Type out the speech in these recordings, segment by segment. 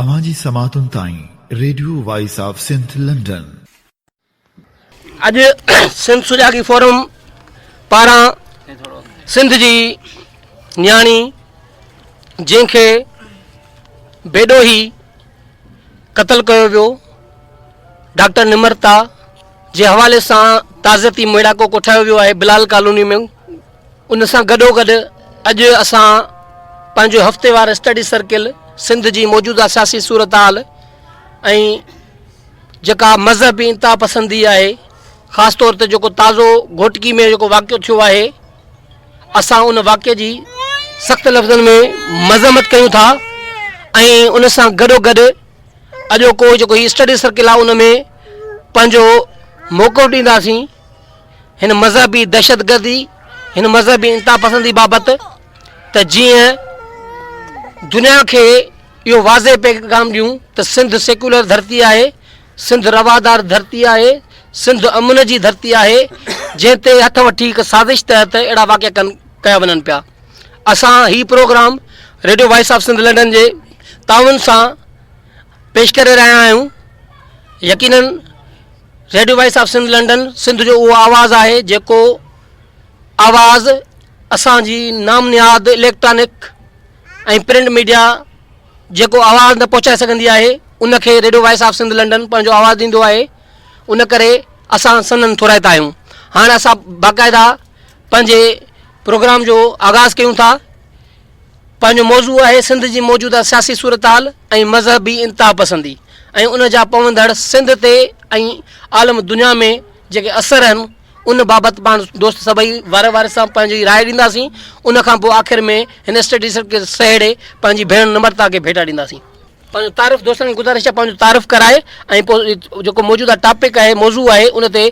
اوهان جي سماعتن تائين radio voice of Sindh London. اڄ سنڌ سجاڳي فورم پاران سنڌ جي نياڻي جنهن کي بيڏوهي قتل ڪيو ويو ڊاڪٽر نمرتا جي حوالي سان تعزيتي ميڙاڪو ڪوٺايو ويو آهي بلال ڪالوني ۾ ان سان گڏوگڏ اڄ اسان پنهنجو هفتيوار اسٽڊي سرڪل سنڌ جي موجوده سياسي صورتحال ۽ جيڪا مذهبي انتها پسندي آهي خاص طور تي جيڪو تازو گهوٽڪي ۾ جيڪو واقعو ٿيو آهي اسان ان واقعي جي سخت لفظن ۾ مذمت ڪيون ٿا ۽ ان سان گڏو گڏ اڄوڪو جيڪو هي اسٽڊي سرڪل آهي ان ۾ پنهنجو موقف ڏينداسين هن مذهبي دهشتگردي، هن مذهبي انتهاپسندي بابت ته جيئن دنيا کي اهو واضح پيغام ڏيون ته سنڌ سيڪيولر ڌرتي آهي، سنڌ روادار ڌرتي آهي، سنڌ امن جي ڌرتي آهي، جنهن تي هٿ وٺي هڪ سازش تحت اهڙا واقعا ڪن ڪيا وڃن پيا. اسان هي programme radio voice of Sindh London جي تعاون سان پيش ڪري رهيا آهيون. يقينن radio voice of Sindh London Sindh جو اهو آواز آهي جيڪو آواز اسان جي نام نهاد اليڪٽرانڪ ۽ پرنٽ ميڊيا جيڪو آواز نه پهچائي سگهندي آهي ان کي radio voice of Sindh London پنهنجو آواز ڏيندو آهي ان ڪري اسان سندن ٿورائتا آهيون هاڻ اسان باقاعده پنهنجي پروگرام جو آغاز ڪيون ٿا پنهنجو موضوع آهي سنڌ جي موجوده سياسي صورتحال ۽ مذهبي انتهاپسندي ۽ ان جا پوندڙ سنڌ تي ۽ عالم دنيا ۾ جيڪي اثر آهن ان بابت پاڻ دوست سڀئي واري واري سان پنهنجي راء ڏينداسين ان کان پوء آخر ۾ هن اسٽڊي سرڪل کي سهيڙي پنهنجي ڀيڻ نمرتا کي ڀيٽا ڏينداسين. پنهنجو تعارف دوستن کي گذارش آهي پنهنجو تعارف ڪرائي ۽ پوء جيڪو موجوده ٽاپڪ آهي موضوع آهي ان تي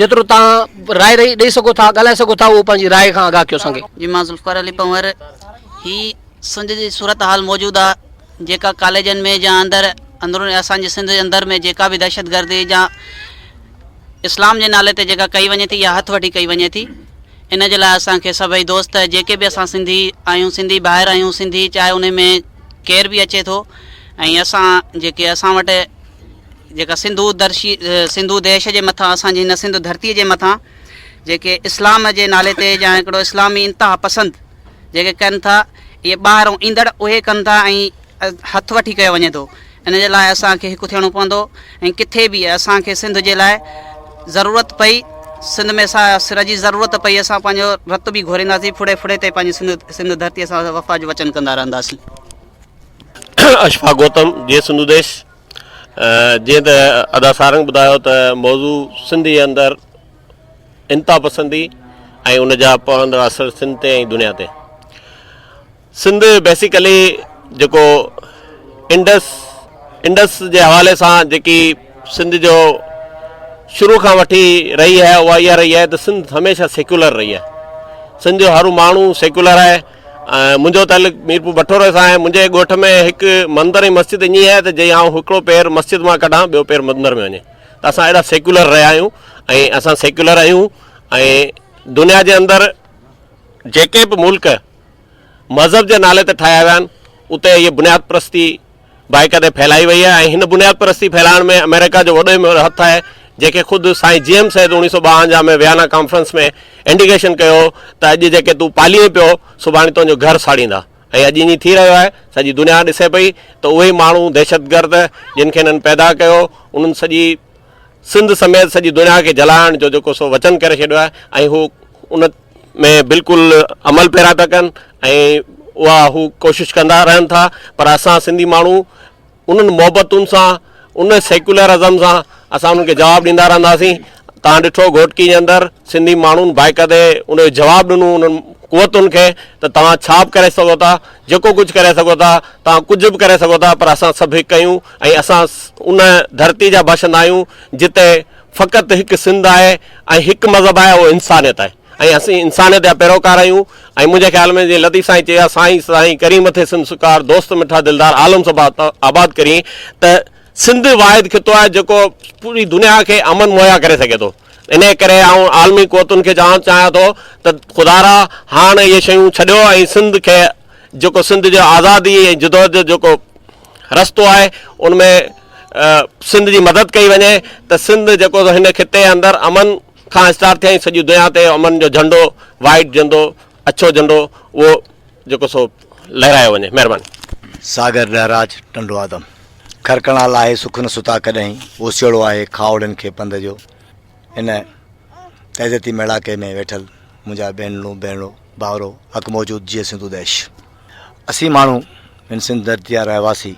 جيترو توهان راء ڏئي سگهو ٿا ڳالهائي سگهو ٿا اهو پنهنجي راء کان آگاهه ڪيو اسان کي. جي مان ذوالفقار علي پنهور هي سنڌ جي صورت حال موجوده جيڪا ڪاليجن ۾ يا اندر اندرون اسان جي سنڌ جي اندر ۾ جيڪا به دهشت گردي يا اسلام جي نالي تي جيڪا ڪئي وڃي ٿي يا هٿ وٺي ڪئي وڃي ٿي ان جي لاء اسان کي سڀئي دوست جيڪي به اسان سنڌي آهيون سنڌي ڀائر آهيون سنڌي چاهي ان ۾ ڪير به اچي ٿو ۽ اسان جيڪي اسان وٽ جيڪا سنڌو درشي سنڌو ديش جي مٿان اسان جي هن سنڌ ڌرتي جي مٿان جيڪي اسلام جي نالي تي يا هڪڙو اسلامي انتها پسند جيڪي ڪن ٿا اهي ٻاهرون ايندڙ اهي ڪن ٿا ۽ هٿ وٺي ڪيو وڃي ٿو ان جي لاء اسان کي هڪ ٿيڻو پوندو ۽ ڪٿي به اسان کي سنڌ جي لاء ضرورت پئي سنڌ ۾ اسان سر جي ضرورت پئي اسان پنهنجو رت به گهورينداسين ڦڙي ڦڙي تي پنهنجي سنڌ سنڌ ڌرتي سان وفا جو وچن ڪندا رهنداسين. اشفاق گوتم جي سنڌو ديش جيئن ته ادا سارنگ ٻڌايو ته موضوع سنڌ جي اندر انتها پسندي ۽ ان جا پوندڙ اثر سنڌ تي ۽ دنيا تي سنڌ بيسيڪلي جيڪو انڊس انڊس جي حوالي سان جيڪي سنڌ جو شروع کان وٺي رهي آهي اها اها رهي آهي ته سنڌ هميشه سيڪيولر رهي آهي سنڌ جو هر ماڻهو سيڪيولر آهي ۽ منهنجو تعلق ميرپور بٺوري سان آهي منهنجي ڳوٺ ۾ هڪ مندر ۽ مسجد ائين آهي ته جي آئون هڪڙو پير مسجد مان ڪڍان ٻيو پير مندر ۾ وڃي ته اسان اهڙا سيڪيولر رهيا آهيون ۽ اسان سيڪيولر آهيون ۽ دنيا جي اندر جيڪي به ملڪ مذهب جي نالي تي ٺاهيا ويا آهن اتي هيء بنياد پرستي باقاعده ڦهلائي وئي آهي ۽ هن بنياد پرستي ڦهلائڻ ۾ آمريڪا جو وڏو هٿ آهي جنهن کي خود سائين جي ايم سيد اوڻيهه سو ٻاونجاهه ۾ ويانا ڪانفرنس ۾ انڊيڪيشن ڪيو هو ته اڄ جيڪي تون پالين پيو سڀاڻي تنهنجو گهر ساڙيندا ۽ اڄ ائين ٿي رهيو آهي سڄي دنيا ڏسي پئي ته اهي ماڻهو دهشتگرد جن کي هنن پيدا ڪيو انهن سڄي سنڌ سميت سڄي دنيا کي جلائڻ جو جيڪو سو وچن ڪري ڇڏيو آهي ۽ هو ان ۾ بلڪل عمل پيرا پيا ڪن ۽ اها هو ڪوشش ڪندا رهن ٿا پر اسان سنڌي ماڻهو انهن محبتن سان ان سيڪيولر ازم سان اسان انهن کي جواب ڏيندا رهنداسين تان ڏٺو گهوٽڪي جي اندر سنڌي ماڻهن باقاعدي ان جو جواب ڏنو انهن قوتن کي ته توهان ڇا به ڪري سگهو ٿا جيڪو ڪجهه ڪري سگهو ٿا توهان ڪجهه به ڪري سگهو ٿا پر اسان سڀ هڪ آهيون ۽ اسان ان ڌرتي جا باشندا آهيون جتي فقط هڪ سنڌ آهي ۽ هڪ مذهب آهي اهو انسانيت آهي ۽ اسين انسانيت جا پيروڪار آهيون ۽ منهنجي خيال ۾ جيئن لطيف سائين چيو آهي سائين سائين ڪرين مٿي سنڌ سڪار دوست مٺا دلدار عالم سڀ آباد ڪرين ته سنڌ واحد خطو آهي جيڪو پوري دنيا کي امن مهيا ڪري سگهي ٿو انهي ڪري آئون عالمي قوتن کي چوڻ چاهيان ٿو ته خدارا هاڻ اهي شيون ڇڏيو ۽ سنڌ کي جيڪو سنڌ جو آزادي ۽ جدوجهد جو جيڪو رستو آهي ان ۾ سنڌ جي مدد ڪئي وڃي ته سنڌ جيڪو هن خطي اندر امن کان اسٽارٽ ٿئي ۽ سڄي دنيا تي امن جو جهنڊو وائيٽ جهنڊو اڇو جهنڊو اهو جيڪو سو لهرايو وڃي مهرباني. ساگر ڏهراج ٽنڊو آدم. کرڪڻا لاهي سک نه ستا ڪڏهين، اوسيئڙو آهي کاهوڙين کي پنڌ جو. هن تعزيتي ميڙاڪي ۾ ويٺل منهنجا ڀينرون ڀيڻو ڀائرو حق موجود جيئي سنڌو ديش. اسين ماڻهو هن سنڌ ڌرتي جا رهواسي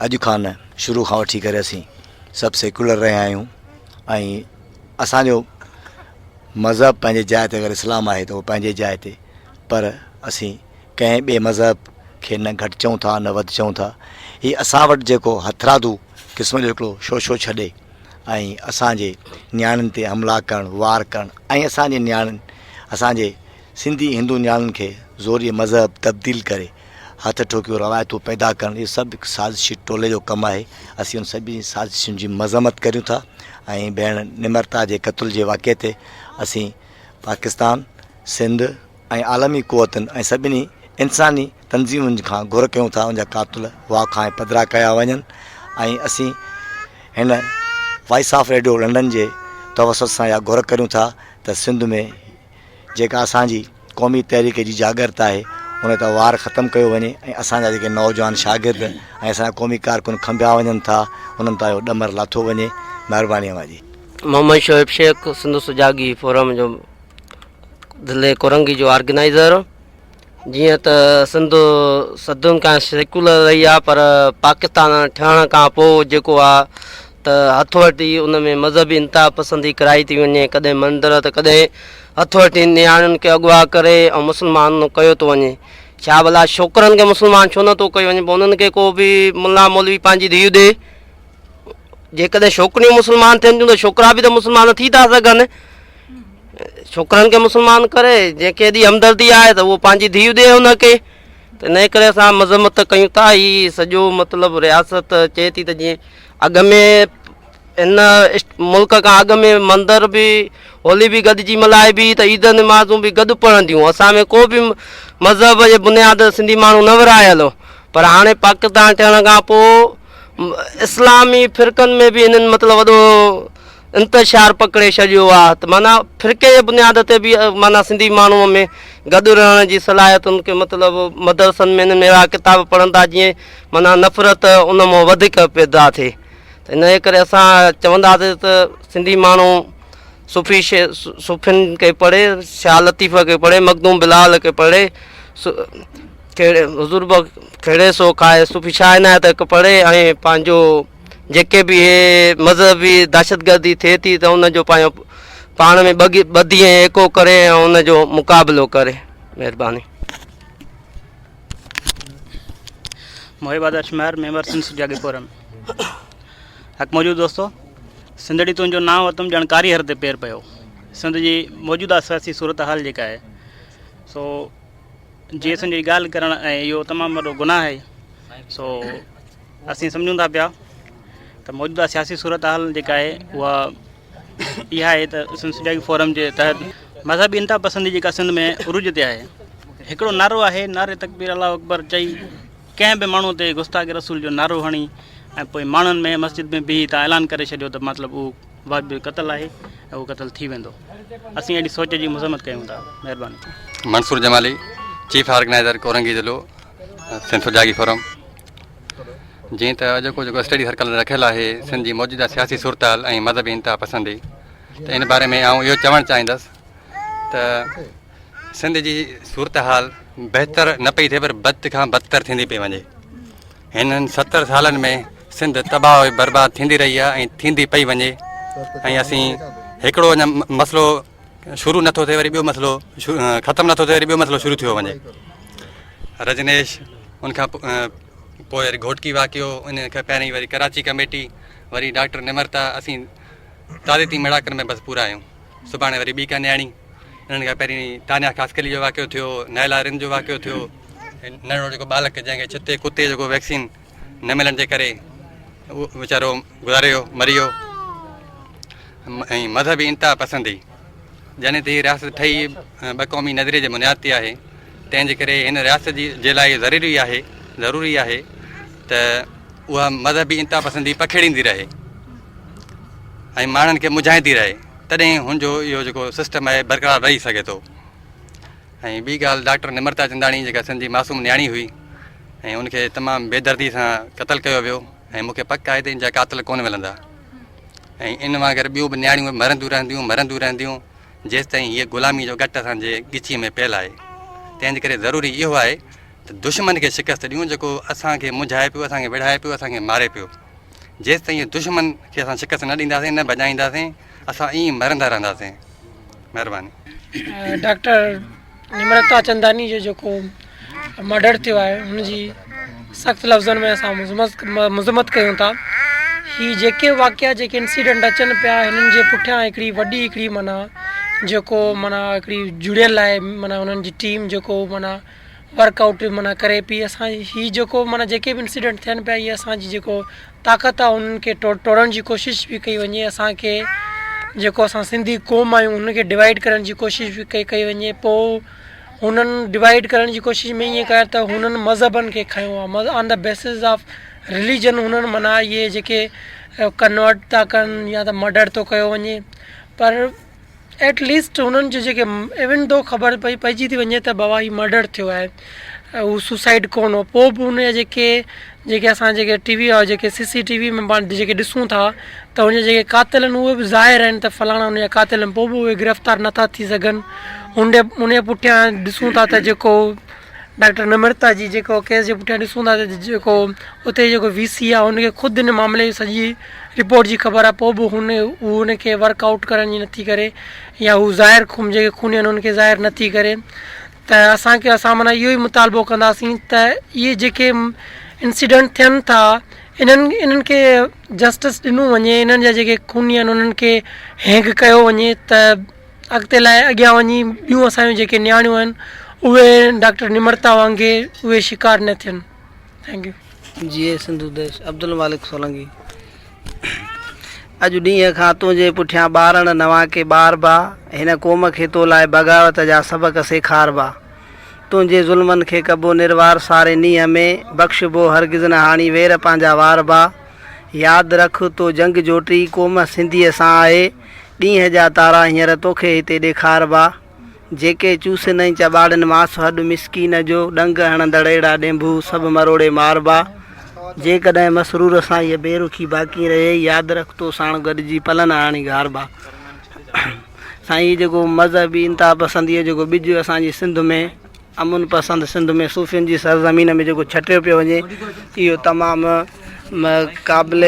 اڄ کان نه شروع کان وٺي ڪري اسين سڀ سيڪيولر رهيا آهيون ۽ اسان جو مذهب پنهنجي جاء تي اگر اسلام آهي ته اهو پنهنجي جاء تي پر اسين ڪنهن ٻئي مذهب کي نه گهٽ چئون ٿا نه وڌ چئون ٿا هي اسان وٽ جيڪو هٿرادو قسم جو هڪڙو شوشو ڇڏي ۽ اسان جي نياڻين تي حملا ڪرڻ وار ڪرڻ ۽ اسان جي نياڻين اسان جي سنڌي هندو نياڻين کي زوريء مذهب تبديل ڪري هٿ ٺوڪيون روايتون پيدا ڪرڻ اهو سڀ هڪ سازشي ٽولي جو ڪم آهي. اسين ان سڀني سازشن جي مذمت ڪريون ٿا ۽ ڀيڻ نمرتا جي قتل جي واقعي تي اسين پاڪستان، سنڌ ۽ عالمي قوتن ۽ سڀني انساني تنظيمن کان گهر ڪيون ٿا ان جا قاتل واکا ۽ پڌرا ڪيا وڃن ۽ اسين هن وائس آف ريڊيو لنڊن جي توسط سان اها گهر ڪريون ٿا ته سنڌ ۾ جيڪا اسان جي قومي تحريڪ جي جاڳرت آهي ان تان وار ختم ڪيو وڃي ۽ اسان جا جيڪي نوجوان شاگرد ۽ اسان جا قومي ڪارڪن کنڀيا وڃن ٿا انهن تان اهو ڏمر لاٿو وڃي مهرباني اوهان جي. محمد شعيب شيخ سنڌ سجاڳي فورم جو ضلعي ڪورنگي جو آرگنائيزر. جيئن ته سنڌ صدين کان سيڪيولر رهي آ پر پاڪستان ٺهڻ کان پوء جيڪو آ ته هٿ وٺي ان ۾ مذهبي انتها پسندي ڪرائي ٿي وڃي ڪڏهن مندر ته ڪڏهن هٿ وٺي نياڻين کي اغوا ڪري ۽ مسلمان ڪيو ٿو وڃي ڇا ڀلا ڇوڪرن کي مسلمان ڇو نٿو ڪيو وڃي پوء انهن کي ڪو به ملا مولوي پنهنجي ڌيء ڏي جيڪڏهن ڇوڪريون مسلمان ٿين ٿيون ته ڇوڪرا به ته مسلمان ٿي ٿا سگهن ڇوڪرن کي مسلمان ڪري جنهن کي ايڏي همدردي آهي ته اهو پنهنجي ڌيء ڏي ان کي ته ان ڪري اسان مذمت ڪيون ٿا هي سڄو مطلب رياست چئي ٿي ته جيئن اڳ ۾ ان ملڪ کان اڳ ۾ مندر به هولي به گڏجي ملهائبي ته عيد نمازون به گڏ پڙهنديون اسان ۾ ڪو به مذهب جي بنياد سنڌي ماڻهو نه ورهايل هو پر هاڻي پاڪستان ٺهڻ کان پوء اسلامي فرقن ۾ به هنن مطلب وڏو انتشار پکڙي ڇڏيو آ ته معنيٰ فرقي جي بنياد تي به معنيٰ سنڌي ماڻهوء ۾ گڏ رهڻ جي صلاحيتن کي مطلب مدرسن ۾ ان ۾ اهڙا ڪتاب پڙهن ٿا جيئن معنيٰ نفرت ان مان وڌيڪ پيدا ٿئي ته ان جي ڪري اسان چونداسين ته سنڌي ماڻهو صوفي صوفين کي پڙهي شاهه لطيف کي پڙهي مخدوم بلال کي پڙهي کهڙي حضور بخش کهڙي سو کائي صوفي شاهه عنايت کي پڙهي ۽ پنهنجو جيڪي به هي مذهبي دهشتگردي ٿئي ٿي ته ان جو پنهنجو پاڻ ۾ ٻڌي ۽ ايڪو ڪري ۽ ان جو مقابلو ڪري مهرباني. محب آدرش مهر ميمبر سنڌ سجاڳي فورم حق موجود دوستو سنڌڙي تنهنجو نانء اتم ڄڻ ڪاريهر تي پير پيو سنڌ جي موجوده سياسي صورتحال جيڪا آهي سو جي سنڌ جي ڳالهه ڪرڻ ۽ اهو تمام وڏو گناهه آهي سو اسين سمجهون ٿا پيا ته موجوده سياسي صورتحال جيڪا آهي اها اها آهي ته سنڌ سجاڳي فورم جي تحت مذهبي انتها پسندي جيڪا سنڌ ۾ عروج تي آهي هڪڙو نعرو آهي نعري تڪبير الله اڪبر چئي ڪنهن به ماڻهو تي گستاخ رسول جو نعرو هڻي ۽ پوء ماڻهن ۾ مسجد ۾ بيهي تان اعلان ڪري ڇڏيو ته مطلب اهو واجب قتل آهي ۽ اهو قتل ٿي ويندو اسين اهڙي سوچ جي مذمت ڪيون ٿا مهرباني منصور جمالي چيف آرگنائزر ڪورنگي ضلعو سنڌ سجاڳي فورم جيئن ته اڄوڪو جيڪو اسٽڊي سرڪل رکيل آهي سنڌ جي موجوده سياسي صورتحال ۽ مذهبي انتها پسندي ته ان باري ۾ آئون اهو چوڻ چاهيندس ته سنڌ جي صورتحال بهتر نه پئي ٿئي پر بد کان بدتر ٿيندي پئي وڃي هنن ستر سالن ۾ سنڌ تباهه ۽ برباد ٿيندي رهي آهي ۽ ٿيندي پئي وڃي ۽ اسين هڪڙو اڃا مسئلو شروع نٿو ٿئي وري ٻيو مسئلو ختم نٿو ٿئي وري ٻيو مسئلو شروع ٿيو وڃي رجنيش ان کان پوء وري گهوٽڪي واقعو ان کان پهرين وري ڪراچي ڪميٽي وري ڊاڪٽر نمرتا اسين تعزيتي ميڙاڪن ۾ بس پورا آهيون سڀاڻي وري ٻي ڪا نياڻي انهن کان پهرين تانيا خاصخيلي جو واقعو ٿيو نائلا رند جو واقعو ٿيو ننڍڙو جيڪو ٻالڪ جنهن کي ڇتي ڪتي جيڪو ويڪسين نه ملڻ جي ڪري اهو ويچارو گذاري ويو مري ويو ۽ مذهبي انتها پسندي جڏهن ته هي رياست ٺهي ٻه قومي نظريي جي بنياد تي آهي تنهن جي ڪري هن رياست جي لاء ضروري آهي ضروري آهي ته اها مذهبي انتها پسندي پکيڙيندي رهي ۽ ماڻهن کي مجهائيندي رهي تڏهن هن جو اهو جيڪو سسٽم آهي برقرار رهي سگهي ٿو ۽ ٻي ڳالهه ڊاڪٽر نمرتا چنداڻي جيڪا سنڌ جي معصوم نياڻي هئي ۽ ان کي تمام بيدردي سان قتل ڪيو ويو ۽ مون کي پڪ آهي ته ان جا قاتل ڪونه ملندا ۽ ان وانگر ٻيون به نياڻيون مرنديون رهنديون مرنديون رهنديون جيستائين هيء غلامي جو ڳٽ اسان جي ڳچيء ۾ پيل آهي تنهن جي ڪري ضروري اهو آهي ته دشمن کي شڪست ڏيون جيڪو اسان کي منجهائي پيو اسان کي وڙهائي پيو اسان کي ماري پيو جيستائين دشمن کي اسان شڪست نه ڏينداسين نه ڀڄائينداسين اسان ائين ئي مرندا رهنداسين مهرباني. ڊاڪٽر نمرتا چنداني جو جيڪو مرڊر ٿيو آهي ان جي سخت لفظن ۾ اسان مذمت ڪيون ٿا هي جيڪي واقعا جيڪي انسيڊنٽ اچن پيا هنن جي پٺيان هڪڙي وڏي هڪڙي معنيٰ جيڪو معنيٰ هڪڙي جڙيل آهي معنيٰ انهن جي ٽيم جيڪو معنيٰ ورڪ آئوٽ معنيٰ ڪري پئي اسان هي جيڪو معنيٰ جيڪي به انسيڊنٽ ٿين پيا اهي اسان جي جيڪو طاقت آهي انهن کي ٽوڙڻ جي ڪوشش به ڪئي وڃي اسان کي جيڪو اسان سنڌي قوم آهيون ان کي ڊوائيڊ ڪرڻ جي ڪوشش به ڪئي ڪئي وڃي پوء هنن ڊوائيڊ ڪرڻ جي ڪوشش ۾ ائين ڪيو ته هنن مذهبن کي کنيو آهي on the basis of religion هنن معنيٰ اهي جيڪي ڪنورٽ ٿا ڪن يا ته مرڊر ٿو ڪيو وڃي پر ايٽ ليسٽ هنن جي جيڪي ايون دو خبر پئي پئجي ٿي وڃي ته بابا هي مرڊر ٿيو آهي هو سوسائيڊ ڪونه هو پوء به ان جا جيڪي جيڪي اسان جيڪي ٽي وي جيڪي سي سي ٽي وي ۾ پاڻ جيڪي ڏسون ٿا ته ان جا جيڪي قاتل آهن اهي به ظاهر آهن ته فلاڻا ان جا قاتل آهن پوء به اهي گرفتار نٿا ٿي سگهن ان ان جي پٺيان ڏسون ٿا ته جيڪو ڊاڪٽر نمرتا جي جيڪو ڪيس جي پٺيان ڏسون ٿا ته جيڪو اتي جيڪو وي سي آهي ان کي خود ان معاملي جي سڄي رپورٽ جي خبر آهي پوء به هن هو ان کي ورڪ آئوٽ ڪرڻ جي نٿي ڪري يا هو ظاهر خون جيڪي خوني آهن ان کي ظاهر نٿي ڪري ته اسان کي اسان معنيٰ اهو ئي مطالبو ڪنداسين ته اهي جيڪي انسيڊنٽ ٿين ٿا انهن انهن کي جسٽس ڏنو وڃي انهن جا جيڪي خوني آهن انهن کي هينگ ڪيو وڃي ته اڳتي لاء اڳيان وڃي ٻيون اسان جون جيڪي نياڻيون آهن اهي ڊاڪٽر نمرتا وانگي اهي شڪار نه ٿين thank you. جيئي سنڌو ديش عبدالمالڪ سولنگي اڄ ڏينهن کان تنهنجي پٺيان ٻارڻ نوان ڪي ٻاربا هن قوم کي تو لاء بغاوت جا سبق سيکاربا تنهنجي ظلمن کي ڪبو نروار ساري نينهن ۾ بخشبو هرگز نه هاڻي وير پنهنجا واربا ياد رک تو جنگ جوٽي قوم سنڌيء سان آهي ڏينهن جا تارا هينئر توکي هتي ڏيکاربا. جيڪي چوسن ۽ چٻاڙين ماس هڏ مسڪين جو، ڏنگ هڻندڙ اهڙا ڏينڀو سڀ مروڙي ماربا. جيڪڏهن مسرور سان هيء بي رخي باقي رهي، ياد رک تو ساڻ گڏجي پلن هڻي گهاربا. سائين هي جيڪو مذهبي انتها پسنديء جو جيڪو ٻج اسان جي سنڌ ۾. امن پسند سنڌ ۾ صوفين جي سرزمين ۾ جيڪو ڇٽيو پيو وڃي اهو تمام قابل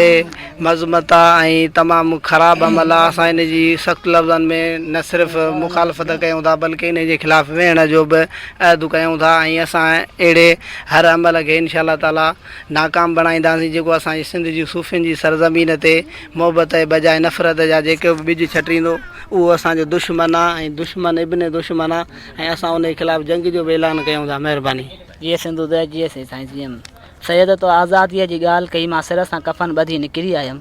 مذمت آ ۽ تمام خراب عمل آ اسان ان جي سخت لفظن ۾ نه صرف مخالفت ڪيون ٿا بلڪه ان جي خلاف ويهڻ جو به عهد ڪيون ٿا ۽ اسان اهڙي هر عمل کي انشاء الله تعالي ناڪام بڻائينداسين جيڪو اسان جي سنڌ جي صوفين جي سرزمين تي محبت جي بجاء نفرت جا جيڪي به ٻج ڇٽيندو اهو اسان جو دشمن آ ۽ دشمن ابن دشمن آ ۽ اسان انهي خلاف جنگ جو به اعلان ڪيون ٿا مهرباني. جيئي سنڌو ديس جيئي سي سائين جي ايم سيد تو آزاديء جي ڳالهه ڪئي مان سر سان ڪفن ٻڌي نڪري آيم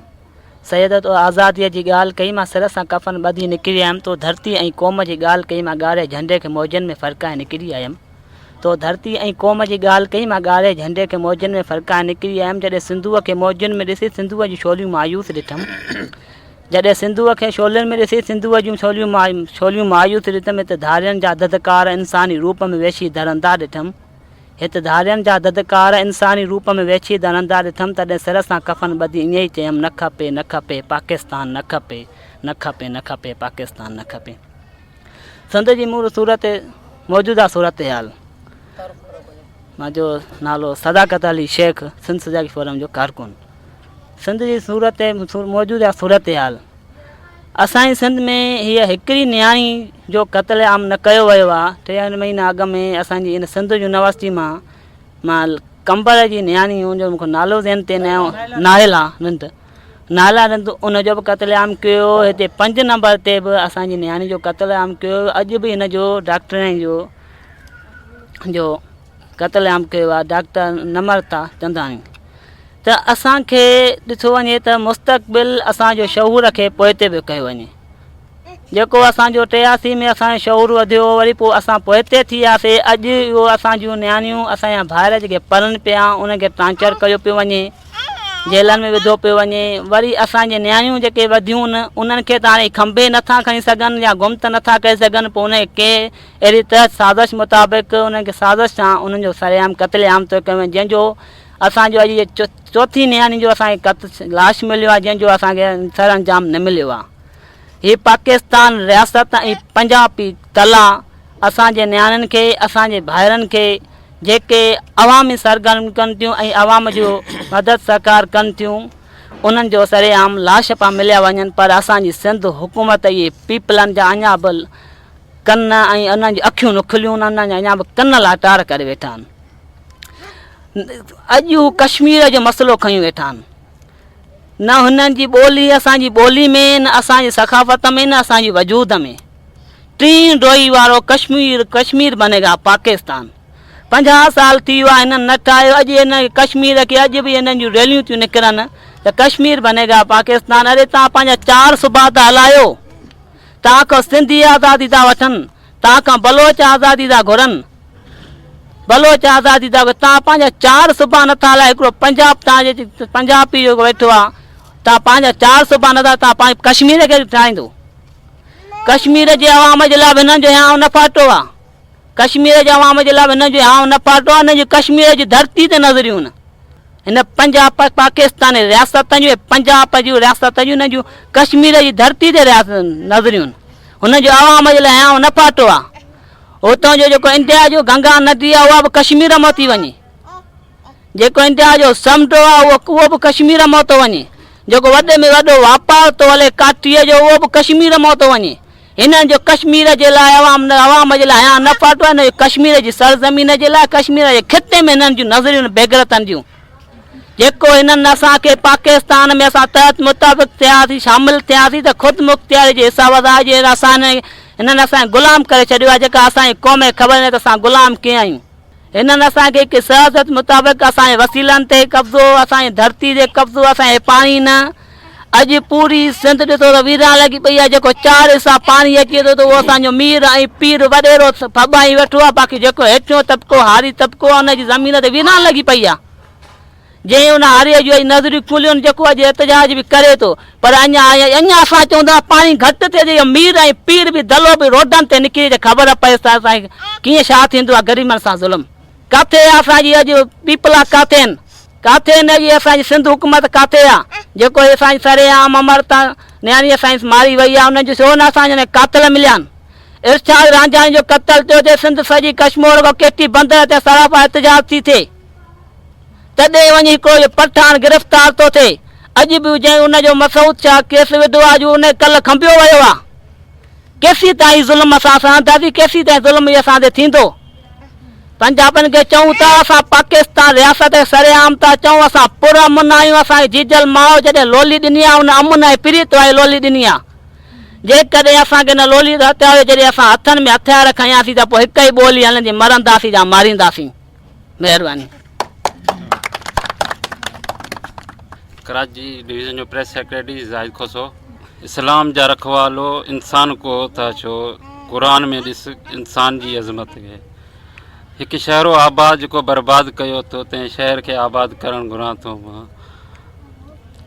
سيد تو آزاديء جي ڳالهه ڪئي مان سر سان ڪفن ٻڌي نڪري آيم تو ڌرتي ۽ قوم جي ڳالهه ڪئي مان ڳاڙهي جهنڊي کي موجن ۾ ڦرڪائي نڪري آيم تو ڌرتي ۽ قوم جي ڳالهه ڪئي مان ڳاڙهي جهنڊي کي موجن ۾ ڦرڪائي نڪري آيم جڏهن سنڌوء کي موجن ۾ ڏسي سنڌوء جون شعليون مايوس ڏٺم جڏهن سنڌوء کي شعلن ۾ ڏسي سنڌوء جون شعليون مايوس ڏٺم هت ڌارين جا ڌڌڪار انساني روپ ۾ ويشي ڌرندا ڏٺم هت ڌارين جا ڌڌڪار انساني روپ ۾ ويڇي ڌرندا ڏٺم تڏهن سر سان ڪفن ٻڌي ائين ئي چيم نه کپي نه کپي پاڪستان نه کپي نه کپي نه کپي پاڪستان نه کپي سنڌ جي مور صورت موجوده صورتحال منهنجو نالو صداقت علي شيخ سنڌ سجاڳي فورم جو ڪارڪن سنڌ جي صورت موجوده صورتحال اسان جي سنڌ ۾ هيء هڪڙي نياڻي جو قتل عام نه ڪيو ويو آ ٽيهن مهينا اڳ ۾ اسان جي ان سنڌ يونيورسٽي مان مان قمبر جي نياڻي ان جو مونکي نالو ذهن تي نه آيو ناهلا رند ناهلا رند ان جو به قتل عام ڪيو هتي پنج نمبر تي به اسان جي نياڻي جو قتل عام ڪيو اڄ به هن جو ڊاڪٽرن جو جو قتل عام ڪيو آ ڊاڪٽر نمرتا چنداڻي ته اسان کي ڏٺو وڃي ته مستقبل اسان جو شعور کي پوئتي پيو ڪيو وڃي جيڪو اسان جو 83 ۾ اسان جو شعور وڌيو وري پوء اسان پوئتي ٿي وياسي اڄ اهو اسان جون نياڻيون اسان جا ڀائر جيڪي پڙهن پيا انهن کي ٽانچر ڪيو پيو وڃي جيلن ۾ وڌو پيو وڃي وري اسان جي نياڻيون جيڪي وڌيون آهن انهن کي ته هاڻي کنڀي نٿا کڻي سگهن يا گم ته نٿا ڪري سگهن پوء انهن کي اهڙي طرح سازش مطابق انهن کي سازش سان انهن جو سرعام قتل عام ٿو ڪيو وڃي جنهن جو اسان جو اڄ چوٿين نياڻي جو اسان کي قتل لاش مليو آهي جنهن جو اسان کي سر انجام نه مليو آهي هي پاڪستان رياست ۽ پنجابي تلا اسان جي نياڻين کي اسان جي ڀائرن کي جيڪي عوامي سرگرميون ڪن ٿيون ۽ عوام جو مدد سهڪار ڪن ٿيون انهن جو سرعام لاش پيا مليا وڃن پر اسان جي سنڌ حڪومت اهي پيپلن جا اڃا به ڪن ۽ انهن جون اکيون نه کليون انهن جا اڃا به ڪن لاٽار ڪري ويٺا آهن اڄ هو ڪشمير جو مسئلو کنيون ويٺا آهن نه هنن جي ٻولي اسان جي ٻولي ۾ نه اسان جي ثقافت ۾ نه اسان جي وجود ۾ ٽين ڊوئي وارو ڪشمير ڪشمير بني گا پاڪستان 50 سال ٿي ويا هنن نه ٺاهيو اڄ هن ڪشمير کي اڄ به هنن جون ريليون ٿيون نڪرن ته ڪشمير بني گا پاڪستان اري تان پنهنجا چار صوبا ته هلايو تان کان سنڌي آزادي ٿا وٺن تان کان بلوچ آزادي ٿا گهرن بلوچ آزادي ٿا گهرن تان پنهنجا چار صوبا نٿا هلايو هڪڙو پنجاب تان جي پنجابي جيڪو ويٺو آ تان پنهنجا چار صوبا نٿا تان پنهنجي ڪشمير کي ٺاهيندو ڪشمير جي عوام جي لاء به هنن جو هيانء نه ڦاٽو آ. ڪشمير جي عوام جي لاء به هنن جو هيانء نه ڦاٽو آ. هنن جون ڪشمير جي ڌرتي تي نظريون نه. هن پنجاب پاڪستاني رياستن جون ۽ پنجاب جون رياستن جون هنن جون ڪشمير جي ڌرتي تي نظريون نه. هنن جو عوام جي لاء هيانء نه ڦاٽو آ. هتان جو جيڪو انڊيا جو گنگا ندي آ اها به ڪشمير مان ٿي وڃي. جيڪو انڊيا جو سمنڊ آ اهو اهو به ڪشمير مان ٿو وڃي. جيڪو وڏي ۾ وڏو واپار ٿو هلي ڪاٺيء جو اهو به ڪشمير مان ٿو وڃي. هنن جو ڪشمير جي لاء عوام عوام جي لاء حيان نه ڦاٽو آهي نه ڪشمير جي سرزمين جي لاء ڪشمير جي خطي ۾ هنن جون نظريون بيغيرتن جون. جيڪو هنن اسان کي پاڪستان ۾ اسان تحت متفق ٿياسين شامل ٿياسين ته خود مختياري جي حساب سان اڄ اسان هنن اسان کي غلام ڪري ڇڏيو آهي جيڪا اسان جي قوم کي خبر ناهي ته اسان غلام ڪيئن آهيون. هنن اسان کي هڪ سياست مطابق اسان جي وسيلن تي قبضو، اسان جي ڌرتي تي قبضو، اسان کي پاڻي نه، اڄ پوري سنڌ ڏسو ته ويران لڳي پئي آهي، جيڪو چار حصا پاڻي اچي ٿو ته اهو اسان جو مير ۽ پير وڏيرو ڦٻائي ويٺو آهي، باقي جيڪو هيٺيون طبقو هاري طبقو آهي ان جي زمين ته ويران لڳي پئي آهي. جنهن ان هاريء جون اڄ نظريون کليون جيڪو اڄ احتجاج به ڪري ٿو پر اڃا اڃا اسان چئون ٿا پاڻي گهٽ ٿئي ته اهو مير ۽ پير به دلو به روڊن تي نڪري ته خبر پئيس ته اسان کي ڪيئن ڇا ٿيندو آهي غريبن سان ظلم. ڪاٿي آ اسان جي اڄ پيپلا ڪاٿي آهن ڪاٿي آهن اڄ اسان جي سنڌ حڪومت ڪاٿي آ جيڪو هي اسان جي سرعام امرتا نياڻي اسان جي ماري وئي آ انهن جو ڇو نه اسان جا قاتل مليا آهن ارشاد رانجهاڻي جو قتل ٿيو ٿي سنڌ سڄي ڪشمور کان ڪيٽي بندر تي سراپا احتجاج ٿي ٿئي. تڏهن وڃي هڪڙو اهو پٺاڻ گرفتار ٿو ٿئي. اڄ به جنهن ان جو مسعود شاهه ڪيس وڌو آهي، اڄ ان کي ڪلهه کنڀيو ويو آهي. ڪيسين تائين هي ظلم اسان سهنداسين، ڪيسين تائين ظلم هي اسان تي ٿيندو. پنجابين کي چئون ٿا اسان پاڪستان رياست کي سرعام ٿا چئون اسان پر امن آهيون، اسان کي جيجل ماء جڏهن لولي ڏني آهي ان امن ۽ پريت واري لولي ڏني آهي. جيڪڏهن اسان کي ان لولي تي هٿيار جڏهن اسان هٿن ۾ هٿيار کنياسين ته پوء هڪ ئي ٻولي هلندي مرنداسين يا مارينداسين. مهرباني. ڪراچي ڊويزن جو پريس سيڪريٽري زاهد کوسو اسلام جا رکوالو انسان ڪو ٿا ڇو قرآن ۾ ڏس انسان جي عظمت کي هڪ شهر آباد جيڪو برباد ڪيو ٿو تنهن شهر کي آباد ڪرڻ گهران ٿو مان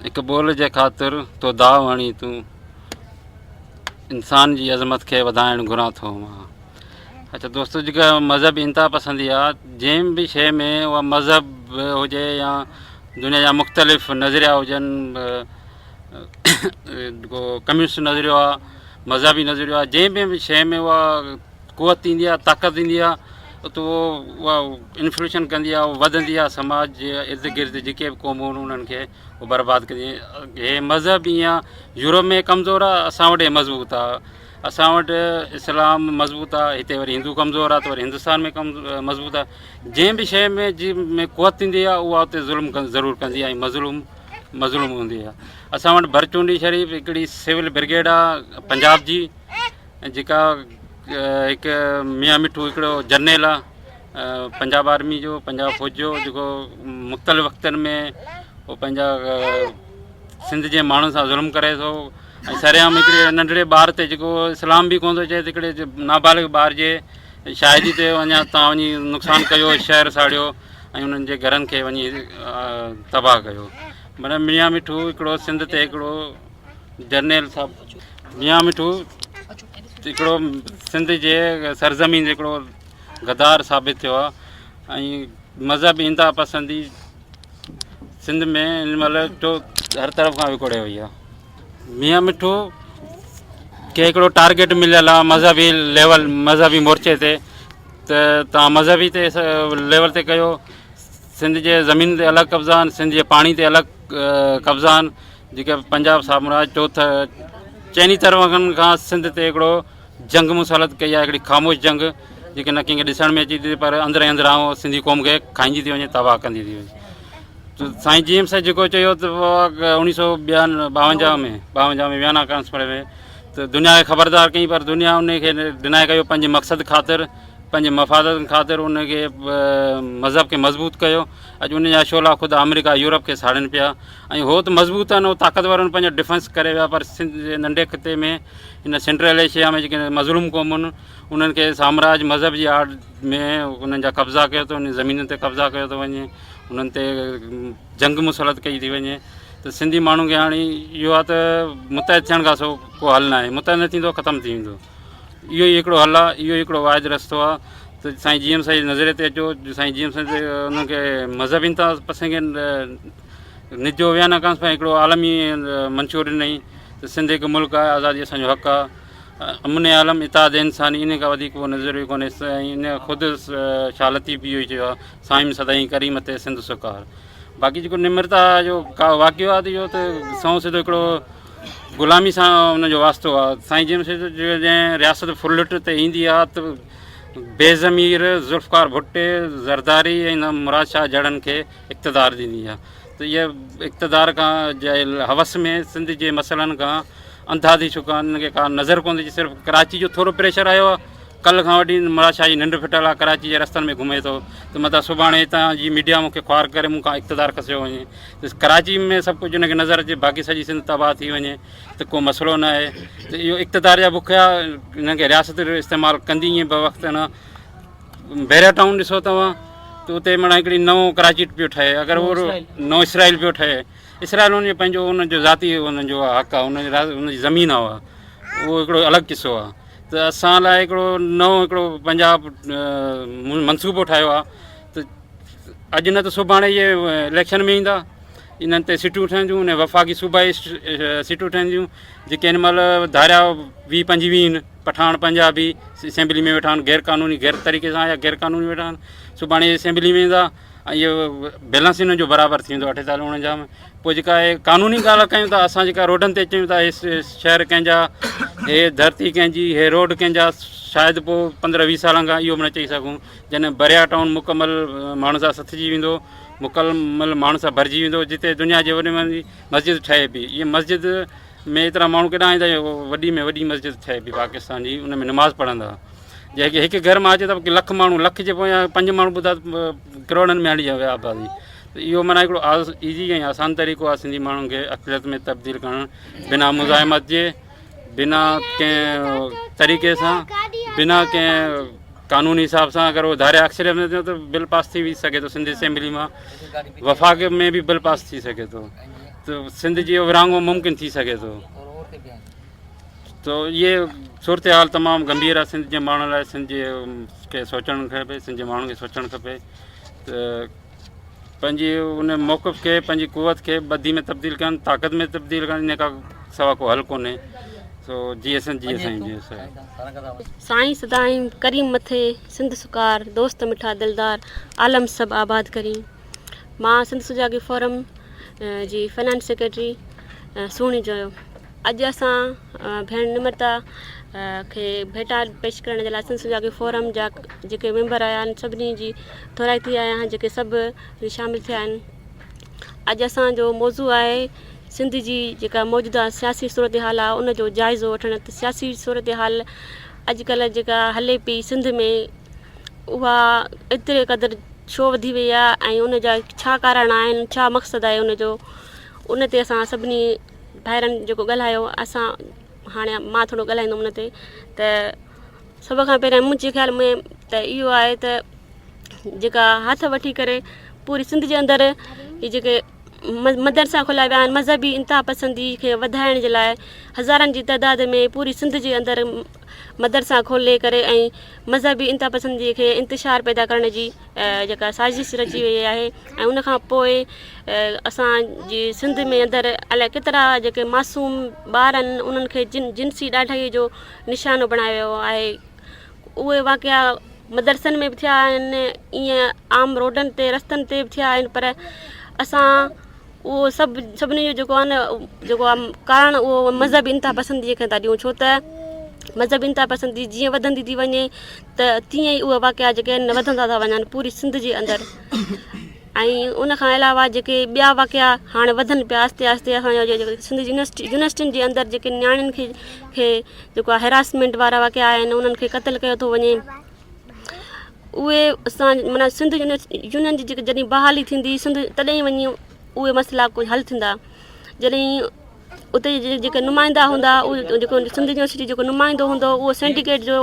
هڪ ٻول جي خاطر تو داء هڻي تون انسان جي عظمت کي وڌائڻ گهران ٿو مان اچھا دوستو جيڪا مذهبي انتها پسندي آ جنهن به شيء ۾ اها مذهب هجي يا دنيا جا مختلف نظريا هجن جيڪو ڪميونسٽ نظريو آ مذهبي نظريو آ جنهن به شيء ۾ اها قوت ايندي آ طاقت ايندي آ ته اها انفلوشن ڪندي آ وڌندي آ سماج جي ارد گرد جيڪي به قومون انهن کي برباد ڪندي هي مذهب ائين آ يورپ ۾ ڪمزور آ اسان وٽ مضبوط آ اسان وٽ اسلام مضبوط آ هتي وري هندو ڪمزور آ ته وري هندستان ۾ ڪم مضبوط آ جنهن به شيء ۾ جي ۾ قوت ايندي آ اها اتي ظلم ضرور ڪندي آ ۽ مظلوم مظلوم هوندي آ اسان وٽ ڀرچونڊي شريف هڪڙي سول برگيڊ آ پنجاب جي جيڪا هڪ ميان مٺو هڪڙو جرنيل آ پنجاب آرمي جو پنجاب فوج جو جيڪو مختلف وقتن ۾ هو پنهنجا سنڌ جي ماڻهن سان ظلم ڪري ٿو ۽ سرعام هڪڙي ننڍڙي ٻار تي جيڪو اسلام به ڪونه ٿو چئي ته هڪڙي نابالغ ٻار جي شاهدي تي اڃا تان وڃي نقصان ڪيو شهر ساڙيو ۽ انهن جي گهرن کي وڃي تباهه ڪيو معنيٰ ميان مٺو هڪڙو سنڌ تي هڪڙو جرنيل صاحب ميان مٺو هڪڙو سنڌ جي سرزمين تي هڪڙو غدار ثابت ٿيو آهي ۽ مذهبي انتها پسندي سنڌ ۾ هن مهل جو هر طرف کان وڪوڙي وئي آهي ميان مٺو کي هڪڙو ٽارگيٽ مليل آهي مذهبي ليول مذهبي مورچي تي ته توهان مذهبي تي ليول تي ڪيو سنڌ جي زمين تي الڳ قبضا آهن سنڌ جي پاڻي تي الڳ قبضا آهن جيڪي پنجاب سامراج چوٿ چئني طرفن کان سنڌ تي هڪڙو جنگ مسلط ڪئي آهي هڪڙي خاموش جنگ جيڪي نه ڪنهن کي ڏسڻ ۾ اچي ٿي پر اندر ئي اندر سنڌي قوم کي کائيندي ٿي وڃي تباهه ڪندي ٿي وڃي سائين جي ايم سيد جيڪو چيو ته اڻويهه سو ٻيان ٻاونجاهه ۾ ٻاونجاهه ۾ ويانا ڪانفرنس ۾ ته دنيا کي خبردار ڪئي پر دنيا ان کي ڊنائي ڪيو پنهنجي مقصد خاطر پنهنجي مفادن خاطر ان کي مذهب کي مضبوط ڪيو اڄ ان جا شعلا خود آمريڪا يورپ کي ساڙين پيا ۽ هو ته مضبوط آهن هو طاقتور آهن پنهنجو ڊفينس ڪري ويا پر سنڌ جي ننڍي خطي ۾ هن سينٽرل ايشيا ۾ جيڪي مظلوم قومون انهن کي سامراج مذهب جي آڙ ۾ انهن جا قبضا ڪيو ٿو وڃي زمينن تي قبضا ڪيو ٿو وڃي انهن تي جنگ مسلط ڪئي ٿي وڃي ته سنڌي ماڻهن کي هاڻي اهو آهي ته متحد ٿيڻ کان سو ڪو حل ناهي متحد نه ٿيندو ختم ٿي ويندو اهو ئي هڪڙو حل آهي اهو ئي هڪڙو واحد رستو آهي ته سائين جي ايم سائين جي نظريي تي اچو سائين جي ايم سائين انهن کي مذهبي انتها پسند کي نجو ويانا کان هڪڙو عالمي منشور ڏنائين ته سنڌ هڪ ملڪ آهي آزادي اسان جو حق آهي امن عالم اتحاد انساني ان کان وڌيڪ ڪو نظريو ڪونهي ان خود شاهه لطيف به اهو ئي چيو آهي سائين سدائين ڪريم تي سنڌ سڪار باقي جيڪو نمرتا جو واقعو آهي ته اهو ته سنئون سڌو هڪڙو غلامي سان ان جو واسطو آهي سائين جيمس جڏهن رياست ڦرلٽ تي ايندي آهي ته بي ضمير ذوالفقار ڀٽي زرداري ۽ مراد شاهه جهڙن کي اقتدار ڏيندي آهي ته اهي اقتدار کان جي حوس ۾ سنڌ جي مسئلن کان انڌا ٿي چڪا آهن انهن کي ڪا نظر ڪونه ٿي اچي صرف ڪراچي جو ٿورو پريشر آيو آهي ڪلهه کان وٺي مراد شاهه جي ننڊ ڦٽل آهي ڪراچي جي رستن ۾ گهمي ٿو ته متان سڀاڻي هتان جي ميڊيا مون کي خوار ڪري مون کان اقتدار کسيو وڃي ته ڪراچي ۾ سڀ ڪجهه هن کي نظر اچي باقي سڄي سنڌ تباهه ٿي وڃي ته ڪو مسئلو نه آهي ته اهو اقتدار جا بکيا هنن کي رياست استعمال ڪندي ائين بوقت نه بحريا ٽائون ڏسو توهان ته اتي معنيٰ هڪڙي نئون ڪراچي پيو ٺهي اگر اهو نئون اسرائيل پيو ٺهي اسرائيل ان جو پنهنجو ان جو ذاتي ان جو حق آهي ان جي زمين آهي اها اهو هڪڙو الڳ قصو آهي ته اسان لاء هڪڙو نئون هڪڙو پنجاب منصوبو ٺاهيو آهي ته اڄ نه ته سڀاڻي اهي اليڪشن ۾ ايندا انهن تي سيٽون ٺهنديون ان وفاقي صوبائي سيٽون ٺهنديون جيڪي هن مهل ڌاريا ويهه پنجويهه آهن پٺاڻ پنجابي اسيمبلي ۾ ويٺا آهن غير قانوني غير طريقي سان يا غير قانوني ويٺا آهن سڀاڻي اسيمبلي ۾ ايندا ۽ اهو بيلنس انهن جو برابر ٿي ويندو اٺيتاليهه اڻونجاهه ۾ پوء جيڪا هي قانوني ڳالهه ڪيون ٿا اسان جيڪا روڊن تي چيون ٿا هي شهر ڪنهن جا هي ڌرتي ڪنهن جي هي روڊ ڪنهن جا شايد پوء پندرهن ويهه سالن کان اهو به نه چئي سگهون جڏهن بريا ٽائون مڪمل ماڻهن سان سٿجي ويندو مڪمل ماڻهن سان ڀرجي ويندو جتي دنيا جي وڏي ۾ وڏي مسجد ٺهي پئي اها مسجد ۾ ايترا ماڻهو ڪيڏانهن ايندا جو وڏي ۾ وڏي مسجد ٺهي پئي پاڪستان جي ان ۾ نماز پڙهندا جيڪي هڪ گهر مان اچي ته لک ماڻهو لک جي پويان پنج ماڻهو ٻڌا ڪروڙن ۾ هلي ويا آبادي ته اهو معنيٰ هڪڙو ايزي ۽ آسان طريقو آهي سنڌي ماڻهن کي اقليت ۾ تبديل ڪرڻ بنا مزاحمت جي بنا ڪنهن طريقي سان بنا ڪنهن قانوني حساب سان اگر اهو ڌاريا اڪثريت ۾ ٿيو ته بل پاس ٿي سگهي ٿو سنڌ اسيمبلي مان وفاق ۾ به بل پاس ٿي سگهي ٿو ته سنڌ جي ورهاڱو ممڪن ٿي سگهي ٿو ته اهي صورتحال تمام گنڀير آهي سنڌ جي ماڻهن لاء سنڌ جي کي سوچڻ کپي سنڌ جي ماڻهن کي سوچڻ کپي ته پنهنجي ان موقف کي پنهنجي قوت کي ٻڌي ۾ تبديل ڪن طاقت ۾ تبديل ڪن ان کان سوا ڪو حل ڪونهي سو جي سائين جي سائين جي سائين. سائين سدائين ڪريم مٿي سنڌ سڪار دوست مٺا دلدار عالم سڀ آباد ڪرين مان سنڌ سجاڳي فورم جي فنانس سيڪريٽري سهڻي جويو اڄ اسان ڀيڻ نمرتا کي ڀيٽا پيش ڪرڻ جي لاء سنڌ سجاڳي فورم جا جيڪي ميمبر آيا آهن سڀني جي ٿورائتي آهيان جيڪي سڀ شامل ٿيا آهن اڄ اسان جو موضوع آهي سنڌ جي جيڪا موجوده سياسي صورتحال آهي ان جو جائزو وٺڻ ته سياسي صورتحال اڄڪلهه جيڪا هلي پئي سنڌ ۾ اها ايتري قدر ڇو وڌي وئي آهي ۽ ان جا ڇا ڪارڻ آهن ڇا مقصد آهي ان جو ان تي اسان سڀني ڀائرن جيڪو ڳالهايو اسان هاڻي مان ٿورو ڳالهائيندم ان تي ته سڀ کان پهريان منهنجي خيال ۾ ته اهو آهي ته جيڪا هٿ وٺي ڪري پوري سنڌ جي اندر هي جيڪي مدرسا کوليا ويا آهن مذهبي انتها پسندي کي وڌائڻ جي لاء هزارن جي تعداد ۾ پوري سنڌ جي اندر مدرسا کولي ڪري ۽ مذهبي انتها پسندي کي انتشار پيدا ڪرڻ جي جيڪا سازش رچي وئي آهي ۽ ان کان پوء اسان جي سنڌ ۾ اندر الائي ڪيترا جيڪي معصوم ٻار آهن انهن کي جن جنسي ڏاڍائي جو نشانو بڻايو ويو آهي اهي واقعا مدرسن ۾ به ٿيا آهن ائين عام روڊن تي رستن تي به ٿيا آهن پر اسان اهو سڀ سڀني جو جيڪو آهي نه جيڪو آهي ڪارڻ اهو مذهبي انتها پسندي کي ٿا ڏيون ڇو ته مذهبي انتها پسندي جيئن وڌندي ٿي وڃي ته تيئن ئي اهي واقعا جيڪي آهن وڌندا ٿا وڃن پوري سنڌ جي اندر ۽ ان کان علاوه جيڪي ٻيا واقعا هاڻي وڌن پيا آهستي آهستي اسان سنڌ جي يونيورسٽي يونيورسٽين جي اندر جيڪي نياڻين کي کي جيڪو آهي هراسمينٽ وارا واقعا آهن انهن کي قتل ڪيو ٿو وڃي اهي اسان معنيٰ سنڌ يونين جي جڏهن بحالي ٿيندي سنڌ تڏهن وڃي اهي مسئلا ڪجهه حل ٿيندا جڏهن اتي جي جيڪي نمائندا هوندا اهي جيڪو سنڌ يونيورسٽي جيڪو نمائندو هوندو اهو سينڊيڪيٽ جو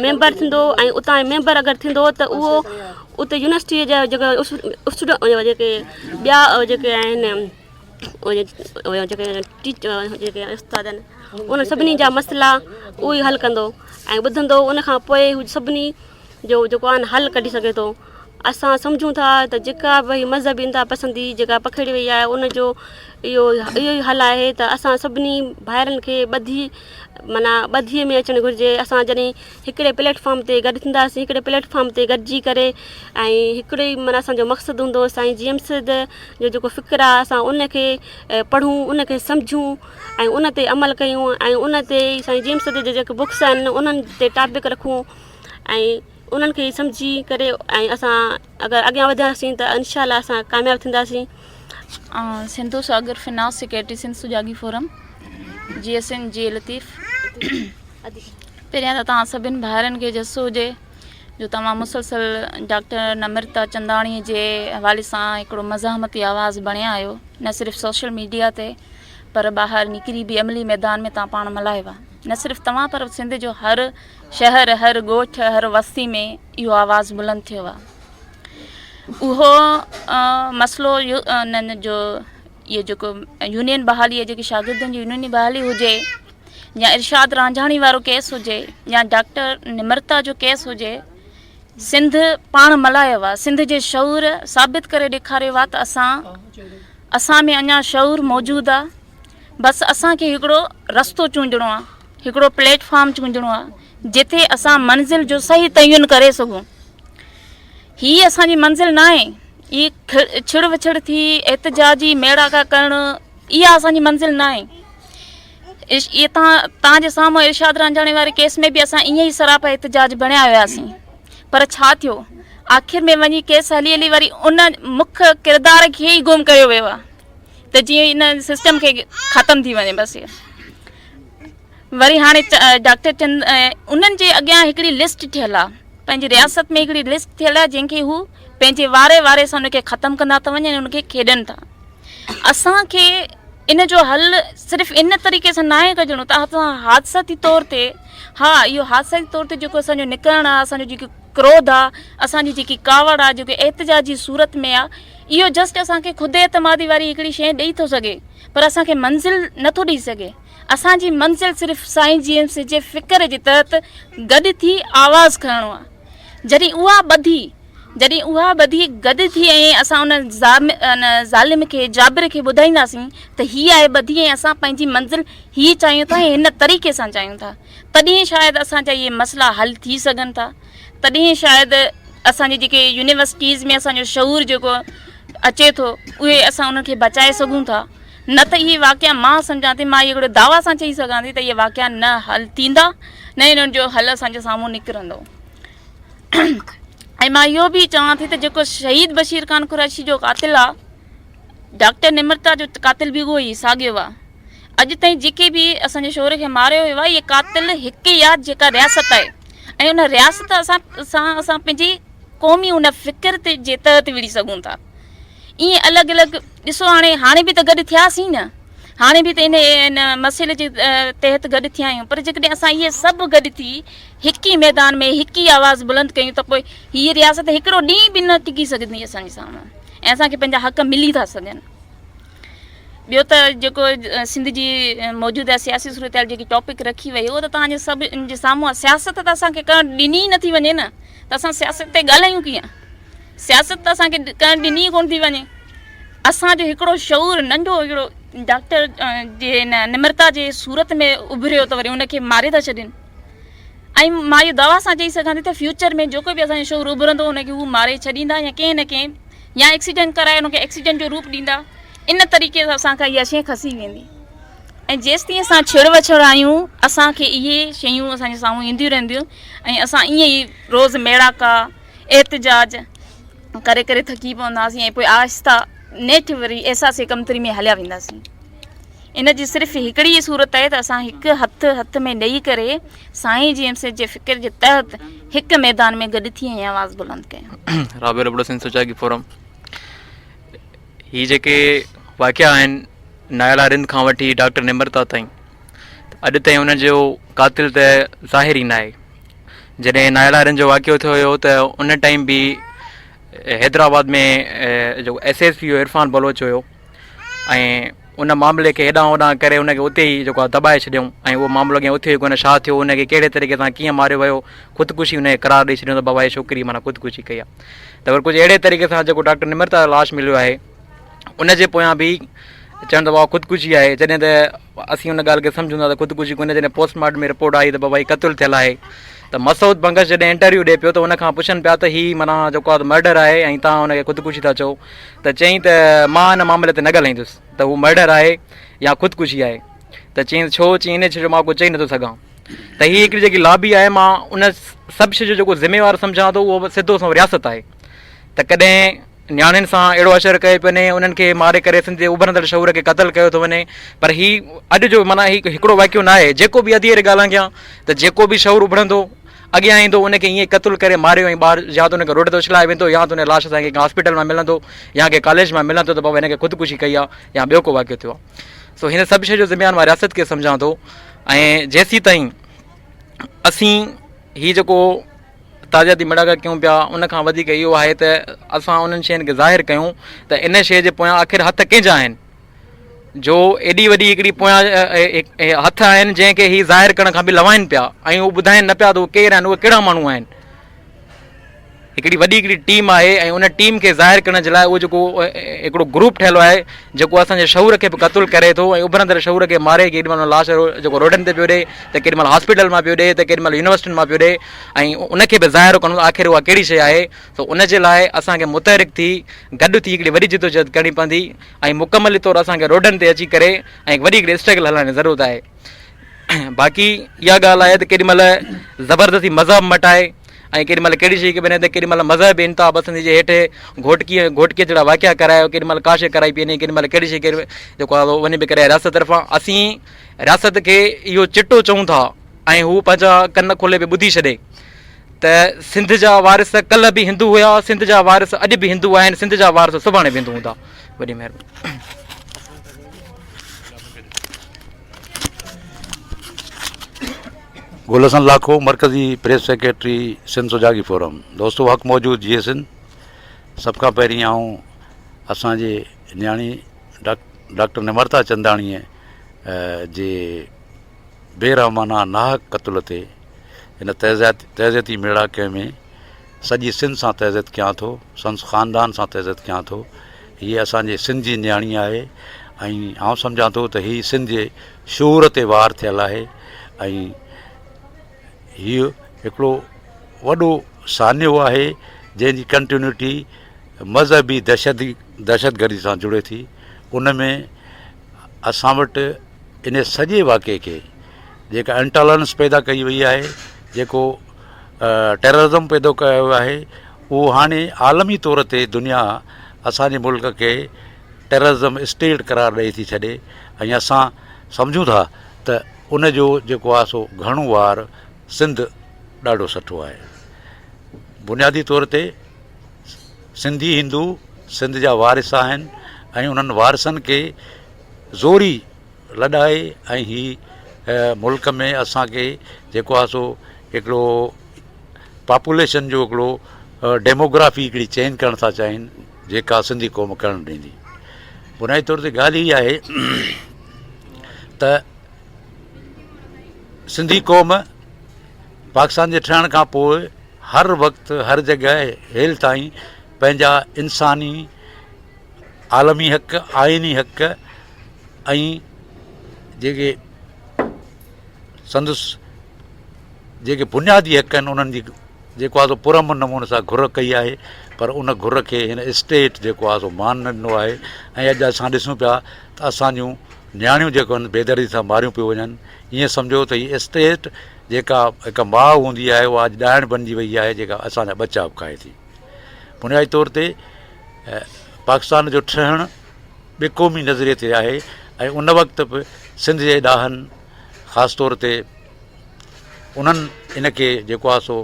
ميمبر ٿيندو ۽ اتان جو ميمبر اگر ٿيندو ته اهو اتي يونيورسٽي جا جيڪا جيڪي ٻيا جيڪي آهن اهي جيڪي ٽيچر جيڪي استاد آهن ان سڀني جا مسئلا اهو ئي حل ڪندو ۽ ٻڌندو ان کان پوء هو سڀني جو جيڪو آهي نه حل ڪڍي سگهي ٿو اسان سمجهون ٿا ته جيڪا به هي مذهبي انتها پسندي جيڪا پکيڙي وئي آهي ان جو اهو اهو ئي حل آهي ته اسان سڀني ڀائرن کي ٻڌي معنيٰ ٻڌيء ۾ اچڻ گهرجي اسان جڏهن هڪڙي پليٽ فارم تي گڏ ٿينداسين هڪڙي پليٽ فارم تي گڏجي ڪري ۽ هڪڙو ئي معنيٰ اسان جو مقصد هوندو سائين جي ايم سيد جو جيڪو فڪر آهي اسان ان کي پڙهون ان کي سمجهون ۽ ان تي عمل ڪيون ۽ ان تي سائين جي ايم سيد جي جيڪي بڪس آهن انهن تي ٽاپڪ رکون ۽ انهن کي سمجهي ڪري ۽ اسان اگر اڳيان وڌياسين ته انشاء الله اسان ڪامياب ٿينداسين. Sindhu Sagar finance secretary Sindh Sujagi forum Jeay Sindh Jeay Latif پهريان ته توهان سڀن ڀائرن کي جس هجي جو توهان مسلسل ڊاڪٽر نمرتا چنداڻي جي حوالي سان هڪڙو مزاحمتي آواز بڻيا آهيو نه صرف سوشل ميڊيا تي پر ٻاهر نڪري به عملي ميدان ۾ توهان پاڻ ملهايو آهي نه صرف توهان پر سنڌ جو هر شهر، هر ڳوٺ، هر وستي ۾ اهو آواز بلند ٿيو آهي. اهو مسئلو انهن جو اهو جيڪو يونين بحالي جيڪي شاگردن جي يونين بحالي هجي يا ارشاد رانجهاڻي وارو ڪيس هجي يا ڊاڪٽر نمرتا جو ڪيس هجي سنڌ پاڻ ملهايو آهي سنڌ جي شعور ثابت ڪري ڏيکاريو آهي ته اسان اسان ۾ اڃا شعور موجود آهي بس اسان کي هڪڙو رستو چونڊڻو آهي هڪڙو پليٽ فارم چونڊڻو آهي جتي اسان منزل جو صحيح تعين ڪري سگهون هي اسان جي منزل نه آهي هي ڇڙ وڇڙ ٿي احتجاجي ميڙاڪا ڪرڻ اها اسان جي منزل نه آهي اهي تان تان جي سامهون ارشاد رانجهاڻي واري ڪيس ۾ به اسان ائين ئي سراپا احتجاج بڻيا هياسين پر ڇا ٿيو آخر ۾ وڃي ڪيس هلي هلي وري ان مک ڪردار کي ئي گم ڪيو ويو آهي ته جيئن ان سسٽم کي ختم ٿي وڃي بس وري هاڻي ڊاڪٽر چند انهن جي اڳيان هڪڙي لسٽ ٺهيل آهي پنهنجي رياست ۾ هڪڙي لسٽ ٿيل آهي جنهن کي هو پنهنجي واري واري سان ان کي ختم ڪندا ٿا وڃن ان کي کيڏن ٿا اسان کي ان جو حل صرف ان طريقي سان ناهي ڪڍڻو ته اسان حادثاتي طور تي ها اهو حادثاتي طور تي جيڪو اسان جو نڪرڻ آهي اسان جو جيڪو ڪروڌ آهي اسان جي جيڪي ڪاوڙ آهي جيڪو احتجاجي صورت ۾ آهي اهو جسٽ اسان کي خود اعتمادي واري هڪڙي شيء ڏئي ٿو سگهي پر اسان کي منزل نٿو ڏئي سگهي. اسان جي منزل صرف سائين جي ايم سي جي فڪر جي تحت گڏ ٿي آواز کڻڻو آهي. جڏهن اها ٻڌي جڏهن اها ٻڌي گڏ ٿي ۽ اسان ان ظالم کي جابر کي ٻڌائينداسين ته هي آهي ٻڌي ۽ اسان پنهنجي منزل هي چاهيون ٿا ۽ هن طريقي سان چاهيون ٿا تڏهن شايد اسان جا اهي مسئلا حل ٿي سگهن ٿا. تڏهن شايد اسان جي جيڪي يونيورسٽيز ۾ اسان جو شعور جيڪو اچي ٿو اهي اسان انهن کي بچائي سگهون ٿا نه ته اهي واقعا مان سمجهان ٿي مان هڪڙو دعويٰ سان چئي سگهان ٿي ته اهي واقعا نه حل ٿيندا نه انهن جو حل اسان جي سامهون نڪرندو ۽ مان اهو به چوان ٿي ته جيڪو شهيد بشير خان قريشي جو قاتل آ ڊاڪٽر نمرتا جو قاتل به اهو ئي ساڳيو آ اڄ تائين جيڪي به اسان جي شعور کي ماريو ويو آهي اهي قاتل هڪ ئي آهي جيڪا رياست آهي ۽ ان رياست اسان سان اسان پنهنجي قومي ان فڪر تي جي تحت وڙهي سگهون ٿا ائين الڳ الڳ ڏسو هاڻي هاڻي به ته گڏ ٿياسين نه هاڻي به ته ان ان مسئلي جي تحت گڏ ٿيا آهيون پر جيڪڏهن اسان اهي سڀ گڏ ٿي هڪ ئي ميدان ۾ هڪ ئي آواز بلند ڪيون ته پوء هيء رياست هڪڙو ڏينهن به نه ٽڪي سگهندي اسان جي سامهون ۽ اسان کي پنهنجا حق ملي ٿا سگهن. ٻيو ته جيڪو سنڌ جي موجوده سياسي صورتحال جيڪي ٽاپڪ رکي وئي اهو ته توهان جي سڀ جي سامهون آهي سياست ته اسان کي ڪرڻ ڏني ئي نٿي وڃي نه ته اسان سياست تي ڳالهايون ڪيئن سياست ته اسان کي ڪرڻ ڏني ئي ڪونه ٿي وڃي اسان جو هڪڙو شعور ننڍو هڪڙو ڊاڪٽر جي هن نمرتا جي صورت ۾ اڀريو ته وري ان کي ماري ٿا ڇڏين ۽ مان اهو دعويٰ سان چئي سگهان ٿي ته فيوچر ۾ جيڪو به اسان جو شعور اڀرندو ان کي هو ماري ڇڏيندا يا ڪنهن نه ڪنهن يا ايڪسيڊنٽ ڪرائي ان کي ايڪسيڊنٽ جو روپ ڏيندا ان طريقي سان اسان کان اها شيء کسي ويندي ۽ جيستائين اسان ڇڙ وڇڙ آهيون اسان کي اهي شيون اسان جي سامهون اينديون رهنديون ۽ اسان ائين ئي روز ميڙاڪا احتجاج ڪري ڪري ٿڪي پونداسين ۽ پوء آهسته نيٺ وري احساس ڪمتري ۾ هليا وينداسين ان جي صرف هڪڙي ئي صورت آهي ته اسان هڪ هٿ هٿ ۾ ڏئي ڪري سائين جي ايم سيد جي فڪر جي تحت هڪ ميدان ۾ گڏ ٿي ۽ آواز بلند ڪيون. رابعه ابڙو سنڌ سجاڳي فورم هي جيڪي واقعا آهن نائلا رند کان وٺي ڊاڪٽر نمرتا تائين اڄ تائين ان جو قاتل ته ظاهر ئي ناهي جڏهن نائلا رند جو واقعو ٿيو هيو ته ان ٽائيم به حيدرآباد ۾ جيڪو ايس ايس پي هو عرفان بلوچ هيو ۽ ان معاملي کي هيڏانهن هوڏانهن ڪري ان کي اتي ئي جيڪو آهي دٻائي ڇڏيائون ۽ اهو معاملو اڳيان اٿيو ئي ڪونه ڇا ٿيو ان کي ڪهڙي طريقي سان ڪيئن ماريو ويو خودڪشي ان کي قرار ڏئي ڇڏيو ته بابا هي ڇوڪري معنيٰ خودڪشي ڪئي آهي ته وري ڪجهه اهڙي طريقي سان جيڪو ڊاڪٽر نمرتا جو لاش مليو آهي ان جي پويان به چون ته بابا خودڪشي آهي جڏهن ته اسين ان ڳالهه کي سمجهون ٿا ته خودڪشي ڪونهي جڏهن پوسٽ مارٽم ۾ رپورٽ آئي ته بابا هي قتل ٿيل آهي ته مسعود بنگش جڏهن انٽرويو ڏئي پيو ته ان کان پڇن پيا ته هي معنيٰ جيڪو آهي مرڊر آهي ۽ تان ان کي خودڪشي ٿا چئو ته چيائين ته مان ان معاملي تي نه ڳالهائيندس ته هو مرڊر آهي يا خودڪشي آهي ته چيائين ڇو چيائين ان جو مان ڪجهه چئي نٿو سگهان ته هي هڪڙي جيڪي لابي آهي مان ان سڀ شي جو جيڪو ذميوار سمجهان ٿو اهو سڌو سنئون رياست آهي ته ڪڏهن نياڻين سان اهڙو حشر ڪيو پيو وڃي انهن کي ماري ڪري سنڌ جي اڀرندڙ شعور کي قتل ڪيو ٿو وڃي پر هي اڄ جو معنيٰ هي هڪڙو واقعو نه آهي جيڪو به اڌيري ڳالهه ڪيان ته جيڪو به شعور اڀرندو اڳيان ايندو ان کي ائين قتل ڪري ماريو ۽ ٻاهر يا ته ان کي روڊ تي اڇلايو ويندو يا ته ان لاش اسان کي ڪنهن هاسپيٽل مان ملندو يا ڪنهن ڪاليج مان ملندو ته بابا هن کي خودڪشي ڪئي آهي يا ٻيو ڪو واقعو ٿيو آهي سو هن سڀ شيء جو ذميوار مان رياست کي سمجهان ٿو ۽ جيسين تائين اسين هي جيڪو تعزيتي ميڙاڪا ڪيون پيا ان کان وڌيڪ اهو آهي ته اسان انهن شين کي ظاهر ڪيون ته ان شيء جي پويان آخر هٿ ڪنهن جا آهن جو ايڏي وڏي هڪڙي پويان هٿ آهن جنهن کي هي ظاهر ڪرڻ کان به لوائن پيا ۽ هو ٻڌائين نه پيا ته هو ڪير آهن اهي ڪهڙا ماڻهو آهن هڪڙي وڏي هڪڙي ٽيم آهي ۽ ان ٽيم کي ظاهر ڪرڻ جي لاء اهو جيڪو هڪڙو گروپ ٺهيل آهي جيڪو اسان جي شعور کي به قتل ڪري ٿو ۽ اڀرندڙ شعور کي ماري ڪيڏي مهل لاش جيڪو روڊن تي پيو ڏي ته ڪيڏي مهل هاسپيٽل مان پيو ڏي ته ڪيڏي مهل يونيورسٽين مان پيو ڏي ۽ ان کي به ظاهر ڪرڻو آخر اها ڪهڙي شيء آهي سو ان جي لاء اسان کي متحرڪ ٿي گڏ ٿي هڪڙي وڏي جدوجهد ڪرڻي پوندي ۽ مڪملي طور اسان کي روڊن تي اچي ڪري ۽ وڏي هڪڙي اسٽرگل هلائڻ جي ضرورت آهي باقي اها ڳالهه آهي ته ڪيڏي مهل زبردستي مذهب مٽائي ۽ ڪيڏي مهل ڪهڙي شيء کي وڃي ته ڪيڏي مهل مذهبي انتها پسندي جي هيٺ گهوٽڪي ۽ گهوٽڪي جهڙا واقعا ڪرايو ڪيڏي مهل ڪا شيء ڪرائي پئي وڃي ڪيڏي مهل ڪهڙي شيء جيڪو آهي وڃي پئي ڪري رياست طرفان اسين رياست کي اهو چٽو چئون ٿا ۽ هو پنهنجا ڪن کولي به ٻڌي ڇڏي ته سنڌ جا وارث ڪلهه به هندو هيا، سنڌ جا وارث اڄ به هندو آهن، سنڌ جا وارث سڀاڻي به هندو هوندا. وڏي مهرباني. گل حسن لاکو، مرڪزي پريس سيڪريٽري سنڌ سجاڳي فورم، دوستو حق موجود جيئي سنڌ. سڀ کان پهرين آئون اسان جي نياڻي ڊاڪٽر نمرتا چنداڻيء جي بي رحمانه ناحق قتل تي هن تعزيتي ميڙاڪي ۾ سڄي سنڌ سان تعزيت ڪيان ٿو، سندس خاندان سان تعزيت ڪيان ٿو. هيء اسان جي سنڌ جي نياڻي آهي ۽ آئون سمجهان ٿو ته هي سنڌ جي شعور تي وار ٿيل آهي ۽ هيء هڪڙو وڏو سانحو آهي جنهن جي ڪنٽينيوٽي مذهبي دهشتگردي سان جڙي ٿي. ان ۾ اسان وٽ ان سڄي واقعي کي جيڪا انٽالرنس پيدا ڪئي وئي آهي جيڪو ٽيررزم پيدا ڪيو ويو آهي اهو هاڻي عالمي طور تي دنيا اسانجي ملڪ کي ٽيررزم اسٽيٽ قرار ڏئي ٿي ڇڏي ۽ اسان سمجهون ٿا ته ان جو جيڪو آهي سو گهڻو وار سنڌ ڏاڍو سٺو آهي بنيادي طور تي سنڌي هندو سنڌ جا وارث آهن ۽ انهن وارثن کي زوري لڏائي ۽ هي ملڪ ۾ اسان کي جيڪو آهي سو هڪڙو پاپوليشن جو هڪڙو ڊيموگرافي هڪڙي چينج ڪرڻ ٿا چاهين جيڪا سنڌي قوم ڪرڻ ڏيندي. بنيادي طور تي ڳالهه هي آهي ته سنڌي قوم پاڪستان جي ٺهڻ کان پوء هر وقت هر جڳهه هيل تائين پنهنجا انساني عالمي حق آئيني حق ۽ جيڪي سندس جيڪي بنيادي حق آهن انهن جي جيڪو آهي سو پرامن نموني سان گهر ڪئي آهي پر ان گهر کي هن اسٽيٽ جيڪو آهي سو مان نه ڏنو آهي ۽ اڄ اسان ڏسون پيا ته اسانجون نياڻيون جيڪو آهن بيدردي سان ماريون پيون وڃن ائين سمجهو ته هي اسٽيٽ جيڪا هڪ ماء هوندي آهي اها اڄ ڏائڻ بنجي وئي آهي جيڪا اسانجا ٻچا به کائي ٿي بنيادي طور تي پاڪستان جو ٺهڻ به قومي نظريي تي آهي ۽ ان وقت به سنڌ جي ڏاهن خاص طور تي انهن ان کي جيڪو آهي سو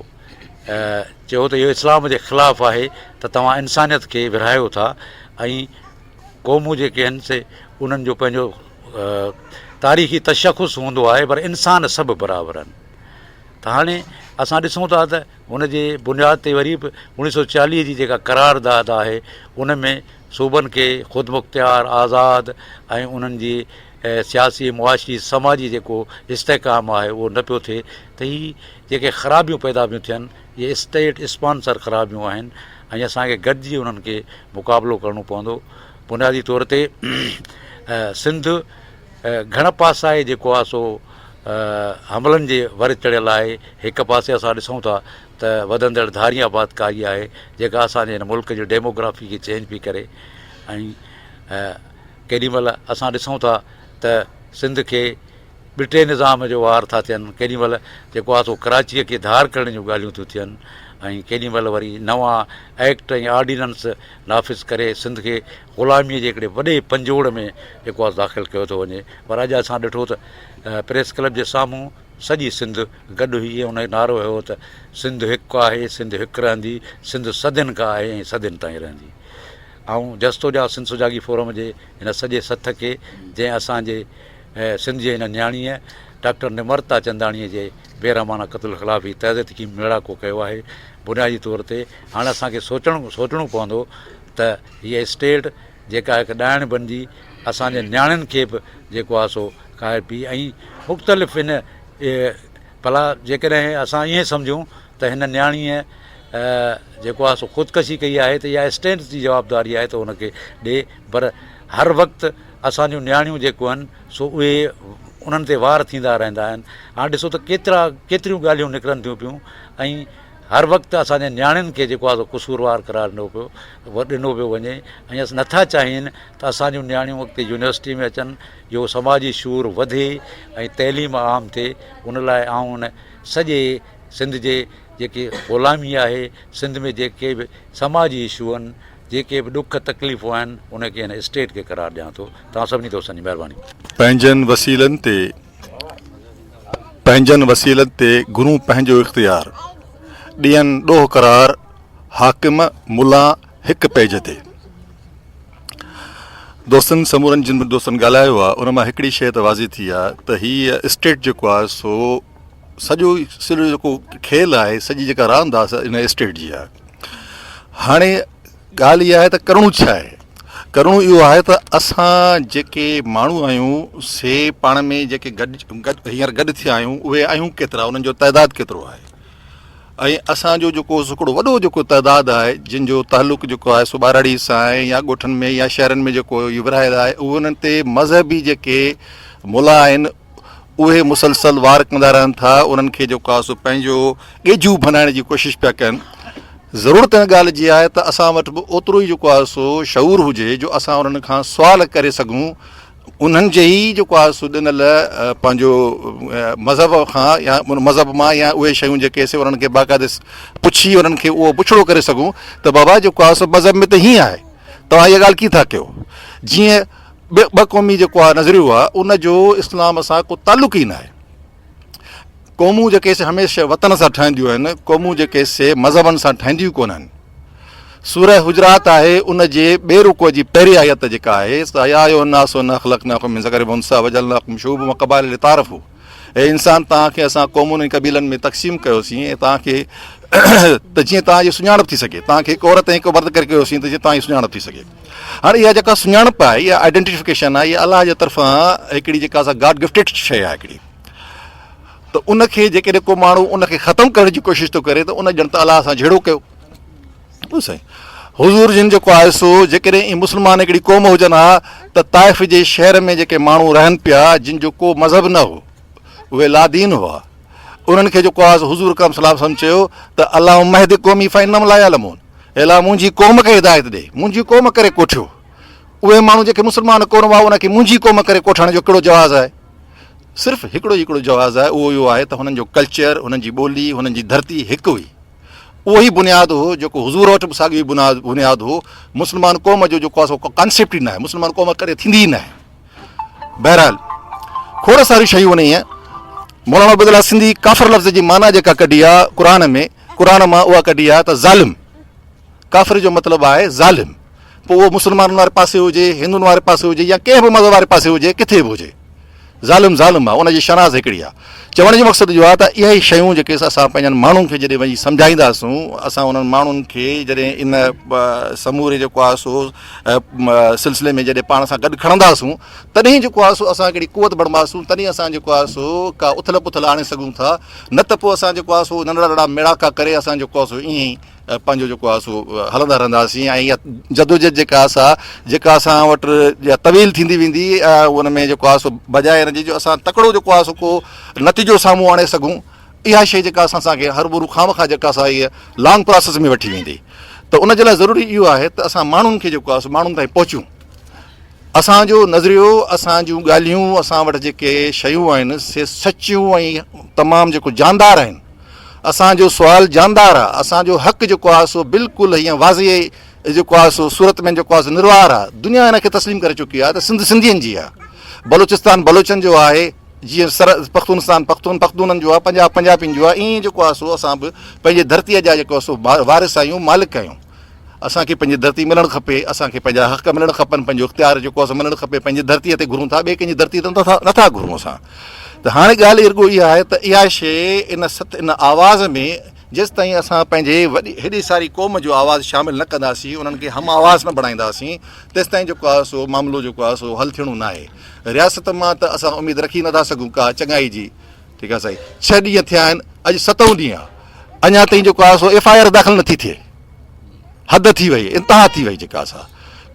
چيو ته اهو اسلام جي خلاف آهي ته توهان انسانيت کي ورهايو ٿا ۽ قومون جيڪي آهن سي انهن جو پنهنجو تاريخي تشخص هوندو آهي پر انسان سڀ برابر آهن ته هاڻي اسان ڏسون ٿا ته ان جي بنياد تي وري به اوڻيهه سو چاليهه جي جيڪا قرارداد آهي ان ۾ صوبن کي خودمختيار آزاد ۽ انهن جي سياسي معاشي سماجي جيڪو استحڪام آهي اهو نه پيو ٿئي ته هي جيڪي خرابيون پيدا پيون ٿين اهي اسٽيٽ اسپانسر خرابيون آهن ۽ اسان کي گڏجي انهن کي مقابلو ڪرڻو پوندو بنيادي طور تي سنڌ گهڻ پاسائي جيڪو آهي سو حملن جي ور چڙهيل آهي هڪ پاسي اسان ڏسون ٿا ته وڌندڙ ڌاري آبادڪاري آهي جيڪا اسان جي هن ملڪ جي ڊيموگرافي کي چينج پئي ڪري ۽ ڪيڏي مهل اسان ڏسون ٿا ته سنڌ کي ٻٽي نظام جو وار ٿا ٿين، ڪيڏي مهل جيڪو آهي سو ڪراچيء کي ڌار ڪرڻ جون ڳالهيون ٿيون ٿين ۽ ڪيڏي مهل وري نوان ايڪٽ ۽ آرڊيننس نافذ ڪري سنڌ کي غلاميء جي هڪڙي وڏي پنجوڙ ۾ جيڪو آهي داخل ڪيو ٿو وڃي پر اڄ اسان ڏٺو ته پريس ڪلب جي سامهون سڄي سنڌ گڏ هئي ۽ ان جو نعرو هيو ته سنڌ هڪ آهي، سنڌ هڪ رهندي، سنڌ صدين کان آهي ۽ صدين تائين رهندي. آئون جستوجا سنڌ سجاڳي فورم جي هن سڄي سٿ کي جنهن اسان جي سنڌ جي هن نياڻيء ڊاڪٽر نمرتا چنداڻيء جي بي رحمانه قتل خلاف هي تعزيتي ميڙاڪو ڪيو آهي بنيادي طور تي هاڻ اسان کي سوچڻ سوچڻو پوندو ته هيء اسٽيٽ جيڪا هڪ ڏائڻ بنجي اسان جي نياڻين کي به جيڪو آهي سو کائي پي ۽ مختلف هن ڀلا جيڪڏهن اسان ائين سمجهون ته هن نياڻيء جيڪو آهي سو خودڪشي ڪئي آهي ته اها اسٽيٽ جي جوابداري آهي ته ان کي ڏي پر هر وقت اسان جون نياڻيون جيڪو آهن سو اهي انهن تي وار ٿيندا رهندا آهن هاڻي ڏسو ته ڪيترا ڪيتريون ڳالهيون نڪرن ٿيون پيون ۽ هر وقت اسان جي نياڻين کي جيڪو آهي سو قصوروار قرار ڏنو پيو ڏنو پيو وڃي ۽ اسان نٿا چاهين ته اسان جون نياڻيون اڳتي يونيورسٽي ۾ اچن جو سماجي شعور وڌي ۽ تعليم عام ٿئي ان لاء آئون ان سڄي سنڌ جي جيڪي غلامي آهي سنڌ ۾ جيڪي به سماجي اشو آهن جيڪي به ڏک تڪليفون آهن ان کي هن اسٽيٽ کي قرار ڏيان ٿو توهان سڀني دوستن جي مهرباني. پنهنجن وسيلن تي پنهنجن وسيلن تي گهرون پنهنجو اختيار ڏين ڏوهه قرار حاڪم ملان هڪ پيج تي. دوستن سمورن جن به دوستن ڳالهايو آهي ان مان هڪڙي شيء ته واضح ٿي آهي ته هي اسٽيٽ جيڪو آهي سو سڄو سڄو جيڪو کيل آهي سڄي جيڪا راند آهي سا ان اسٽيٽ جي آهي هاڻي ڳالهه اها آهي ته ڪرڻو ڇا آهي ڪرڻو اهو آهي ته اسان جيڪي ماڻهو آهيون سي پاڻ ۾ جيڪي گڏ گڏ هينئر گڏ ٿيا آهيون اهي آهيون ڪيترا انهن جو تعداد ڪيترو آهي ۽ اسان جو جيڪو هڪڙو وڏو جيڪو تعداد آهي جن جو تعلق جيڪو آهي سو ٻهراڙي سان آهي يا ڳوٺن ۾ يا شهرن ۾ جيڪو اهو ورهايل آهي اهو انهن تي مذهبي جيڪي ملا آهن اهي مسلسل وار ڪندا رهن ٿا انهن کي جيڪو آهي سو پنهنجو ڳيجهو بنائڻ جي ڪوشش پيا ڪن ضرورت ان ڳالهه جي آهي ته اسان وٽ به اوترو ئي جيڪو آهي سو شعور هجي جو اسان انهن کان سوال ڪري سگهون انهن جي ئي جيڪو آهي سو ڏنل پنهنجو مذهب کان يا ان مذهب مان يا اهي شيون جيڪي سي انهن کي باقاعدي پڇي انهن کي اهو بڇڙو ڪري سگهون ته بابا جيڪو آهي سو مذهب ۾ ته هيئن آهي توهان اها ڳالهه ڪيئن ٿا ڪيو جيئن ٻه قومي جيڪو آهي نظريو آهي ان جو اسلام سان ڪو تعلق ئي ناهي قومون جيڪي سي هميشه وطن سان ٺهنديون آهن، قومون جيڪي سي مذهبن سان ٺهنديون ڪونهن. سوره حجرات آهي ان جي ٻئي رڪوع جي پهرين آيت جيڪا آهي سا يا ايها الناس انا خلقناڪم من ذڪر و انثي وجعلناڪم شعوبا وقبائل لتعارفوا اي انسان توهان کي اسان قومن ۽ قبيلن ۾ تقسيم ڪيوسين ۽ توهان کي ته جيئن توهان جي سڃاڻپ ٿي سگهي. توهان کي هڪ عورت ۽ هڪ مرد ڪري ڪيوسين ته جيئن توهان جي سڃاڻپ ٿي سگهي. هاڻي اها جيڪا سڃاڻپ آهي، اها آئيڊينٽيفڪيشن آهي، اها الله جي طرفان هڪڙي جيڪا سا گاڊ گفٽيڊ شيء آهي هڪڙي. ته ان کي جيڪڏهن ڪو ماڻهو ان کي ختم ڪرڻ جي ڪوشش ٿو ڪري ته ان ڄڻ ته الله سان جهيڙو ڪيو. سائين حضور جن جيڪو آهي سو جيڪڏهن اهي مسلمان هڪڙي قوم هجن ها ته طائف جي شهر ۾ جيڪي ماڻهو رهن پيا جن جو ڪو مذهب نه هو اهي لادين هئا انهن کي جيڪو آهي حضور اڪرم صلي الله عليه وسلم چيو ته اللهم اهد قومي فانهم لا يعلمون اي الله منهنجي قوم کي هدايت ڏي منهنجي قوم ڪري ڪوٺيو اهي ماڻهو جيڪي مسلمان ڪونه هئا ان کي منهنجي قوم ڪري ڪوٺڻ جو ڪهڙو جواز آهي صرف هڪڙو ئي هڪڙو جواز آهي اهو اهو آهي ته هنن جو ڪلچر هنن جي ٻولي هنن جي ڌرتي هڪ هئي اهو ئي بنياد هو جيڪو حضور وٽ به ساڳيو ئي بنياد هو. مسلمان قوم جو جيڪو آهي سو ڪو ڪانسيپٽ ئي ناهي. مسلمان قوم ڪڏهن ٿيندي ئي ناهي. بهرحال کوڙ ساريون شيون انهيء مولانا عبيدالله سنڌي ڪافر لفظ جي معنيٰ جيڪا ڪڍي آهي قرآن ۾ قرآن مان اها ڪڍي آهي ته ظالم ڪافر جو مطلب آهي ظالم پوء اهو مسلمانن واري پاسي هجي هندن واري پاسي هجي يا ڪنهن به مذهب واري پاسي هجي ڪٿي به هجي ظالم ظالم آهي ان جي شناس هڪڙي آهي چوڻ جو مقصد اهو آهي ته اهي شيون جيڪي اسان پنهنجن ماڻهن کي جڏهن وڃي سمجهائينداسون اسان انهن ماڻهن کي جڏهن ان سموري جيڪو آهي سو سلسلي ۾ جڏهن پاڻ سان گڏ کڻنداسون تڏهن جيڪو آهي سو اسان هڪڙي قوت بڻباسون تڏهن اسان جيڪو آهي سو ڪا اٿل پٿل آڻي سگهون ٿا نه ته پوء اسان جيڪو آهي سو ننڍڙا ننڍڙا ميڙاڪا ڪري اسان جيڪو آهي سو ائين ئي پنهنجو جيڪو آهي سو هلندا رهنداسين ۽ اها جدوجهد جيڪا آهي سا جيڪا اسان وٽ يا طويل ٿيندي ويندي ان ۾ جيڪو آهي سو بجاء ان جي جو اسان تڪڙو جيڪو آهي سو ڪو نتيجو سامهون آڻي سگهون اها شيء جيڪا اسان اسان کي هربرو خامخواه جيڪا سا هيء لانگ پراسيس ۾ وٺي ويندي ته ان جي لاء ضروري اهو آهي ته اسان ماڻهن کي جيڪو آهي سو ماڻهن تائين پهچون اسان جو نظريو اسان جون ڳالهيون اسان وٽ جيڪي شيون آهن سي سچيون ۽ تمام جيڪو جاندار آهن اسان جو سوال جاندار آ، اسان جو حق جيڪو آ سو بلڪل هيئن واضح جيڪو آ سو صورت ۾ جيڪو آ سو نروار آ، دنيا ان کي تسليم ڪري چڪي آ ته سنڌ سنڌين جي آ، بلوچستان بلوچن جو آهي، جيئن سر پختونستان پختون پختونن جو آ، پنجاب پنجابين جو آ، ائين ئي جيڪو آ سو اسان به پنهنجي ڌرتيء جا جيڪو آ سو وارث آهيون، مالڪ آهيون. اسان کي پنهنجي ڌرتي ملڻ کپي، اسان کي پنهنجا حق ملڻ کپن، پنهنجو اختيار جيڪو آهي سو ملڻ کپي، پنهنجي ڌرتيء تي گهرون ٿا، ٻئي ڪنهن جي ڌرتيء تي نٿا گهرون اسان. ته هاڻي ڳالهه رڳو اها آهي ته اها شيء ان ست ان آواز ۾ جيستائين اسان پنهنجي وڏي هيڏي ساري قوم جو آواز شامل نه ڪنداسين، انهن کي هم آواز نه بڻائينداسين، تيستائين جيڪو آهي سو معاملو جيڪو آهي سو حل ٿيڻو ناهي. رياست مان ته اسان اميد رکي نٿا سگهون ڪا چڱائي جي. ٺيڪ آهي سائين ڇهه ڏينهن ٿيا آهن اڄ ستون ڏينهن آهي اڃا تائين جيڪو آهي سو ايف I R داخل نٿي ٿئي حد ٿي وئي انتها ٿي وئي جيڪا سا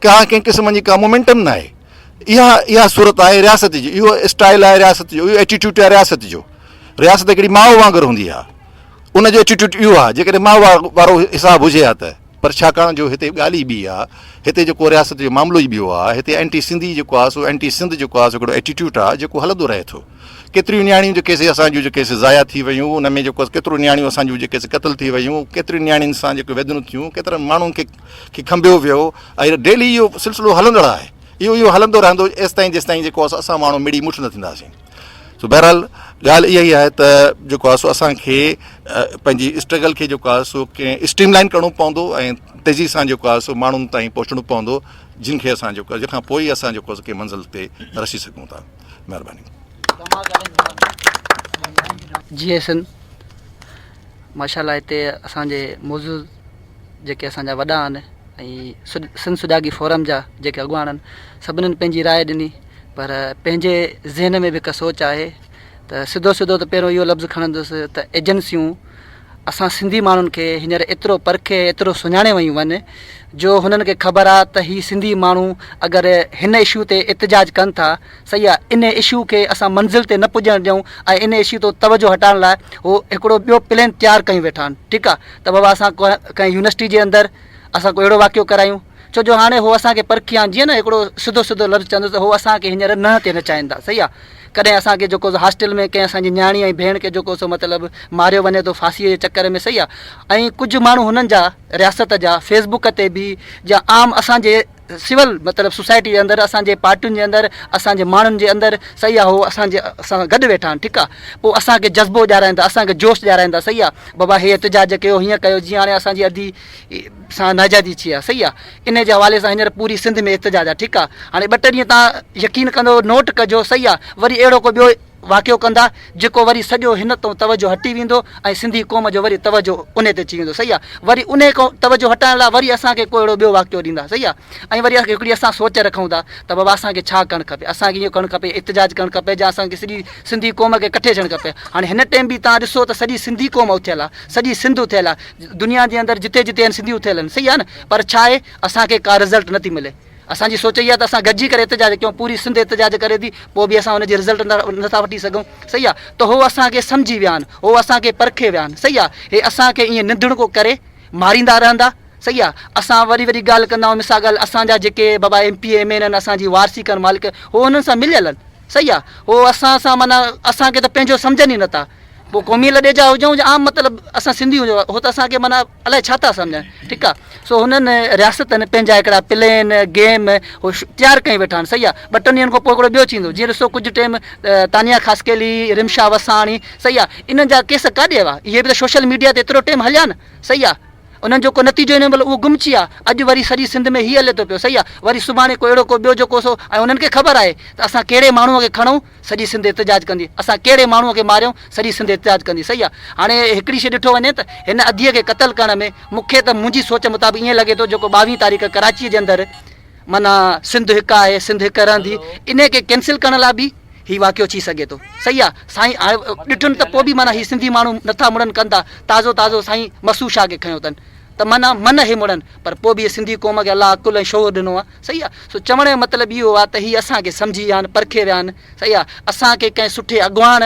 ڪا ڪنهن قسم جي ڪا مومينٽم نه آهي اها اها صورت آهي رياست جي اهو اسٽائل آهي رياست جو اهو ايٽيٽيوڊ آهي رياست جو رياست هڪڙي ماء وانگر هوندي آهي ان جو ايٽيٽيوڊ اهو آهي جيڪڏهن ماء وارو حساب هجي ها ته پر ڇاڪاڻ جو هتي ڳالهه ئي ٻي آهي هتي جيڪو رياست جو معاملو ئي ٻيو آهي هتي اينٽي سنڌي جيڪو آهي سو اينٽي سنڌ جيڪو آهي سو هڪڙو ايٽيٽيوڊ آهي جيڪو هلندو رهي ٿو ڪيتريون نياڻيون جيڪي سي اسان جون جيڪي سي ضايع ٿي ويون ان ۾ جيڪو ڪيترو نياڻيون اسان جون جيڪي سي قتل ٿي ويون ڪيترين نياڻين سان جيڪي ويڌنون ٿيون ڪيترن ماڻهن کي کي کنڀيو ويو ۽ ڊيلي اهو سلسلو هلندڙ آهي اهو اهو هلندو رهندو ايستائين جيستائين جيڪو اسان ماڻهو مڙي مٺ نه ٿينداسين سو بهرحال ڳالهه اها ئي آهي ته جيڪو آهي سو اسان کي پنهنجي اسٽرگل کي جيڪو آهي سو ڪنهن اسٽريم لائن ڪرڻو پوندو ۽ تيزي سان جيڪو آهي سو ماڻهن تائين پهچڻو پوندو جن کي اسان جيڪو جنهن کان پوء ئي اسان جيڪو ڪنهن منزل تي رسي سگهون ٿا مهرباني. جيئي سنڌ ماشاءالله هتي اسان جي معزز جيڪي اسان جا وڏا آهن ۽ سنڌ سجاڳي فورم جا جيڪي اڳواڻ آهن سڀنين پنهنجي راء ڏني پر پنهنجي ذهن ۾ به هڪ سوچ آهي ته سڌو سڌو ته پهريون اهو لفظ کڻندس ته ايجنسيون اسان سنڌي ماڻهن کي هينئر ايترو پرکي ۽ ايترو سڃاڻي ويون آهن جو هنن کي خبر آهي ته هي سنڌي ماڻهو اگر هن اشو تي احتجاج ڪن ٿا صحيح آهي ان اشو کي اسان منزل تي نه پڄڻ ڏيون ۽ ان اشو تان توجه هٽائڻ لاء هو هڪڙو ٻيو پلين تيار ڪيون ويٺا آهن ٺيڪ آهي ته بابا اسان ڪنهن يونيورسٽي جي اندر اسان ڪو اهڙو واقعو ڪرايون ڇو جو هاڻي هو اسان کي پرکي آن جيئن نه هڪڙو سڌو سڌو لفظ چوندس ته هو اسان کي هينئر ننهن تي نچائين ٿا صحيح آ ڪڏهن اسان کي جيڪو سو هاسٽل ۾ ڪنهن اسان جي نياڻي ۽ ڀيڻ کي جيڪو سو مطلب ماريو وڃي ٿو ڦاسي جي چڪر ۾ صحيح آ ۽ ڪجهه ماڻهو هنن جا رياست جا فيس بڪ تي به يا عام اسان جي سول مطلب سوسائٽي جي اندر اسان جي پارٽين جي اندر اسان جي ماڻهن جي اندر صحيح آ هو اسان جي سان گڏ ويٺا آهن ٺيڪ آ پوء اسان کي جذبو ڏيارائين ٿا اسان کي جوش ڏيارائين ٿا صحيح آ بابا هي احتجاج ڪيو هيئن ڪيو جيئن هاڻي اسان جي ادي سان ناجائزي ٿي آ صحيح آ انهي جي حوالي سان هينئر پوري سنڌ ۾ احتجاج آ ٺيڪ آ هاڻي ٻه ٽي ڏينهن تان يقين ڪندو نوٽ ڪجو صحيح آ وري اهڙو ڪو ٻيو واقعو ڪندا جيڪو وري سڄو هن تون توجه هٽي ويندو ۽ سنڌي قوم جو وري توجه انهي تي اچي ويندو صحيح آ وري انهي کان توجه هٽائڻ لاء وري اسان کي ڪو اهڙو ٻيو واقعو ڏيندا صحيح آ ۽ وري هڪڙي اسان سوچ رکون ٿا ته بابا اسان کي ڇا ڪرڻ کپي اسان کي اهو ڪرڻ کپي احتجاج ڪرڻ کپي يا اسان کي سڄي سنڌي قوم کي ڪٺي ٿيڻ کپي هاڻي هن ٽيم به تان ڏسو ته سڄي سنڌي قوم اٿيل آ سڄي سنڌ اٿيل آ دنيا جي اندر جتي جتي آهن سنڌي اٿيل آهن صحيح آ نه پر ڇا آهي اسان کي ڪا رزلٽ نٿي ملي اسان جي سوچ اها ته اسان گڏجي ڪري احتجاج ڪيون پوري سنڌ احتجاج ڪري ٿي پوء به اسان ان جي رزلٽ نٿا وٺي سگهون صحيح آ ته هو اسان کي سمجهي ويا آهن هو اسان کي پرکي ويا آهن صحيح آ هي اسان کي ائين نڌڻڪو ڪري ماريندا رهندا صحيح آ اسان وڏي وڏي ڳالهه ڪندا آهيون مثال ڳالهه اسان جا جيڪي بابا ايم پي ايم اين آهن اسان جي وارثي ڪن مالڪ هو انهن سان مليل آهن صحيح آ هو اسان سان معنيٰ اسان کي ته پنهنجو سمجهن ئي نٿا پوء قومي لڏي جا هجون يا عام مطلب اسان سنڌي هجون هو ته اسان کي معنيٰ الائي ڇا ٿا سمجهن ٺيڪ آ سو هنن رياستن پنهنجا هڪڙا پلين گيم هو تيار ڪئي ويٺا آهن صحيح آ ٻه ٽن ڏينهن کان پوء هڪڙو ٻيو ٿيندو جيئن ڏسو ڪجهه ٽيم تانيا خاصخيلي رمشا وساڻي صحيح آ انهن جا ڪيس ڪاڏي ويا اهي به ته سوشل ميڊيا تي ايترو ٽيم هليا نه صحيح آ انهن جو ڪو نتيجو ئي نه مليو اهو گم ٿي ويا اڄ وري سڄي سنڌ ۾ هي هلي ٿو پيو صحيح آ وري سڀاڻي ڪو اهڙو ڪو ٻيو جيڪو سو ۽ انهن کي خبر آهي ته اسان ڪهڙي ماڻهوء کي کڻون سڄي سنڌ احتجاج ڪندي اسان ڪهڙي ماڻهوء کي ماريون سڄي سنڌ احتجاج ڪندي صحيح آ هاڻي هڪڙي شي ڏٺو وڃي ته هن اديء کي قتل ڪرڻ ۾ مون کي ته منهنجي سوچ مطابق ائين لڳي ٿو جيڪو ٻاويهين تاريخ ڪراچيء جي اندر معنيٰ سنڌ هڪ آهي سنڌ هڪ رهندي انهي کي ڪينسل ڪرڻ لاء به هي واقعو ٿي سگهي ٿو صحيح آ سائين هاڻي ڏٺن ته پوء به معنيٰ هي سنڌي ماڻهو نٿا مڙن ڪن ٿا تازو تازو سائين مسعود شاهه کي کنيو اٿن ته معنيٰ من هي مڙن پر پوء به سنڌي قوم کي الله عقل ۽ شعور ڏنو آ صحيح آ سو چوڻ جو مطلب اهو آ ته هي اسان کي سمجهي ويا آهن پرکي ويا آهن صحيح آ اسان کي ڪنهن سٺي اڳواڻ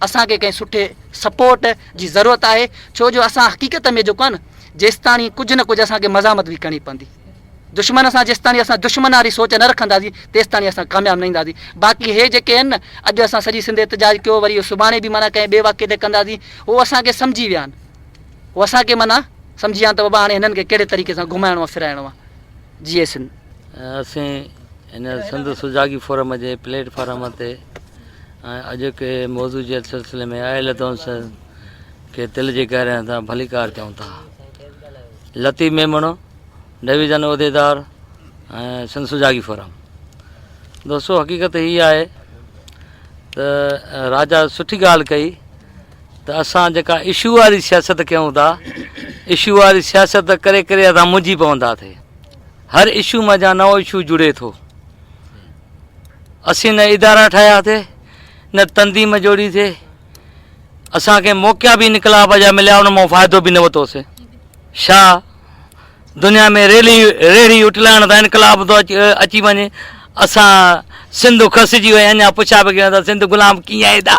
اسان کي ڪنهن سٺي سپورٽ جي ضرورت آهي ڇو جو اسان حقيقت ۾ جيڪو آ نه جيستاڻي ڪجهه نه ڪجهه اسان کي مزاحمت به ڪرڻي پوندي. دشمن سان جيستاڻي اسان دشمن واري سوچ نه رکنداسين تيستاڻي اسان ڪامياب نه اينداسين باقي هي جيڪي آهن نه اڄ اسان سڄي سنڌ احتجاج ڪيو وري سڀاڻي به معنيٰ ڪنهن ٻئي واقعي تي ڪنداسين هو اسان کي سمجهي ويا آهن هو اسان کي معنيٰ سمجهي ويا آهن ته بابا هاڻي هنن کي ڪهڙي طريقي سان گهمائڻو آهي ڦرائڻو آهي جيئي سنڌ. اسين هن سنڌ سجاڳي فورم جي پليٽ فارم تي ۽ اڄوڪي موضوع جي سلسلي ۾ آيل دوستن کي دل جي گهرائين سان ڀليڪار چئون ٿا. لطيف ميمڻ، ڊويزن عهديدار ۽ سنڌ سجاڳي فورم. دوستو حقيقت هي آهي ته راجا سٺي ڳالهه ڪئي ته اسان جيڪا اشو واري سياست ڪيون ٿا اشو واري سياست ڪري ڪري اسان منجهي پونداسي هر اشو منجهان نئون اشو جڙي ٿو اسين نه ادارا ٺاهياسي نه تنظيم جوڙيسي اسان کي موقعا به انقلاب جا مليا ان مان فائدو به نه ورتوسي شاهه دنيا ۾ ريلي ريڙهي اٽلائڻ تان انقلاب ٿو اچي وڃي اسان سنڌ کسجي وئي اڃا پڇا به ڪيون ته سنڌ غلام ڪيئن آهي دا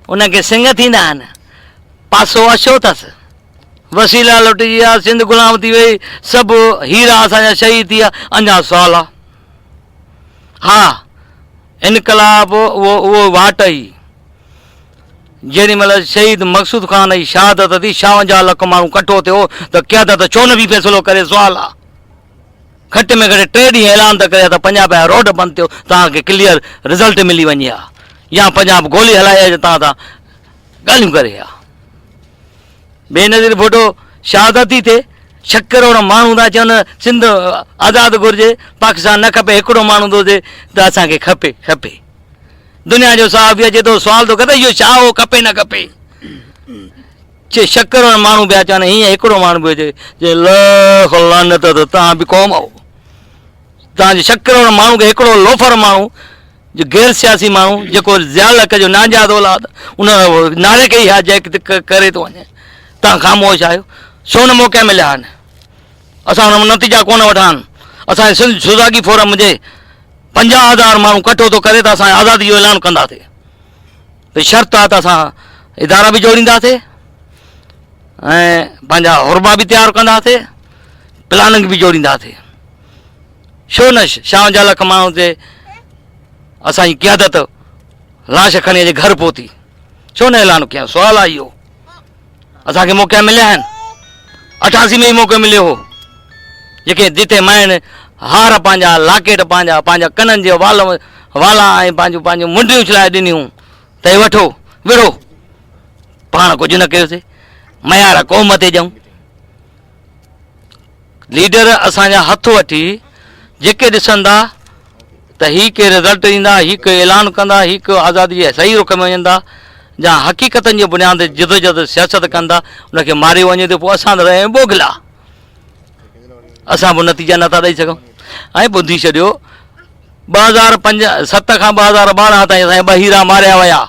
ان کي سنگ ٿيندا آهن پاسو اڇو اٿس وسيلا لٽجي ويا سنڌ غلام ٿي وئي سڀ هيرا اسان جا شهيد ٿي ويا اڃا سوال آ ها انقلاب اهو اهو واٽ هئي جيڏي مهل شهيد مقصود خان جي شهادت ٿي 56 لک ماڻهو ڪٺو ٿيو ته قيادت ڇو نه به فيصلو ڪري سوال آ گهٽ ۾ گهٽ ٽي ڏينهن اعلان ته ڪري ها ته پنجاب جا روڊ بند ٿيو توهان کي ڪليئر رزلٽ ملي وڃي ها يا پنجاب گولي هلائي ها توهان سان ڳالهيون ڪري ها بينظير ڀٽو شهادت ٿي ٿئي ڇهه ڪروڙ ماڻهو ٿا چون سنڌ آزاد گهرجي پاڪستان نه کپي هڪڙو ماڻهو ٿو چئي ته اسان کي کپي کپي دنيا جو صحافي اچي ٿو سوال ٿو ڪري ته اهو ڇا هو کپي نه کپي چي ڇهه ڪروڙ ماڻهو پيا چون هيئن هڪڙو ماڻهو پيو چئي چي لک لعنت ته توهان به قوم آهو توهان جي ڇهه ڪروڙ ماڻهو کي هڪڙو لوفر ماڻهو جو غير سياسي ماڻهو جيڪو ضياء الحق جو ناجائز اولاد ان نعري کي ئي هاء جيڪ ڪري ٿو وڃي تان خاموش آهيو ڇو نه موقعا مليا آهن اسان ان نتيجا ڪونه وٺا آهن اسان سنڌ سجاڳي فورم جي 50000 ماڻهو ڪٺو ٿو ڪري ته اسان آزادي جو اعلان ڪنداسي ته شرط آ ته اسان ادارا به جوڙينداسي ۽ پنهنجا حربا به تيار ڪنداسي پلاننگ به جوڙينداسي ڇو نه 56 لک ماڻهن تي اسان جي قيادت لاش کڻي اچي گهر پهتي ڇو نه اعلان ڪيان سوال آهي اهو اسان کي موقعا مليا آهن 88 ۾ ئي موقعو مليو هو جيڪي جتي مائن هار پنهنجا لاڪيٽ پنهنجا پنهنجا ڪنن جي وال والا ۽ پنهنجون پنهنجون منڊيون اڇلائي ڏنيون ته وٺو وڙهو پاڻ ڪجهه نه ڪيوسي ميار قوم تي ڏيون ليڊر اسان جا هٿ وٺي جيڪي ڏسندا ته هي ڪي رزلٽ ڏيندا، هي ڪي اعلان ڪندا، هي ڪي آزادي جي صحيح رخ ۾ وڃندا يا حقيقتن جي بنياد تي جدوجهد سياست ڪندا، ان کي ماريو وڃي ٿو پوء اسان ته رهيا آهيون ٻوگهلا، اسان به نتيجا نٿا ڏئي سگهون ۽ ٻڌي ڇڏيو 2005 7 کان 2012 تائين اسان جا ٻه هيرا ماريا ويا.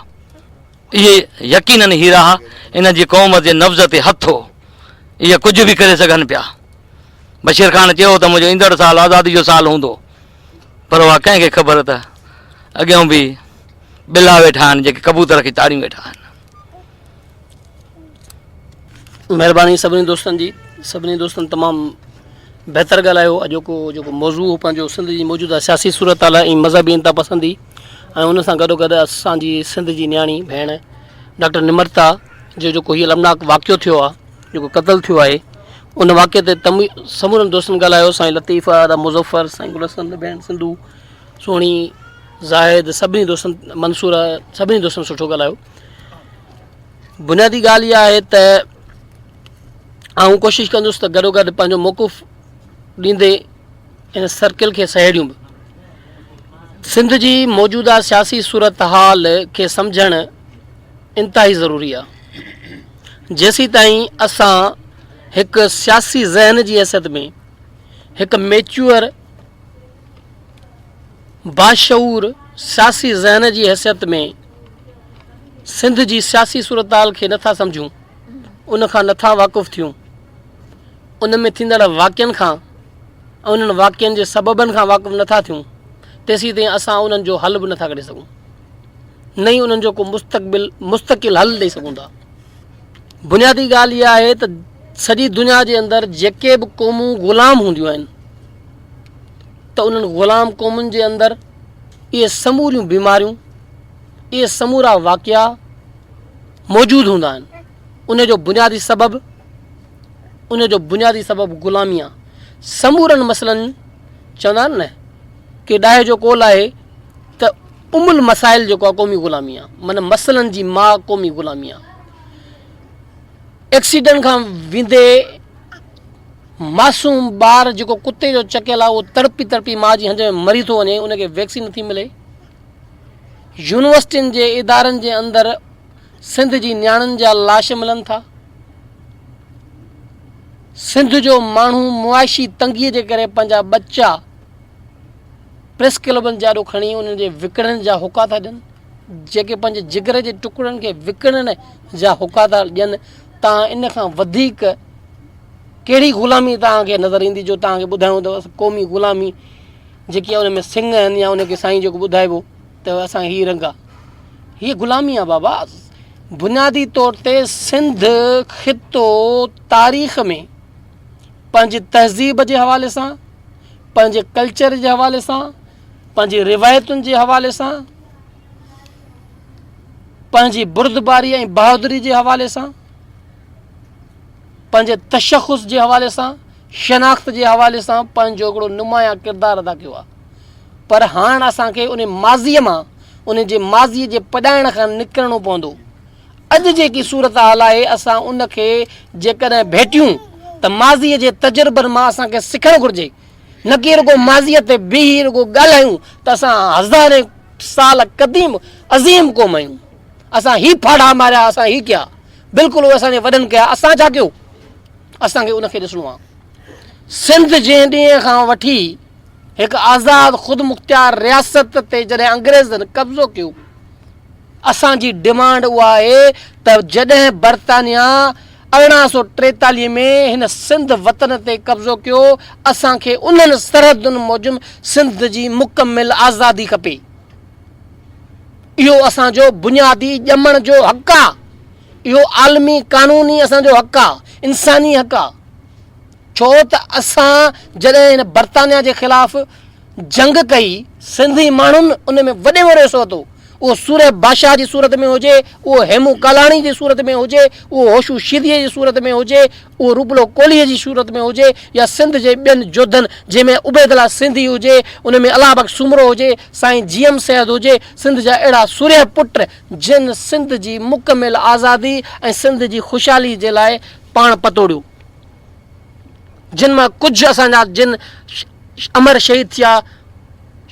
اهي يقينن هيرا ها، انهن جي قوم جي نبض تي هٿ هو. اهي ڪجهه به ڪري سگهن پيا. بشير خان چيو ته منهنجو ايندڙ سال آزادي جو سال هوندو، پر اها ڪنهن کي خبر ته اڳيون به ٻلا ويٺا آهن جيڪي ڪبوتر کي تاڙيون ويٺا آهن. مهرباني سڀني دوستن جي سڀني دوستن تمام بهتر ڳالهايو اڄوڪو جيڪو موضوع هو پنهنجو سنڌ جي موجوده سياسي صورتحال ۽ مذهبي انتها پسندي ۽ ان سان گڏو گڏ اسان جي سنڌ جي نياڻي ڀيڻ ڊاڪٽر نمرتا جو جيڪو هي المناڪ واقعو ٿيو آهي جيڪو قتل ٿيو آهي ان واقعي تي تم سمورن دوستن ڳالهايو سائين لطيف ادا مظفر سائين گل حسن ڀيڻ سنڌو سهڻي زاهد سڀني دوستن منصور سڀني دوستن سٺو ڳالهايو بنيادي ڳالهه اها آهي ته آئون ڪوشش ڪندس ته گڏو گڏ پنهنجو موقف ڏيندي ان سرڪل کي سهيڙيون به. سنڌ جي موجوده سياسي صورتحال کي سمجهڻ انتهائي ضروري آهي. جيسيتائين اسان هڪ سياسي ذهن جي حيثيت ۾ هڪ ميچوئر باشعور سياسي ذهن جي حيثيت ۾ سنڌ جي سياسي صورتحال کي نٿا سمجهون، ان کان نٿا واقف ٿيون، ان ۾ ٿيندڙ واقعن کان ۽ انهن واقعن جي سببن کان واقف نٿا ٿيون، تيسين تائين اسان انهن جو حل به نٿا ڪڍي سگهون، نه ئي انهن جو ڪو مستقبل مستقل حل ڏئي سگهون ٿا. بنيادي ڳالهه اها آهي ته سڄي دنيا جي اندر جيڪي به قومون غلام هونديون آهن ته انهن غلام قومن جي اندر اهي سموريون بيماريون، اهي سمورا واقعا موجود هوندا آهن. ان جو بنيادي سبب ان جو بنيادي سبب غلامي آ. سمورن مسئلن چوندا آهن نه ڪي ڏاهي جو قول آهي ته ام المسائل جيڪو آ قومي غلامي آ معنيٰ مسئلن جي ماء قومي غلامي آ. ايڪسيڊنٽ کان ويندي معصوم ٻار جيڪو ڪتي جو چڪيل آ اهو تڙپي تڙپي ماء جي هنج ۾ مري ٿو وڃي ان کي ويڪسين نٿي ملي. يونيورسٽين جي ادارن جي اندر سنڌ جي نياڻين جا لاش ملن ٿا. سنڌ جو ماڻهو معاشي تنگي جي ڪري پنهنجا ٻچا پريس ڪلبن جي آڏو کڻي انهن جي وڪڻڻ جا هوڪا ٿا ڏين، جيڪي پنهنجي جگر جي ٽڪڙن کي وڪڻڻ جا هوڪا ٿا ڏين، تان ان کان وڌيڪ ڪهڙي غلامي توهان کي نظر ايندي جو توهان کي ٻڌايون ته قومي غلامي جيڪي ان ۾ سنگ آهن يا ان کي سائين جيڪو ٻڌائبو ته اسان هي رنگ آ هي غلامي آ بابا بنيادي طور تي سنڌ خطو تاريخ ۾ پنهنجي تهذيب جي حوالي سان پنهنجي ڪلچر جي حوالي سان پنهنجي روايتن جي حوالي سان پنهنجي بردباري ۽ بهادري جي حوالي سان پنهنجي تشخص جي حوالي سان شناخت جي حوالي سان پنهنجو هڪڙو نمايان ڪردار ادا ڪيو آهي پر هاڻ اسان کي ان ماضيء مان ان جي ماضيء جي پڄائڻ کان نڪرڻو پوندو. اڄ جيڪي صورتحال آهي اسان ان کي جيڪڏهن ڀيٽيون ته ماضيء جي تجربن مان اسان کي سکڻ گهرجي نه ڪي رڳو ماضيء تي بيهي رڳو ڳالهايون ته اسان هزارين سال قديم عظيم قوم آهيون اسان هي ڦاڙها ماريا اسان هي ڪيا بلڪل اهي اسان جي وڏن ڪيا اسان ڇا ڪيو؟ اسان کي ان کي ڏسڻو آهي. سنڌ جنهن ڏينهن کان وٺي هڪ آزاد خودمختيار رياست تي جڏهن انگريزن قبضو ڪيو، اسان جي ڊمانڊ اها آهي ته جڏهن برطانيا 1843 ۾ هن سنڌ وطن تي قبضو ڪيو، اسان کي انهن سرحدن موجب سنڌ جي مڪمل آزادي کپي. اهو اسان جو بنيادي ڄمڻ جو حق آهي. اهو عالمي قانوني اسان جو حق آ، انساني حق آ، ڇو ته اسان جڏهن هن برطانيا جي خلاف جنگ ڪئي، سنڌي ماڻهن ان ۾ وڏي ۾ وڏو حصو ورتو، اهو سورهيه بادشاهه جي صورت ۾ هجي، اهو هيمون ڪالاڻي جي صورت ۾ هجي، اهو هوشو شيديء جي صورت ۾ هجي، اهو روپلو ڪولهيء جي صورت ۾ هجي يا سنڌ جي ٻين جوڌن جنهن ۾ عبيدالله سنڌي هجي، ان ۾ الله بخش سومرو هجي، سائين جي ايم سيد هجي، سنڌ جا اهڙا سورهيه پٽ جن سنڌ جي مڪمل آزادي ۽ سنڌ جي خوشحالي جي لاء پاڻ پتوڙيو. جن مان ڪجهه اسان جا جن امر شهيد ٿيا.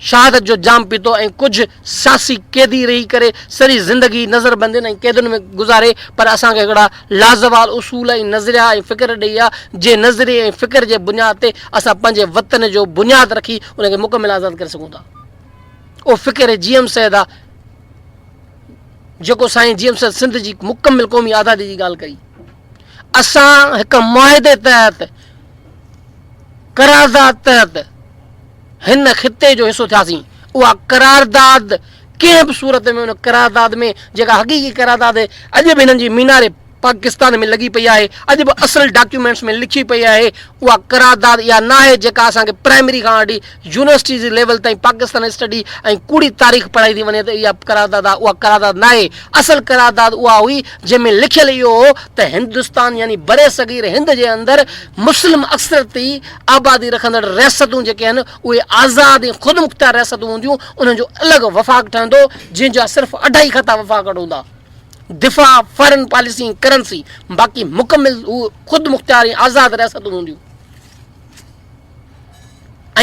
شهادت جو جام پيتو ۽ ڪجهه سياسي قيدي رهي ڪري سڄي زندگي نظربندين ۽ قيدن ۾ گذاري پر اسان کي هڪڙا لازوال اصول ۽ نظريا ۽ فڪر ڏئي ويا جنهن نظريي ۽ فڪر جي بنياد تي اسان پنهنجي وطن جو بنياد رکي ان کي مڪمل آزاد ڪري سگهون ٿا اهو فڪر جي ايم سيد آ جيڪو سائين جي ايم سيد سنڌ جي مڪمل قومي آزادي جي ڳالهه ڪئي اسان هڪ معاهدي تحت قرارداد تحت هن خطي جو حصو ٿياسين اها قرارداد ڪنهن به صورت ۾ ان قرارداد ۾ جيڪا حقيقي قرارداد اڄ به هنن جي مينار پاڪستان ۾ لڳي پئي آهي اڄ به اصل ڊاڪيومينٽس ۾ لکي پئي آهي اها قرارداد اها ناهي جيڪا اسان کي پرائمري کان وٺي يونيورسٽي جي ليول تائين پاڪستان اسٽڊي ۽ ڪوڙي تاريخ پڙهائي ٿي وڃي ته اها قرارداد آهي اها قرارداد ناهي اصل قرارداد اها هئي جنهن ۾ لکيل اهو هو ته هندستان يعني برصغير هند جي اندر مسلم اڪثريتي آبادي رکندڙ رياستون جيڪي آهن اهي آزاد ۽ خودمختيار رياستون هونديون انهن جو الڳ وفاق ٺهندو جنهن جا صرف اڍائي کاتا وفاق وٽ هوندا دفاع فارن پاليسي ۽ ڪرنسي باقي مڪمل هو خودمختيار ۽ آزاد رياستون هونديون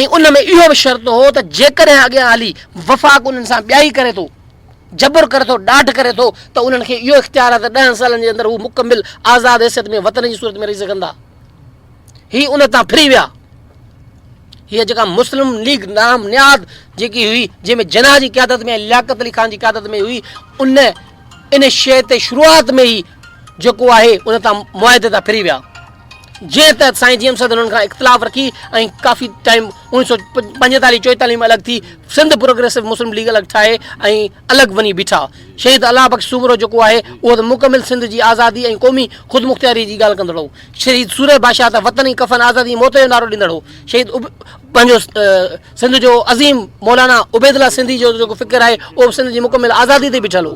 ۽ ان ۾ اهو به شرط هو ته جيڪڏهن اڳيان هلي وفاق انهن سان ٻيائي ڪري ٿو جبر ڪري ٿو، ڏاڍ ڪري ٿو ته انهن کي اهو اختيار آهي ته ڏهن سالن جي اندر هو مڪمل آزاد حيثيت ۾ وطن جي صورت ۾ رهي سگهن ٿا. هي ان تان ڦري ويا. هيء جيڪا مسلم ليگ نام نهاد جيڪي هئي جنهن ۾ جناح جي قيادت ۾ ۽ لياقت علي خان جي قيادت ۾ هئي ان ان شيء تي شروعات ۾ ئي جيڪو آهي ان تان معاهدي تان ڦري ويا. جنهن تحت سائين جي ايم سيد انهن کان اختلاف رکي ۽ ڪافي ٽائيم 1945 44 ۾ الڳ ٿي سنڌ پروگريسو مسلم ليگ الڳ ٺاهي ۽ الڳ وڃي بيٺا. شهيد الله بخش سومرو جيڪو آهي اهو ته مڪمل سنڌ جي آزادي ۽ قومي خودمختياري جي ڳالهه ڪندڙ هو. شهيد سورهيه بادشاهه ته وطن ۽ ڪفن آزادي ۽ موت جو نعرو ڏيندڙ هو. شهيد پنهنجو سنڌ جو عظيم مولانا عبيدالله سنڌي جو جيڪو فڪر آهي اهو به سنڌ جي مڪمل آزادي تي بيٺل هو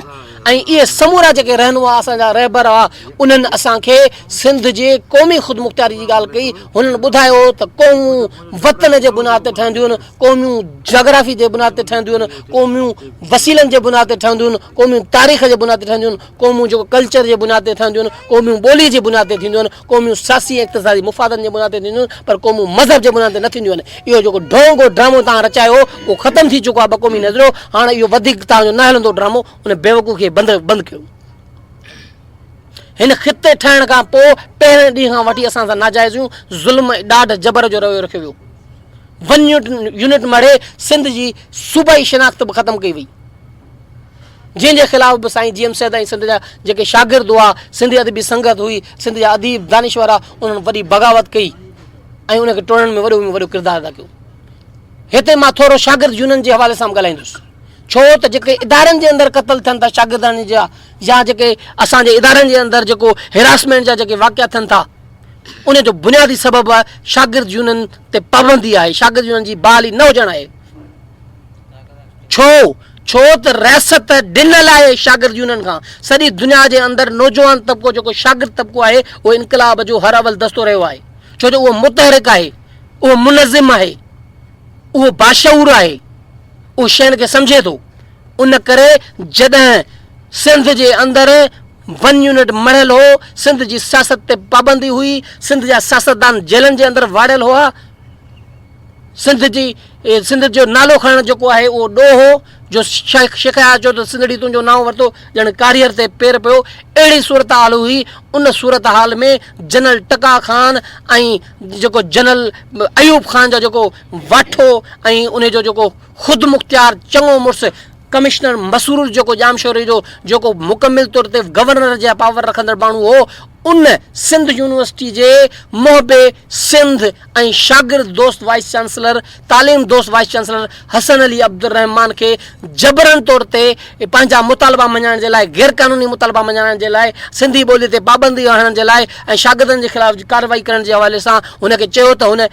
۽ اهي سمورا جيڪي رهنما اسان جا رهبر هئا انهن اسان کي سنڌ جي قومي خودمختياري جي ڳالهه ڪئي هنن ٻڌايو ته قومون وطن جي بنياد تي ٺهنديون آهن قوميون جاگرافي جي بنياد تي ٺهنديون آهن قوميون وسيلن جي بنياد تي ٺهنديون آهن قوميون تاريخ جي بنياد تي ٺهنديون آهن قومون جيڪو ڪلچر جي بنياد تي ٺهنديون آهن قوميون ٻولي جي بنياد تي ٿينديون آهن قوميون سياسي ۽ اقتصادي مفادن جي بنياد تي ٿينديون آهن پر قومون مذهب جي بنياد تي نه ٿينديون آهن. اهو جيڪو ڍونگ ۽ ڊرامو توهان رچايو هو اهو ختم ٿي چڪو آهي ٻه قومي نظريو هاڻ اهو وڌيڪ توهان جو نه هلندو ڊرامو ان بيوقوف کي بند بند ڪيو. هن خطي ٺهڻ کان پوء پهرين ڏينهن کان وٺي اسان سان ناجائزيون، ظلم ۽ ڏاڍ جبر جو رويو رکيو ويو. ون يونٽ مڙهي سنڌ جي صوبائي شناخت به ختم ڪئي وئي. جنهن جي خلاف به سائين جي ايم سيد ۽ سنڌ جا جيڪي شاگرد هئا، سنڌي ادبي سنگت هئي، سنڌ جا اديب، دانشور هئا، انهن وڏي بغاوت ڪئي ۽ ان کي ٽوڙڻ ۾ وڏو ۾ وڏو ڪردار ادا ڪيو. هتي مان ٿورو شاگرد يونين جي حوالي سان به ڳالهائيندس. ڇو ته جيڪي ادارن جي اندر قتل ٿين ٿا شاگردن جا يا جيڪي اسان جي ادارن جي اندر جيڪو هراسمينٽ جا جيڪي واقعا ٿين ٿا ان جو بنيادي سبب شاگرد يونين تي پابندي آهي، شاگرد يونين جي بحالي نه هجڻ آهي. ڇو؟ ڇو ته رياست ڊنل آهي شاگرد يونين کان. سڄي دنيا جي اندر نوجوان طبقو جيڪو شاگرد طبقو آهي اهو انقلاب جو هر اول دستو رهيو آهي. ڇو جو اهو متحرڪ آهي، اهو منظم آهي، اهو باشعور آهي، اهو شين کي سمجهي ٿو. ان ڪري جڏهن سنڌ جي اندر ون يونٽ مڙهيل هو، سنڌ جي سياست تي پابندي هئي، سنڌ جا سياستدان جيلن جي اندر واڙيل هئا، سنڌ جي سنڌ جو نالو کڻڻ جيڪو آهي اهو ڏوهه هو جو شيخ شيخ اياز چيو ته سنڌڙي تنهنجو نانء ورتو ڄڻ ڪاريهر تي پير پيو اهڙي صورتحال هئي ان صورتحال ۾ جنرل ٽڪا خان ۽ جيڪو جنرل ايوب خان جو جيڪو واٺو ۽ ان جو جيڪو خودمختيار چڱو مڙس ڪمشنر مسرور جيڪو ڄامشوري جو جيڪو مڪمل طور تي گورنر جا پاور رکندڙ ماڻهو هو ان سنڌ يونيورسٽي جي محب سنڌ ۽ شاگرد دوست وائيس چانسلر تعليم دوست وائيس چانسلر حسن علي عبدالرحمان کي جبرن طور تي پنهنجا مطالبا مڃائڻ جي لاء غير قانوني مطالبا مڃائڻ جي لاء سنڌي ٻولي تي پابندي هڻڻ جي لاء ۽ شاگردن جي خلاف ڪارروائي ڪرڻ جي حوالي سان هن کي چيو ته هن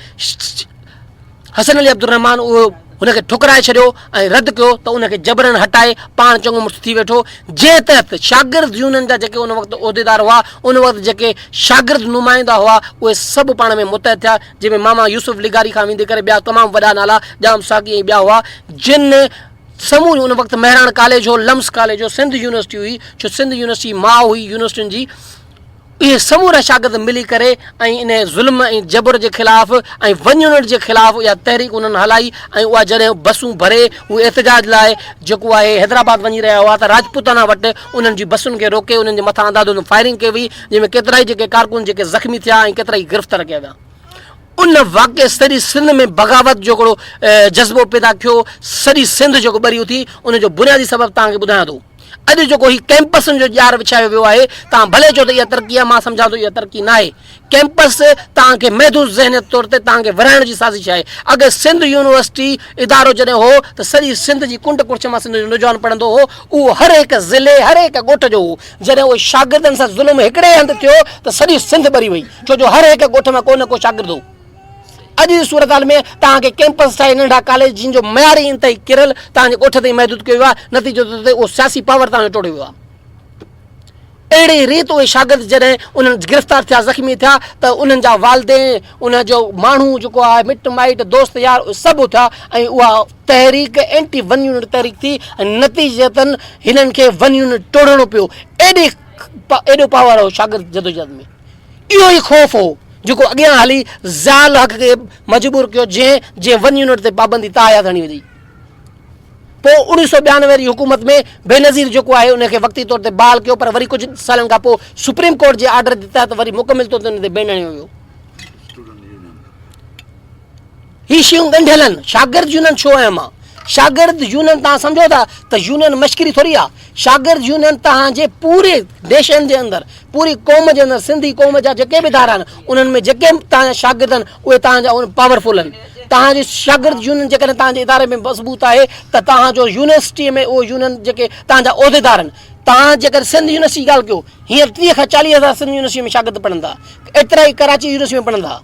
حسن علي عبدالرحمان اهو هن کي ٺڪرائي ڇڏيو ۽ رد ڪيو ته ان کي جبرن هٽائي پاڻ چڱو مڙس ٿي ويٺو، جنهن تحت شاگرد يونين جا جيڪي ان وقت عهديدار هئا، ان وقت جيڪي شاگرد نمائندا هئا، اهي سڀ پاڻ ۾ متحد ٿيا، جنهن ۾ ماما يوسف لغاري کان ويندي ڪري ٻيا تمام وڏا نالا ڄام ساقي ۽ ٻيا هئا، جن سموريون ان وقت مهراڻ ڪاليج هو، لمس ڪاليج هو، سنڌ يونيورسٽي هئي، ڇو سنڌ يونيورسٽي ماء هئي يونيورسٽين جي. اهي سمورا شاگرد ملي ڪري ۽ ان ظلم ۽ جبر جي خلاف ۽ ون يونٽ جي خلاف اها تحريڪ انهن هلائي ۽ اها جڏهن بسون ڀري هو احتجاج لاء جيڪو آهي حيدرآباد وڃي رهيا هئا ته راجپوتانا وٽ انهن جي بسن کي روڪي انهن جي مٿان انداڌ فائرنگ ڪئي وئي جنهن ۾ ڪيترائي جيڪي ڪارڪن جيڪي زخمي ٿيا ۽ ڪيترائي گرفتار ڪيا ويا. ان واقعي سڄي سنڌ ۾ بغاوت جو هڪڙو جذبو پيدا ٿيو سڄي سنڌ جيڪو ٻري اٿي ان جو بنيادي سبب توهان کي ٻڌايان ٿو. اڄ جيڪو هي ڪئمپسن جو ڄار وڇايو ويو آهي، توهان ڀلي چئو ته اها ترقي آهي، مان سمجهان ٿو اها ترقي ناهي. ڪئمپس توهان کي محدود ذهنيت طور تي توهان کي ورهائڻ جي سازش آهي. اڳ سنڌ يونيورسٽي ادارو جڏهن هو ته سڄي سنڌ جي ڪنڊ ڪڙڇ مان سنڌ جو نوجوان پڙهندو هو، اهو هر هڪ ضلعي، هر هڪ ڳوٺ جو هو. جڏهن اهي شاگردن سان ظلم هڪڙي هنڌ ٿيو ته سڄي سنڌ ٻري وئي، ڇو جو هر هڪ ڳوٺ مان ڪو نه ڪو شاگرد هو. اڄ جي صورتحال ۾ توهان کي ڪئمپس ٺاهي ننڍا ڪاليج جن جو معيار ئي انتهائي ڪريل توهان جي ڳوٺ تائين محدود ڪيو ويو آهي نتيجو ٿو ٿئي اهو سياسي پاور توهان جو ٽوڙيو ويو آهي. اهڙي ريت اهي شاگرد جڏهن انهن گرفتار ٿيا زخمي ٿيا ته انهن جا والدين ان جو ماڻهو جيڪو آهي مٽ مائٽ دوست يار اهي سڀ اٿيا ۽ اها تحريڪ اينٽي ون يونٽ تحريڪ ٿي ۽ نتيجتن هنن کي ون يونٽ ٽوڙڻو پيو ايڏي ايڏو پاور هو شاگرد جدوجهد ۾. اهو ئي خوف هو جيڪو اڳيان هلي ضياء الحق کي مجبور ڪيو جنهن جنهن ون يونٽ تي پابندي تاحيات هڻي وڌي. پوء 1992 جي حڪومت ۾ بينظير جيڪو آهي ان کي وقتي طور تي بحال ڪيو پر وري ڪجهه سالن کان پوء سپريم ڪورٽ جي آرڊر جي تحت وري مڪمل طور تي ان تي بين هڻيو ويو. هي شيون ڳنڍيل آهن. شاگرد يونين ڇو اهم آ؟ شاگرد يونين توهان سمجهو ٿا ته يونين مشڪري ٿوري آ. شاگرد يونين توهان جي پوري نيشن جي اندر پوري قوم جي اندر سنڌي قوم جا جيڪي به ادارا آهن انهن ۾ جيڪي به توهان جا شاگرد آهن اهي توهان جا پاور فل آهن. توهان جي شاگرد يونين جيڪڏهن توهان جي اداري ۾ مضبوط آهي ته توهان جو يونيورسٽي ۾ اهو يونين جيڪي توهان جا عهديدار آهن توهان جيڪڏهن سنڌ يونيورسٽي جي ڳالهه ڪيو هينئر 30 کان 40 هزار سنڌ يونيورسٽي ۾ شاگرد پڙهن ٿا ايترا ئي ڪراچي يونيورسٽي ۾ پڙهن ٿا.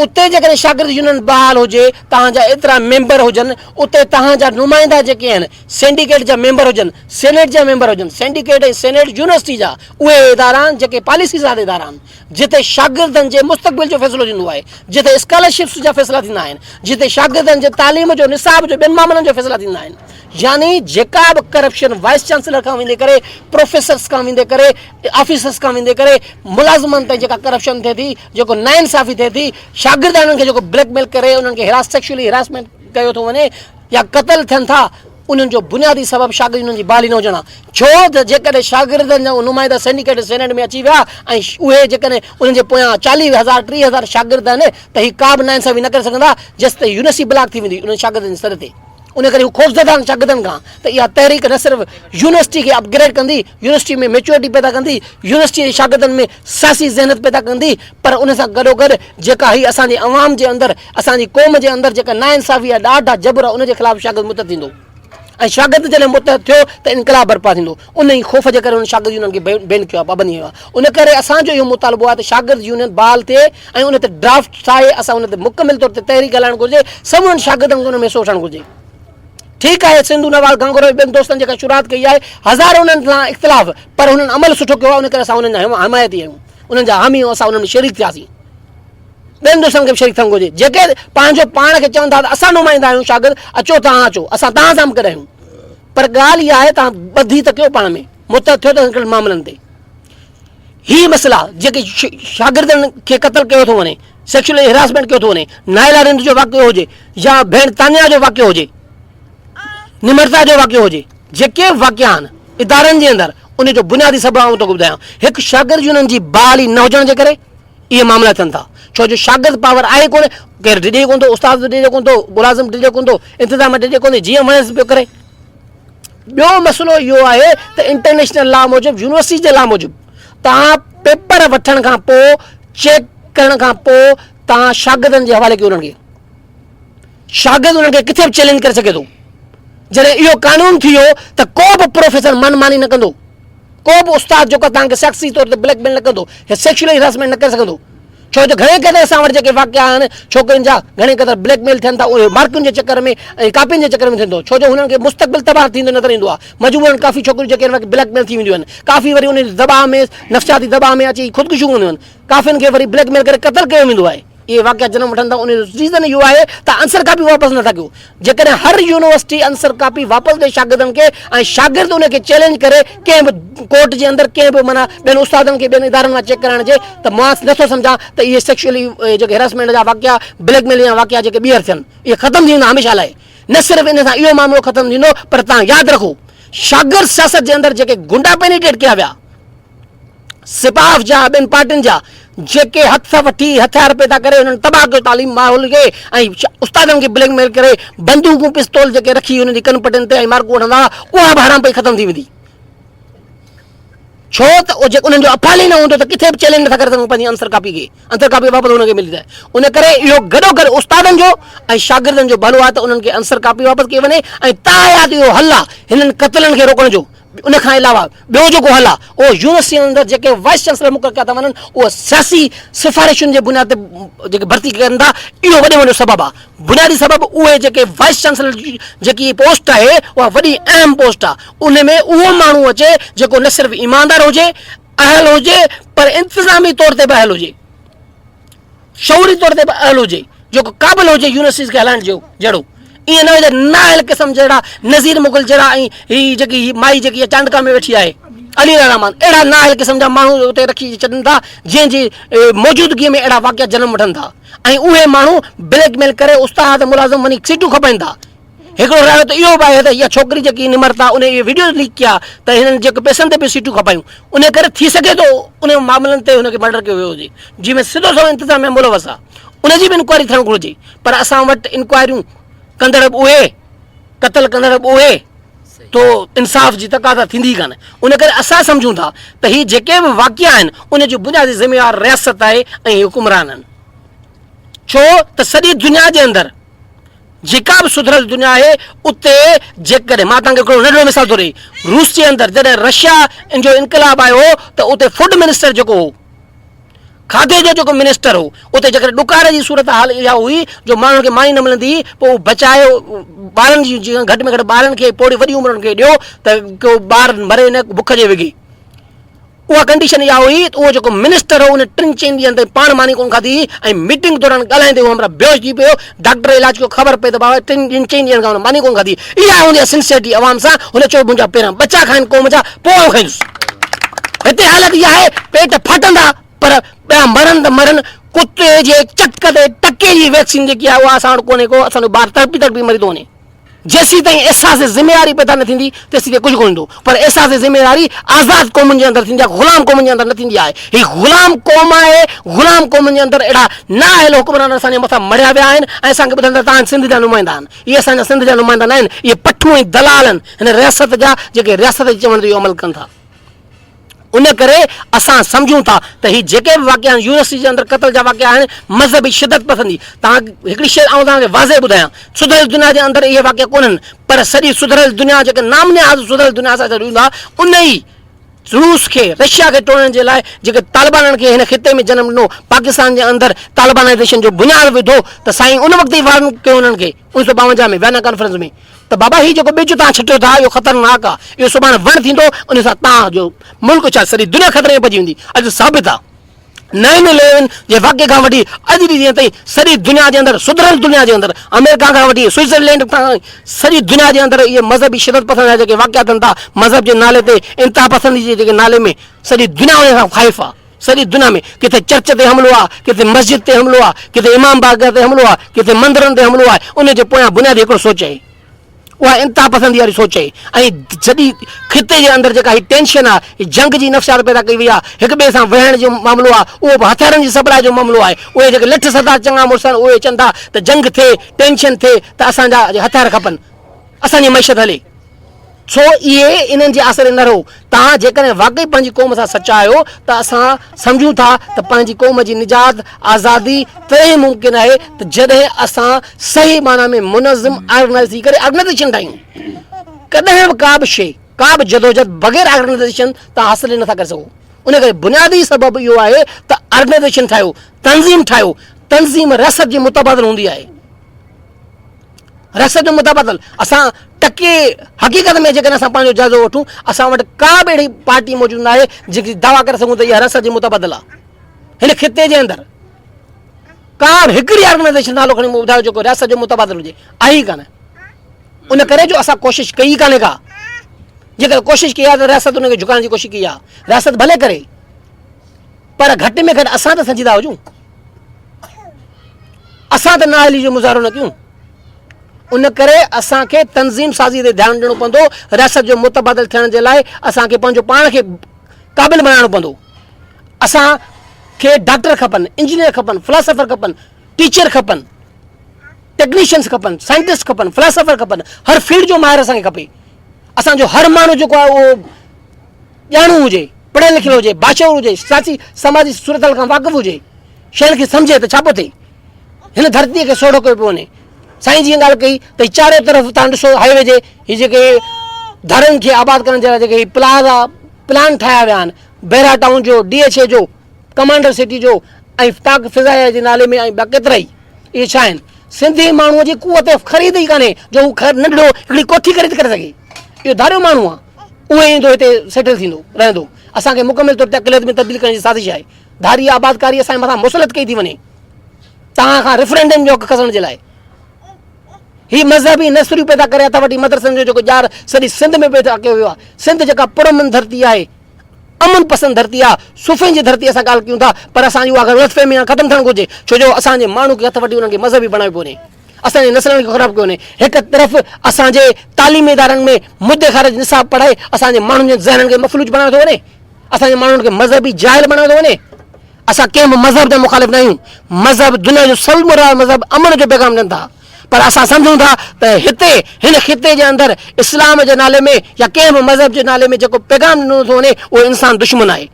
اتي جيڪڏهن شاگرد يونين بحال هجي، توهان جا ايترا ميمبر هجن، اتي توهان جا نمائندا جيڪي آهن، سينڊيڪيٽ جا ميمبر هجن، سينيٽ جا ميمبر هجن، سينڊيڪيٽ ۽ سينيٽ يونيورسٽي جا اهي ادارا آهن جيڪي پاليسي ساز ادارا آهن، جتي شاگردن جي مستقبل جو فيصلو ٿيندو آهي، جتي اسڪالرشپس جا فيصلا ٿيندا آهن، جتي شاگردن جي تعليم جو نصاب جو ٻين معاملن جو فيصلا ٿيندا آهن. يعني جيڪا به ڪرپشن وائيس چانسلر کان ويندي ڪري پروفيسرس کان ويندي ڪري آفيسرس کان ويندي ڪري ملازمن تائين جيڪا ڪرپشن ٿئي ٿي جيڪو ناانصافي ٿئي ٿي شاگردياڻين کي جيڪو بليڪ ميل ڪري انهن کي هراس سيڪشولي هراسمينٽ ڪيو ٿو وڃي يا قتل ٿين ٿا انهن جو بنيادي سبب شاگرد يونين جي بحالي نه هجڻ آهي ڇو ته جيڪڏهن شاگردن جا نمائندا سينڊيڪيٽ سينيٽ ۾ اچي ويا ۽ اهي جيڪڏهن انهن جي پويان 40 هزار 30 هزار شاگرد آهن ته هي ڪا به ناانصافي نه ڪري سگهندا جيستائين يونيورسٽي بلاڪ ٿي ويندي انهن شاگردن جي سر تي. ان ڪري هو خوفزده آهن شاگردن کان ته اها تحريڪ نه صرف يونيورسٽي کي اپ گريڊ ڪندي، يونيورسٽي ۾ ميچوئرٽي پيدا ڪندي، يونيورسٽي جي شاگردن ۾ سياسي ذهنيت پيدا ڪندي پر ان سان گڏوگڏ جيڪا هي اسان جي عوام جي اندر اسان جي قوم جي اندر جيڪا ناانصافي آهي، ڏاڍ آهي، جبر آهي ان جي خلاف شاگرد متحد ٿيندو ۽ شاگرد جڏهن متحد ٿيو ته انقلاب برپا ٿيندو. ان ئي خوف جي ڪري انهن شاگرد يونين کي بين ڪيو آهي، پابندي هنئي آهي. ان ڪري اسان جو اهو مطالبو آهي ته شاگرد يونين بحال ٿئي ۽ ان تي ڊرافٽ ٺاهي اسان ان تي مڪمل طور تي تحريڪ هلائڻ گهرجي، سمورن شاگردن کي ان ۾ حصو وٺڻ گهرجي. ٺيڪ آهي سنڌو نواز گهانگهرو ۽ ٻين دوستن جيڪا شروعات ڪئي آهي، هزارين انهن سان اختلاف پر هنن عمل سٺو ڪيو آهي ان ڪري اسان انهن جا حمايتي آهيون، انهن جا حامي آهيون، اسان انهن ۾ شريڪ ٿياسين. ٻين دوستن کي به شريڪ ٿيڻ گهرجي جيڪي پنهنجو پاڻ کي چون ٿا ته اسان نمائندا آهيون شاگرد اچو توهان اچو اسان توهان سان به گڏ آهيون پر ڳالهه اها آهي توهان ٻڌي ته ڪيو پاڻ ۾ متحد ٿيو ته هڪڙن معاملن تي هي مسئلا جيڪي شاگردن کي قتل ڪيو ٿو وڃي سيڪشل هراسمينٽ ڪيو ٿو وڃي نائلا رند جو واقعو هجي يا ڀيڻ تانيا جو واقعو هجي نمرتا جو واقعو هجي جيڪي به واقعا آهن ادارن جي اندر ان جو بنيادي سبب آئون توکي ٻڌايان هڪ شاگرد يونين جي بحالي نه هجڻ جي ڪري اهي معاملا ٿين ٿا ڇو جو شاگرد پاور آهي ڪونه ڪير ڊڄي ڪونه ٿو استاد ڊڄي ڪونه ٿو ملازم ڊڄي ڪونه ٿو انتظام ڊڄي ڪونه ٿي جيئن وڻيس پيو ڪري ٻيو مسئلو اهو آهي ته انٽرنيشنل لا موجب يونيورسٽي جي لا موجب توهان پيپر وٺڻ کان پوء چيڪ ڪرڻ کان پوء توهان شاگردن جي حوالي ڪيو انهن کي شاگرد انهن کي ڪٿي به چئلينج ڪري سگهي ٿو جڏهن اهو قانون ٿي ويو ته ڪو به پروفيسر من ماني نه ڪندو ڪو به استاد جيڪو توهان کي سيڪسي طور تي بليڪ ميل نه ڪندو يا سيڪشولي هراسمينٽ نه ڪري سگهندو ڇو جو گهڻي قدر اسان وٽ جيڪي واقعا آهن ڇوڪرين جا گهڻي قدر بليڪ ميل ٿين ٿا اهي مارڪن جي چڪر ۾ ۽ ڪاپين جي چڪر ۾ ٿين ٿو ڇو جو هنن کي مستقبل تباهه ٿيندو نظر ايندو آهي مجبورن ڪافي ڇوڪريون جيڪي آهن بليڪ ميل ٿي وينديون آهن ڪافي وري ان دٻاء ۾ نفسياتي دٻاء ۾ اچي خودڪشيون ڪنديون آهن ڪافين کي وري بليڪ ميل ڪري قتل ڪيو ويندو آهي. اهي واقعا جنم وٺن ٿا ان جو ريزن اهو آهي ته آنسر ڪاپي واپس نٿا ڪيو. جيڪڏهن هر يونيورسٽي آنسر ڪاپي واپس ڏئي شاگردن کي ۽ شاگرد ان کي چئلينج ڪري ڪنهن به ڪورٽ جي اندر ڪنهن به معنيٰ ٻين استادن کي ٻين ادارن مان چيڪ ڪرائڻ جي ته مان نٿو سمجهان ته اهي سيڪشولي جيڪي هراسمينٽ جا واقعا بليڪ ميلنگ جا واقعا جيڪي ٻيهر ٿين اهي ختم ٿي ويندا هميشه لاء نه صرف ان سان اهو معاملو ختم ٿيندو پر توهان ياد رکو شاگرد سياست جي اندر جيڪي گنڊا پينيٽريٽ ڪيا ويا سپاف جا ٻين پارٽين جا جيڪي هٿ وٺي هٿيار پيدا ڪري انهن تباهه ڪيو تعليم ماحول کي ۽ استادن کي بليڪ ميل ڪري بندوقون پستول جيڪي رکي انهن جي ڪن پٽين تي ۽ مارڪون وٺندا هئا اها به حرام پئي ختم ٿي ويندي ڇو ته اهو جيڪو انهن جو افعال ئي نه هوندو ته ڪٿي به چئلينج نٿا ڪري سگهون پنهنجي انسر ڪاپي کي انسر ڪاپي واپس انهن کي ملي ته ان ڪري اهو گڏو گڏ استادن جو ۽ شاگردن جو ڀلو آهي ته انهن کي انسر ڪاپي واپس ڪئي وڃي ۽ تاحيات اهو حل آهي هنن قتلن کي روڪڻ جو ان کان علاوه ٻيو جيڪو حل آهي اهو يونيورسٽين اندر جيڪي وائيس چانسلر مقرر ڪيا ٿا وڃن اهي سياسي سفارشن جي بنياد تي جيڪي ڀرتي ڪن ٿا اهو وڏي وڏو سبب آهي بنيادي سبب اهي جيڪي وائيس چانسلر جي جيڪي پوسٽ آهي اها وڏي اهم پوسٽ آهي ان ۾ اهو ماڻهو اچي جيڪو نه صرف ايماندار هجي اهل هجي پر انتظامي طور تي به اهل هجي شعوري طور تي به اهل هجي، جيڪو قابل هجي يونيورسٽيز کي هلائڻ جو جهڙو ائين نه هجي نااهل قسم جهڙا نذير مغل جهڙا ۽ هي جيڪي هي مائي جيڪي چانڊڪا ۾ ويٺي آهي علي الرحمان اهڙا نااهل قسم جا ماڻهو اتي رکي ڇڏن ٿا جنهن جي موجودگي ۾ اهڙا واقعا جنم وٺن ٿا ۽ اهي ماڻهو بليڪ ميل ڪري استاد ملازم وڃي سيٽون کپائين ٿا هڪڙو رايو ته اهو به آهي ته اها ڇوڪري جيڪي نمرتا ان اهي وڊيوز ليڪ ڪيا ته هنن جيڪي پئسن تي به سيٽون کپايون ان ڪري ٿي سگهي ٿو ان معاملن تي هن کي مرڊر ڪيو ويو هجي جنهن ۾ سڌو سنئون انتظاميا ملوث آهي ان جي به انڪوائري ٿيڻ گهرجي پر اسان وٽ انڪوائريون ڪندڙ به اهي قتل ڪندڙ به اهي تو انصاف جي تقاضا ٿيندي ڪانه ان ڪري اسان سمجهون ٿا ته هي جيڪي به واقعا آهن ان جو بنيادي ذميوار رياست آهي ۽ حڪمران آهن ڇو ته سڄي دنيا جي اندر جيڪا به سڌريل دنيا آهي اتي جيڪڏهن مان توهان کي هڪڙو ننڍڙو مثال ٿو ڏئي روس جي اندر جڏهن رشيا ان جو انقلاب آيو هو ته اتي فوڊ منسٽر جيڪو هو کاڌي جو جيڪو منسٽر هو اتي جيڪڏهن ڏڪار جي صورت حال اها هئي جو ماڻهن کي ماني نه ملندي هئي پوء بچايو ٻارن جي گهٽ ۾ گهٽ ٻارن کي پوڙهي وڏي عمرن کي ڏيو ته ڪو ٻار مري نه بک جي وگهي اها ڪنڊيشن اها هئي ته اهو جيڪو منسٽر هو ان ٽن چئن ڏينهن تائين پاڻ ماني ڪونه کاڌي هئي ۽ ميٽنگ دوران ڳالهائيندي اهو همراهه بيهوش ٿي پيو. ڊاڪٽر علاج ڪيو خبر پئي ته بابا ٽن ڏينهن چئن ڏينهن کان هن ماني ڪونه کاڌي. اها هوندي آهي سنسيئرٽي عوام سان. هن چيو منهنجا پهريان ٻچا کائن قوم جا پوء آئون کائيندس. هتي حالت اها آهي پيٽ ڦاٽندا پر ٻيا مرن ته مرن ڪتي جي چڪ تي ٽڪي جي ويڪسين جيڪي آهي اها اسان وٽ ڪونهي ڪو اسان جو ٻار تڙپي تڙپي مري ٿو وڃي. جيسيتائين احساس ذميواري پيدا نه ٿيندي تيسيتائين ڪجهه ڪونه ٿيندو پر احساس ذميواري آزاد قومن جي اندر ٿيندي آهي غلام قومن جي اندر نه ٿيندي آهي هي غلام قوم آهي غلام قومن جي اندر اهڙا نااهل حڪمران اسان جي مٿان مڙهيا ويا آهن ۽ اسان کي ٻڌائين ٿا توهان سنڌ جا نمائندا آهن اهي اسان جا سنڌ جا نمائندا نه آهن اهي پٺو ۽ دلال آهن هن رياست جا جيڪي رياست جي چوڻ تي اهو عمل ڪن ٿا. ان ڪري اسان سمجهون ٿا ته هي جيڪي به واقعا آهن يونيورسٽي جي اندر قتل جا واقعا آهن مذهبي شدت پسندي توهان هڪڙي شيء آئون توهان کي واضح ٻڌايان سڌريل دنيا جي اندر اهي واقعا ڪونهن پر سڄي سڌريل دنيا جيڪي نام نهاد سڌريل دنيا سان سڏيون ٿا ان ئي روس کي رشيا کي ٽوڙڻ جي لاء جيڪي طالبانن کي هن خطي ۾ جنم ڏنو پاڪستان جي اندر طالبانائيزيشن جو بنياد وڌو ته سائين ان وقت ئي وارن ڪيو انهن کي 1952 ۾ ويانا ڪانفرنس ۾ ته بابا هي جيڪو ٻج توهان ڇٽيو ٿا اهو خطرناڪ آ اهو سڀاڻي وڻ ٿيندو ان سان توهان جو ملڪ ڇا سڄي دنيا خطري ۾ پئجي ويندي اڄ ثابت آ نائن اليون جي واقعي کان وٺي اڄ جي ڏينهن تائين سڄي دنيا جي اندر سڌريل دنيا جي اندر آمريڪا کان وٺي سوئٽزرلينڊ تائين سڄي دنيا جي اندر اهي مذهبي شدت پسند جا جيڪي واقعا ٿين ٿا مذهب جي نالي تي انتها پسندي جي جيڪي نالي ۾ سڄي دنيا ان کان خائف آ سڄي دنيا ۾ ڪٿي چرچ تي حملو آ، ڪٿي مسجد تي حملو آ، ڪٿي امام بارگاهه تي حملو آ، ڪٿي مندرن تي حملو آهي، ان جي پويان بنيادي هڪڙو سوچ آهي. اها انتها پسندي واري سوچ آهي ۽ سڄي خطي جي اندر جيڪا هي ٽينشن آ، هي جنگ جي نفسيات پيدا ڪئي وئي آ، هڪ ٻئي سان وڙهڻ جو معاملو آ، اهو به هٿيارن جي سپلاء جو معاملو آهي. اهي جيڪي لٺ سردار چڱا مڙس آهن، اهي چون ٿا ته جنگ ٿئي، ٽينشن ٿئي ته اسان جا هٿيار کپن، اسان جي معيشت هلي. سو اهي انهن جي آسري نه رهو. توهان جيڪڏهن واقعي پنهنجي قوم سان سچا آهيو ته اسان سمجهون ٿا ته پنهنجي قوم جي نجات، آزادي، تڏهن ممڪن آهي ته جڏهن اسان صحيح معنيٰ ۾ منظم آرگنائيز ٿي ڪري آرگنائيزيشن ٺاهيون. ڪڏهن به ڪا به شيء، ڪا به جدوجهد بغير آرگنائيزيشن توهان حاصل ئي نٿا ڪري سگهو. ان ڪري بنيادي سبب اهو آهي ته آرگنائيزيشن ٺاهيو، تنظيم ٺاهيو. تنظيم رياست جي متبادل هوندي آهي. رياست جو متبادل اسان ٽڪي حقيقت ۾ جيڪڏهن اسان پنهنجو جائزو وٺون اسان وٽ ڪا به اهڙي پارٽي موجود نه آهي جيڪي دعويٰ ڪري سگهون ته اها رياست جي متبادل آهي هن خطي جي اندر ڪا به هڪڙي آرگنائيزيشن نالو کڻي ٻڌايو جيڪو رياست جو متبادل هجي، آهي ئي ڪانه. ان ڪري جو اسان ڪوشش ڪئي ئي ڪانهي ڪا. جيڪڏهن ڪوشش ڪئي آهي ته رياست ان کي جهڪائڻ جي ڪوشش ڪئي آهي. رياست ڀلي ڪري پر گهٽ ۾ گهٽ اسان ته سنجيده هجون. اسان ته نااهلي جو مظاهرو نه ڪيون. ان ڪري اسان کي تنظيم سازي تي ڌيان ڏيڻو پوندو. رياست جو متبادل ٿيڻ جي لاء اسان کي پنهنجو پاڻ کي قابل بڻائڻو پوندو. اسان کي ڊاڪٽر کپن، انجنيئر کپن، فلاسافر کپن، ٽيچر کپن، ٽيڪنيشنس کپن، سائنٽسٽ کپن، فلاسافر کپن، هر فيلڊ جو ماهر اسان کي کپي. اسان جو هر ماڻهو جيڪو آهي اهو ڄاڻو هجي، پڙهيل لکيل هجي، باشعور هجي، سياسي سماجي صورتحال کان واقف هجي، شين کي سمجهي ته ڇا پيو ٿئي. هن ڌرتيء کي سوڙهو ڪيو پيو وڃي. سائين جيئن ڳالهه ڪئي ته هي چارو طرف تان ڏسو هاء وي جي هي جيڪي ڌرن کي آباد ڪرڻ جي لاء جيڪي هي پلازا پلان ٺاهيا ويا آهن بحريا ٽائون جو، ڊي ايڇ اي جو، ڪمانڊر سٽي جو ۽ پاڪ فضائيه جي نالي ۾ ۽ ٻيا ڪيترائي اهي ڇا آهن؟ سنڌي ماڻهوء جي قوت خريد ئي ڪانهي جو هو ننڍڙو هڪڙي ڪوٺي خريد ڪري سگهي. اهو ڌاريو ماڻهو آهي، اهو ئي ايندو هتي سيٽل ٿيندو رهندو. اسان کي مڪمل طور تي اقليت ۾ تبديل ڪرڻ جي سازش آهي. ڌاري آبادڪاري اسان جي مٿان مسلط ڪئي ٿي وڃي توهان کان ريفرنڊم جو حق کسڻ جي لاء. هي مذهبي نسريون پيدا ڪري هٿ وٺي مدرسن جو جيڪو ڄار سڄي سنڌ ۾ پيدا ڪيو ويو آهي. سنڌ جيڪا پرامن ڌرتي آهي، امن پسند ڌرتي آهي، صوفين جي ڌرتي اسان ڳالهه ڪيون ٿا پر اسان جي اها غلط فهمي هاڻ ختم ٿيڻ گهرجي ڇو جو اسان جي ماڻهن کي هٿ وٺي انهن کي مذهبي بڻايو پيو وڃي. اسان جي نسلن کي خراب ڪيو وڃي. هڪ طرف اسان جي تعليمي ادارن ۾ مدي خارج نصاب پڙهائي اسان جي ماڻهن جي ذهنن کي مفلوج بڻايو ٿو وڃي. اسان جي ماڻهن کي مذهبي جاهل بڻايو ٿو وڃي. اسان ڪنهن به مذهب جا مخالف نه آهيون. مذهب دنيا جو سرمراد مذهب امن جو پيغام ڏين ٿا. پر اسان سمجهون ٿا ته هتي هن خطي جي اندر اسلام جي نالي ۾ يا ڪنهن به مذهب جي نالي ۾ جيڪو پيغام ڏنو ٿو وڃي اهو انسان دشمن آهي.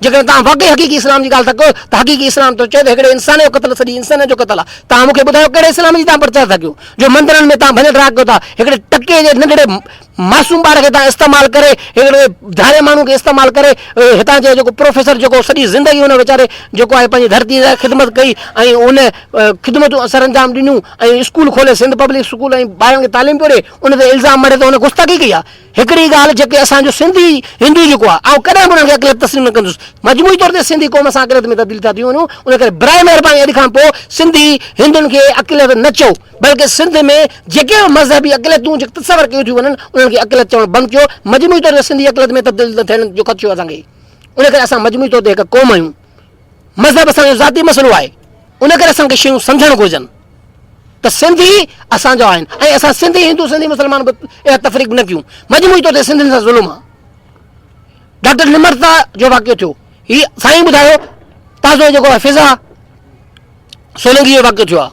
جيڪڏهن توهان واقعي حقيقي اسلام جي ڳالهه ٿا ڪيو ته حقيقي اسلام ٿو چئي ته هڪڙي انسان جو قتل سڄي انسانيت جو قتل آهي. توهان مون کي ٻڌايو ڪهڙي اسلام جي توهان پرچار ٿا ڪيو جو مندرن ۾ توهان ڀڃ ڊاهه ڪيو ٿا هڪڙي ٽڪي جي ننڍڙي معصوم ٻار کي توهان استعمال ڪري هڪڙي ڌاري ماڻهو کي استعمال ڪري هتان جي جيڪو پروفيسر جيڪو سڄي زندگي ان ويچاري جيڪو آهي پنهنجي ڌرتي لاء خدمت ڪئي ۽ ان خدمتون سر انجام ڏنيون ۽ اسڪول کولي سنڌ پبلڪ اسڪول ۽ ٻارن کي تعليم پيو ڏي ان تي الزام مڙهي ته هن گستاخي ڪئي آهي هڪڙي ڳالهه جيڪي اسان جو سنڌي هندو جيڪو آهي آئون ڪڏهن به انهن کي اقليت تسليم نه ڪندس مجموعي طور تي سنڌي قوم اسان اقليت ۾ تبديل ٿا ٿي وڃون ان ڪري برائي مهرباني اڄ کان پوء سنڌي هندن کي اقليت نه چئو بلڪه سنڌ ۾ جيڪي به مذهبي اقليتون جيڪي تصور ڪيون ٿيون وڃن انهن کي اقليت چوڻ بند ڪيو مجموعي طور تي سنڌي اقليت ۾ تبديل نه ٿيڻ جو خدشو اسان کي ان ڪري اسان مجموعي طور تي هڪ قوم آهيون مذهب اسان جو ذاتي مسئلو آهي ان ڪري اسان کي شيون سمجهڻ گهرجن ته سنڌي اسان جا آهن ۽ اسان سنڌي هندو سنڌي مسلمان به اها تفريق نه ڪيون مجموعي طور تي سنڌين سان ظلم آهي ڊاڪٽر نمرتا جو واقعو ٿيو هي سائين ٻڌايو تازو جيڪو فضا سولنگي جو واقعو ٿيو آهي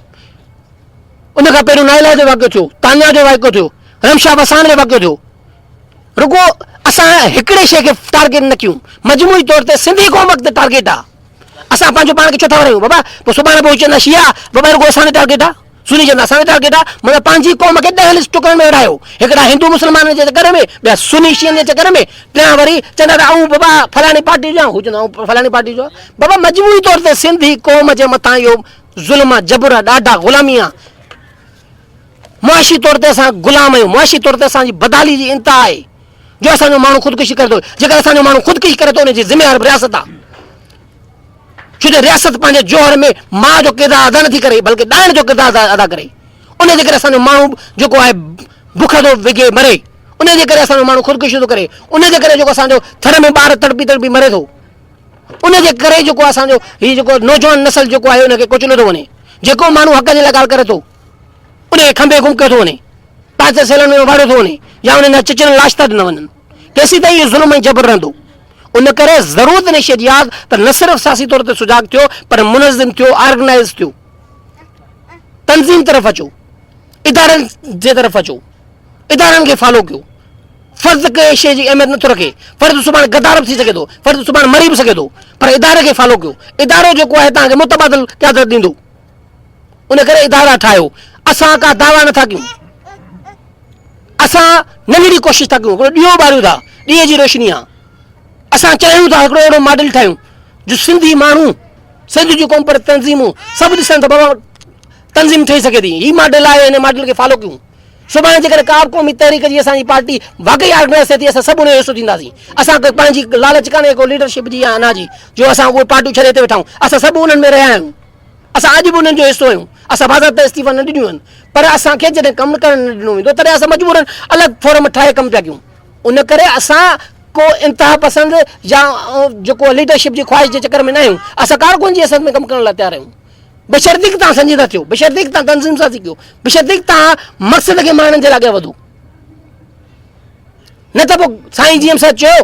ان کان پهريون نائلا جو واقعو ٿيو تانيا جو واقعو ٿيو رمشا وساڻ جو واقعو ٿيو رڳو اسان هڪڙي شيء کي ٽارگيٽ نه ڪيون مجموعي طور تي سنڌي قوم وقت ٽارگيٽ آهي اسان پنهنجو پاڻ کي ڇو ٿا ورايون بابا پوء سڀاڻي پوء چوندا شيعا بابا رڳو اسان تي ٽارگيٽ آهي سني چوندا اسان تي ٽارگيٽ آهي مطلب پنهنجي قوم کي ڏهن ٽڪرن ۾ ورهايو هڪڙا هندو مسلمانن جي چڪر ۾ ٻيا سني شيعن جي چڪر ۾ ٽيان وري چوندا ته آئون بابا فلاڻي پارٽي جو آهيان هو چوندا آئون فلاڻي پارٽي جو آهيان بابا مجموعي طور تي سنڌي قوم جي مٿان اهو ظلم آ جبر آ ڏاڍ آ غلامي آ معاشي طور تي اسان غلام آهيون معاشي طور تي اسان جي بدحالي جي انتها آهي جو اسان جو ماڻهو خودڪشي ڪري ٿو جيڪر اسان جو ماڻهو خودڪشي ڪري ٿو ان جي ذميوار به رياست آ ڇو جو رياست پنهنجي جوهر ۾ ماء جو ڪردار ادا نٿي ڪري بلڪه ڏائڻ جو ڪردار ادا ڪري ان جي ڪري اسان جو ماڻهو جيڪو آهي بک ٿو وگهي مري ان جي ڪري اسان جو ماڻهو خودڪشي ٿو ڪري ان جي ڪري جيڪو اسان جو ٿر ۾ ٻار تڙپي تڙپي مري ٿو ان جي ڪري جيڪو اسان جو هي جيڪو نوجوان نسل جيڪو آهي ان کي ڪچليو ٿو وڃي جيڪو ماڻهو حق جي لاء ڳالهه ڪري ٿو ان کي کنڀي گم ڪيو ٿو وڃي پنهنجي سيلن ۾ اڀاڙيو ٿو وڃي يا انهن جا چچريل لاش ٿا ڏنا وڃن ڪيسين تائين اهو ظلم ۽ جبر رهندو ان ڪري ضرورت ان شيء جي آهي ته نه صرف سياسي طور تي سجاڳ ٿيو پر منظم ٿيو آرگنائز ٿيو تنظيم طرف اچو ادارن جي طرف اچو ادارن کي فالو ڪيو فرد ڪنهن شيء جي اهميت نٿو رکي. فرد سڀاڻي غدار به ٿي سگهي ٿو، فرد سڀاڻي مري به سگهي ٿو، پر اداري کي فالو ڪيو. ادارو جيڪو آهي توهان کي متبادل قيادت ڏيندو. ان ڪري ادارا ٺاهيو. اسان ڪا دعويٰ نٿا ڪيون. اسان ننڍڙي ڪوشش ٿا ڪيون، هڪڙو ڏيئو ٻاريون ٿا، ڏيئي جي روشني آ. اسان چاهيون ٿا هڪڙو اهڙو ماڊل ٺاهيون جو سنڌي ماڻهو، سنڌ جون قومپرست تنظيمون سڀ ڏسن ته بابا تنظيم ٺهي سگهي ٿي. هي ماڊل آهي، هن ماڊل کي فالو ڪيون. سڀاڻي جيڪڏهن ڪا به قومي تحريڪ جي اسان جي پارٽي واقعي آرگنائيز ٿئي ٿي اسان سڀ ان جو حصو ٿينداسين. اسان کي پنهنجي لالچ ڪانهي ڪو ليڊرشپ جي يا انا جي جو اسان اهي پارٽيون ڇڏي هتي ويٺا آهيون. اسان سڀ انهن ۾ رهيا آهيون. اسان اڄ به انهن جو حصو آهيون. اسان باضابطه استعيفا نه ڏنيون آهن پر اسان کي جڏهن ڪم ڪرڻ نه ڏنو ويندو تڏهن اسان مجبورن الڳ فورم ٺاهي ڪم پيا ڪيون. ان ڪري اسان ڪو انتها پسند يا جيڪو ليڊرشپ جي خواهش جي چڪر ۾ نه آهيون. اسان ڪارڪن جي حيثيت ۾ ڪم ڪرڻ لاء تيار آهيون. بشرطيڪ توهان سنجيده ٿيو، بشرطيڪ توهان تنظيم سازي ڪيو، بشرطيڪ توهان مقصد کي ماڻڻ جي لاء اڳيان وڌو. نه ته پوء سائين جي ايم سيد چيو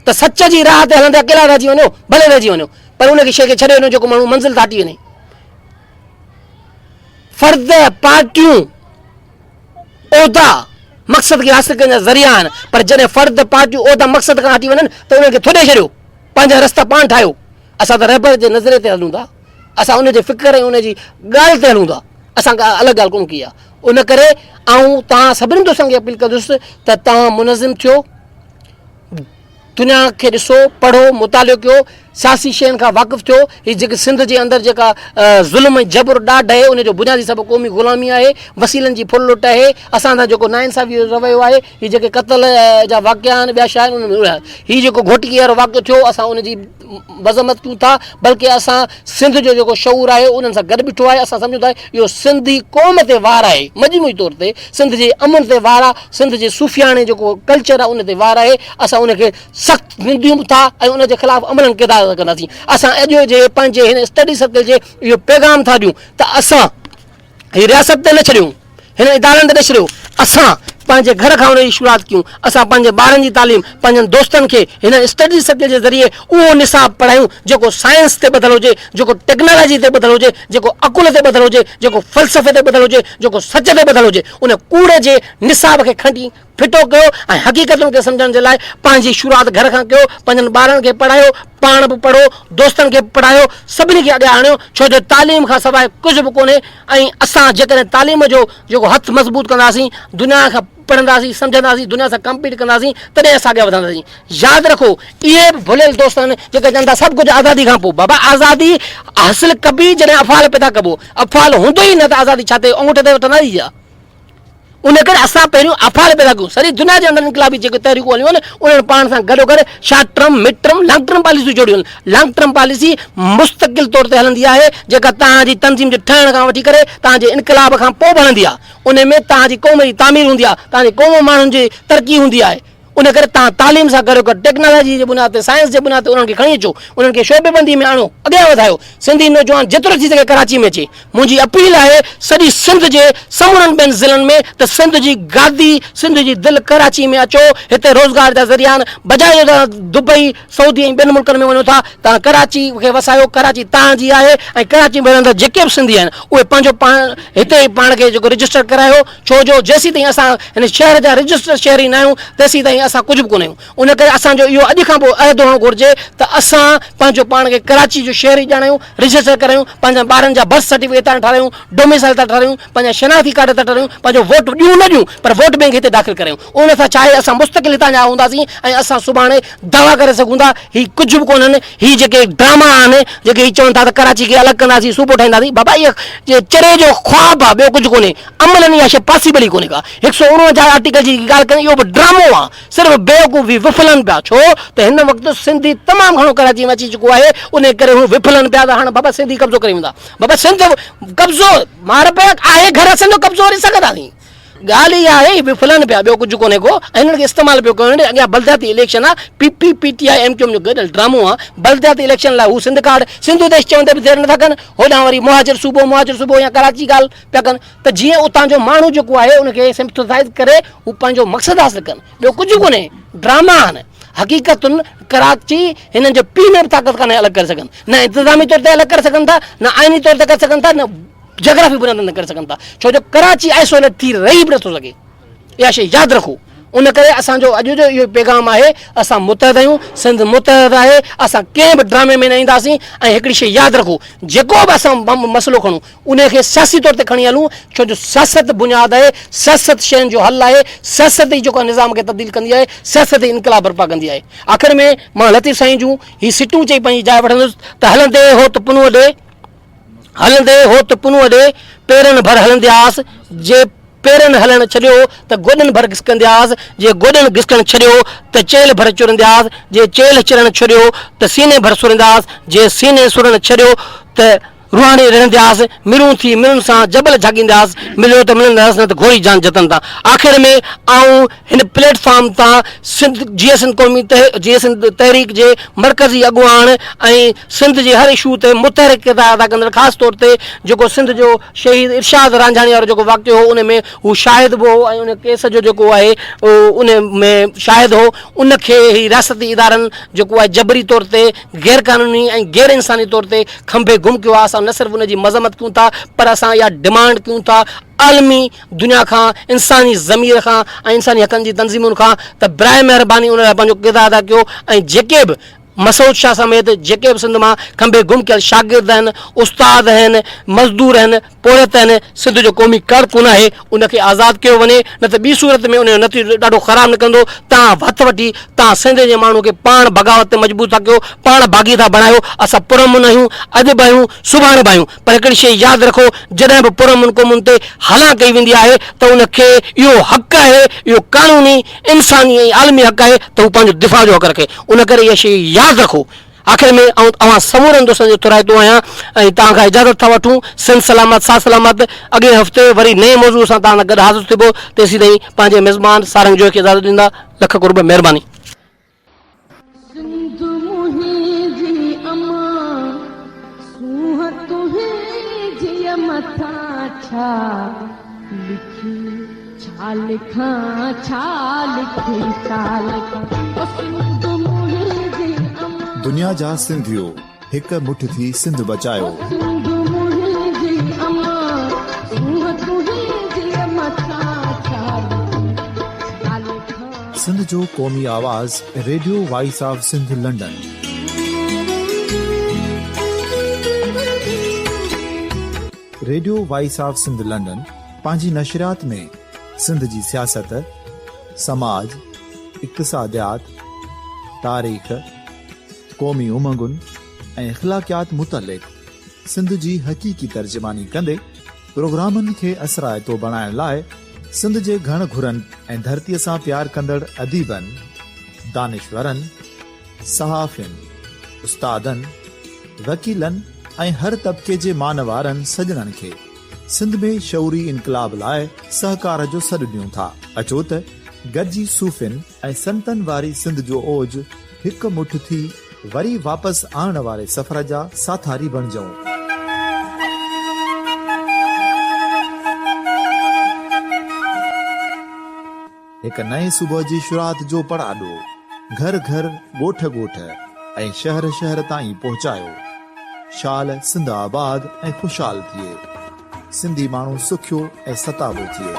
ته سچ جي راهه تي هلندي اڪيلا رهجي وڃو، ڀلي رهجي وڃو، پر ان کي شيء کي ڇڏي وڃو جيڪو ماڻهو منزل تان هٽي وڃي. فرد، پارٽيون، عهدا مقصد کي حاصل ڪرڻ جا ذريعا آهن، پر جڏهن فرد، پارٽيون، عهدا مقصد کان هٽي وڃن ته انهن کي ٿڏي ڇڏيو، پنهنجا رستا پاڻ ٺاهيو. اسان ته رهبر جي نظريي تي هلون ٿا، اسان ان جي فڪر ۽ ان جي ڳالهه تي هلون ٿا، اسان ڪا الڳ ڳالهه ڪونه ڪئي آهي. ان ڪري آئون توهان سڀني دوستن کي اپيل ڪندس ته توهان منظم ٿيو، دنيا کي ڏسو، پڙهو، مطالعو ڪيو، سياسي شين کان واقف ٿيو. هي جيڪي سنڌ جي اندر جيڪا ظلم ۽ جبر ڏاڍ آهي ان جو بنيادي سبب قومي غلامي آهي، وسيلن جي ڦر لٽ آهي، اسان سان جيڪو ناانصافي جو رويو آهي، هي جيڪي قتل جا واقعا آهن ٻيا شيا آهن انهن ۾ اهي هي جيڪو گهوٽڪي وارو واقعو ٿيو اسان ان جي مذمت ڪيون ٿا بلڪه اسان سنڌ جو جيڪو شعور آهي انهن سان گڏ بيٺو آهي اسان سمجهون ٿا اهو سنڌي قوم تي وار آهي مجموعي طور تي سنڌ جي امن تي وار آهي سنڌ جي صوفياڻي جيڪو ڪلچر آهي ان تي وار آهي اسان ان کي سخت ننديون ٿا ۽ ان جي خلاف عملن ڪردار ادا ڪنداسين اسان اڄ جي پنهنجي هن اسٽڊي سرڪل جي اهو پيغام ٿا ڏيون ته اسان هي رياست تي نه ڇڏيون، هنن ادارن تي نه ڇڏيو، اسان پنهنجي گهر کان ان جي شروعات ڪيون، اسان پنهنجي ٻارن جي تعليم، پنهنجن دوستن کي هن اسٽڊي سرڪل جي ذريعي اهو نصاب پڙهايون جيڪو سائنس تي ٻڌل هجي، جيڪو ٽيڪنالاجي تي ٻڌل هجي، جيڪو عقل تي ٻڌل هجي، جيڪو فلسفي تي ٻڌل هجي، جيڪو سچ تي ٻڌل هجي، ان ڪوڙ جي نصاب کي کنڊي ڦٽو ڪيو ۽ حقيقتن کي سمجهڻ جي لاء پنهنجي شروعات گهر کان ڪيو، پنهنجن ٻارن کي پڙهايو، پاڻ به پڙهو، دوستن کي به پڙهايو، سڀني کي اڳيان آڻيو، ڇو جو تعليم کان سواء ڪجهه به ڪونهي ۽ اسان جيڪڏهن تعليم جو جيڪو هٿ مضبوط ڪنداسين، دنيا کان پڙهنداسين، سمجهنداسين، دنيا سان ڪمپيٽ ڪنداسين، تڏهن اسان اڳيان وڌنداسين. ياد رکو اهي به ڀليل دوست آهن جيڪي چون ٿا سڀ ڪجهه آزادي کان پوء، بابا آزادي حاصل ڪبي جڏهن افعال پيدا ڪبو، افعال هوندو ئي نه ته آزادي ڇا تي انگوٺي تي وٺنداسين ڇا؟ ان ڪري اسان پهريون افعال پيدا ڪيون. سڄي دنيا جي اندر انقلابي جيڪي تحريڪون هليون آهن، انهن پاڻ سان گڏوگڏ short term, mid term, long term پاليسيون جوڙيون آهن. لانگ ٽرم پاليسي مستقل طور تي هلندي آهي، جيڪا توهان جي تنظيم جي ٺهڻ کان وٺي ڪري توهان جي انقلاب کان پوء به هلندي آهي. ان ۾ توهان جي قوم جي تعمير هوندي آهي، توهان جي قوم ماڻهن جي ترقي هوندي آهي. ان ڪري توهان تعليم سان گڏوگڏ ٽيڪنالاجي جي بنياد تي، سائنس جي بنياد تي انهن کي کڻي اچو، انهن کي شعبي بندي ۾ آڻو، اڳيان وڌايو. سنڌي نوجوان جيترو ٿي سگهي ڪراچي ۾ اچي. منهنجي اپيل آهي سڄي سنڌ جي سمورن ٻين ضلعن ۾ ته سنڌ جي گادي، سنڌ جي دل ڪراچي ۾ اچو، هتي روزگار جا ذريعا آهن، بجاء جو توهان دبئي، سعودي ۽ ٻين ملڪن ۾ وڃو ٿا، توهان ڪراچي کي وسايو، ڪراچي توهان جي آهي ۽ ڪراچي ۾ رهندڙ جيڪي به سنڌي آهن اهي پنهنجو پاڻ هتي ئي پاڻ کي جيڪو رجسٽر ڪرايو، ڇو جو جيسيتائين اسان هن شهر جا رجسٽر شهري ناهيون تيسيتائين اسان ڪجهه به ڪونه آهيون. ان ڪري اسان جو اهو اڄ کان پوء عهد هئڻ گهرجي ته اسان پنهنجو پاڻ کي ڪراچي جو شهري ڄاڻايون، رجسٽر ڪرايون، پنهنجن ٻارن جا برٿ سرٽيفڪيٽ هتان ٺارايون، ڊوميسائل هتان ٺارايون، پنهنجا شناختي ڪارڊ هتان ٺارايون، پنهنجو ووٽ ڏيون نه ڏيون پر ووٽ بينڪ هتي داخل ڪرايون. ان سان ڇا آهي اسان مستقل هتان جا هونداسين ۽ اسان سڀاڻي دعويٰ ڪري سگهون ٿا هي ڪجهه به ڪونهن، هي جيڪي ڊراما آهن جيڪي هي چون ٿا ته ڪراچي کي الڳ ڪنداسين صوبو ٺاهينداسين بابا اهي چري جو خواب آهي ٻيو ڪجهه ڪونهي عملاً اها شيء پاسيبل ئي ڪونهي ڪا. 149 آرٽيڪل جي جيڪي ڳالهه ڪن اهو به ڊرامو آهي. صرف بيوقوفي وڦلن پيا ڇو ته هن وقت سنڌي تمام گهڻو ڪراچي ۾ اچي چڪو آهي انهي ڪري هو وڦلن پيا ته هاڻ بابا سنڌي قبضو ڪري ويندا بابا سنڌ قبضو مار پيا آهي گهر اسان جو قبضو وري سگهنداسين ڳالهه اها آهي وڦلن پيا ٻيو ڪجهه ڪونهي ڪو ۽ هنن کي استعمال پيو ڪيو وڃي اڳيان بلدياتي اليڪشن آهي P P P T I M Q M جو گڏيل ڊرامو آهي بلدياتي اليڪشن لاء هو سنڌ ڪارڊ سنڌو ديش چوندي به دير نٿا ڪن هوڏانهن وري مهاجر صوبو مهاجر صوبو يا ڪراچي ڳالهه پيا ڪن ته جيئن اتان جو ماڻهو جيڪو آهي ان کي سمپٿائز ڪري هو پنهنجو مقصد حاصل ڪن ٻيو ڪجهه ڪونهي ڊراما آهن حقيقتن ڪراچي هنن جي پيء ۾ به طاقت ڪانهي الڳ ڪري سگهن نه انتظامي طور تي الڳ ڪري سگهن ٿا نه آئيني طور تي ڪري سگهن ٿا نه جاگرافي بنيادن تي ڪري سگهن ٿا ڇو جو ڪراچي آئسوليٽ ٿي رهي به نٿو سگهي اها شيء ياد رکو ان ڪري اسان جو اڄ جو اهو پيغام آهي اسان متحد آهيون سنڌ متحد آهي اسان ڪنهن به ڊرامي ۾ نه اينداسين ۽ هڪڙي شيء ياد رکو جيڪو به اسان مسئلو کڻون انهي کي سياسي طور تي کڻي هلون ڇو جو سياست بنياد آهي، سياست شين جو حل آهي، سياست ئي جيڪو آهي نظام کي تبديل ڪندي آهي، سياست ئي انقلاب برپا ڪندي آهي. آخر ۾ مان لطيف سائين جون هي سٽون چئي پنهنجي جاء وٺندس ته هلندي هوت پنهونء ڏي، هلندي هوت پنهونء ڏي، پيرن ڀر هلندياس، جي پيرن هلڻ ڇڏيو ته گوڏن ڀر گسڪندياس، جي گوڏن گسڪڻ ڇڏيو ته چيلهه ڀر چرندياس، جي چيلهه چرڻ ڇڏيو ته سيني ڀر سرنداس، جي سيني سرڻ ڇڏيو ته. روحاڻي رڙندياس، مرون ٿي مرن سان جبل جهاڳيندياس، مليو ته ملنداس نه ته گهوري جان جتن تان. آخر ۾ آئون هن پليٽ فارم تان سنڌ جيئي سنڌ قومي جيئي سنڌ تحريڪ جي مرڪزي اڳواڻ ۽ سنڌ جي هر اشو تي متحرڪ ڪردار ادا ڪندڙ خاص طور تي جيڪو سنڌ جو شهيد ارشاد رانجهاڻي وارو جيڪو واقعو هو ان ۾ هو شاهد به هو ۽ ان ڪيس جو جيڪو آهي ان ۾ شاهد هو ان کي هي رياستي ادارن جيڪو آهي جبري طور تي غير قانوني ۽ غير انساني طور تي کنڀي گم ڪيو آهي اسان نه صرف ان جي مذمت ڪيون ٿا پر اسان اها ڊمانڊ ڪيون ٿا عالمي دنيا کان انساني ضمير کان ۽ انساني حقن جي تنظيمن کان ته براء مهرباني ان لاء پنهنجو ڪردار ادا ڪيو ۽ جيڪي به مسعود شاهه سميت جيڪي به سنڌ مان کنڀي گم ڪيل شاگرد آهن استاد آهن مزدور آهن پورهيت آهن، سنڌ جو قومي ڪارڪن آهي، ان کي آزاد ڪيو وڃي، نه ته ٻي صورت ۾ ان جو نتيجو ڏاڍو خراب نڪرندو، تان هٿ وٺي تان سنڌ جي ماڻهو کي پاڻ بغاوت تي مجبور ٿا ڪيو، پاڻ باغي ٿا بڻايو، اسان پرامن آهيون، اڄ به آهيون، سڀاڻي به آهيون، پر هڪڙي شيء ياد رکو جڏهن به پرامن قومن تي هلان ڪئي ويندي آهي ته ان کي اهو حق آهي، اهو قانوني، انساني ۽ عالمي حق آهي ته هو پنهنجو دفاع جو حق رکي، ان ڪري اها شيء ياد رکو. آخر ۾ آئون اوهان سمورن دوستن جو ٿورائتو آهيان ۽ توهان کان اجازت ٿا وٺون. سنڌ سلامت ساٿ سلامت. اڳئين هفتي وري نئين موضوع سان توهان سان گڏ حاضر ٿبو. تيسين تائين پنهنجي ميزبان سارنگ جويي کي اجازت ڏيندا. لک قرب مهرباني. سنڌ منهنجي امان سونهن تنهنجيء مٿان ڇا لکي ڇا لکان ڇا لکي ڇا لکان او سنڌ منهنجي امان. دنيا جا سنڌيو هڪ مٺ ٿي سنڌ بچايو. او سنڌ منهنجي امان سونهن تنهنجيء مٿان ڇا لکي ڇا لکان. سنڌ جو قومي آواز radio voice of Sindh London. Radio voice of Sindh London پنهنجي نشريات ۾ سنڌ جي سياست، سماج، اقتصاديات، تاريخ، قومي امنگن ۽ اخلاقيات متعلق سنڌ جي حقيقي ترجماني ڪندي پروگرامن کي اثرائتو بڻائڻ لاء سنڌ جي گهڻ گهرن ۽ ڌرتيء سان پيار ڪندڙ اديبن، دانشورن، صحافين، استادن، وڪيلن ۽ هر طبقي جي مانوارن سڄڻن کي سنڌ ۾ شعوري انقلاب لاء سهڪار جو سڏ ڏيون ٿا. اچو ته گڏجي صوفين ۽ سنتن واري سنڌ جو اوج هڪ مٺ ٿي وري واپس آڻڻ واري سفر جا ساٿاري بڻجون. هڪ نئين صبح جي شروعات جو پڙاڏو گهر گهر، ڳوٺ ڳوٺ ۽ شهر شهر تائين پهچايو. شال سنڌ آباد ۽ خوشحال ٿئي. سنڌي ماڻهو سکيو ۽ ستابو ٿئي.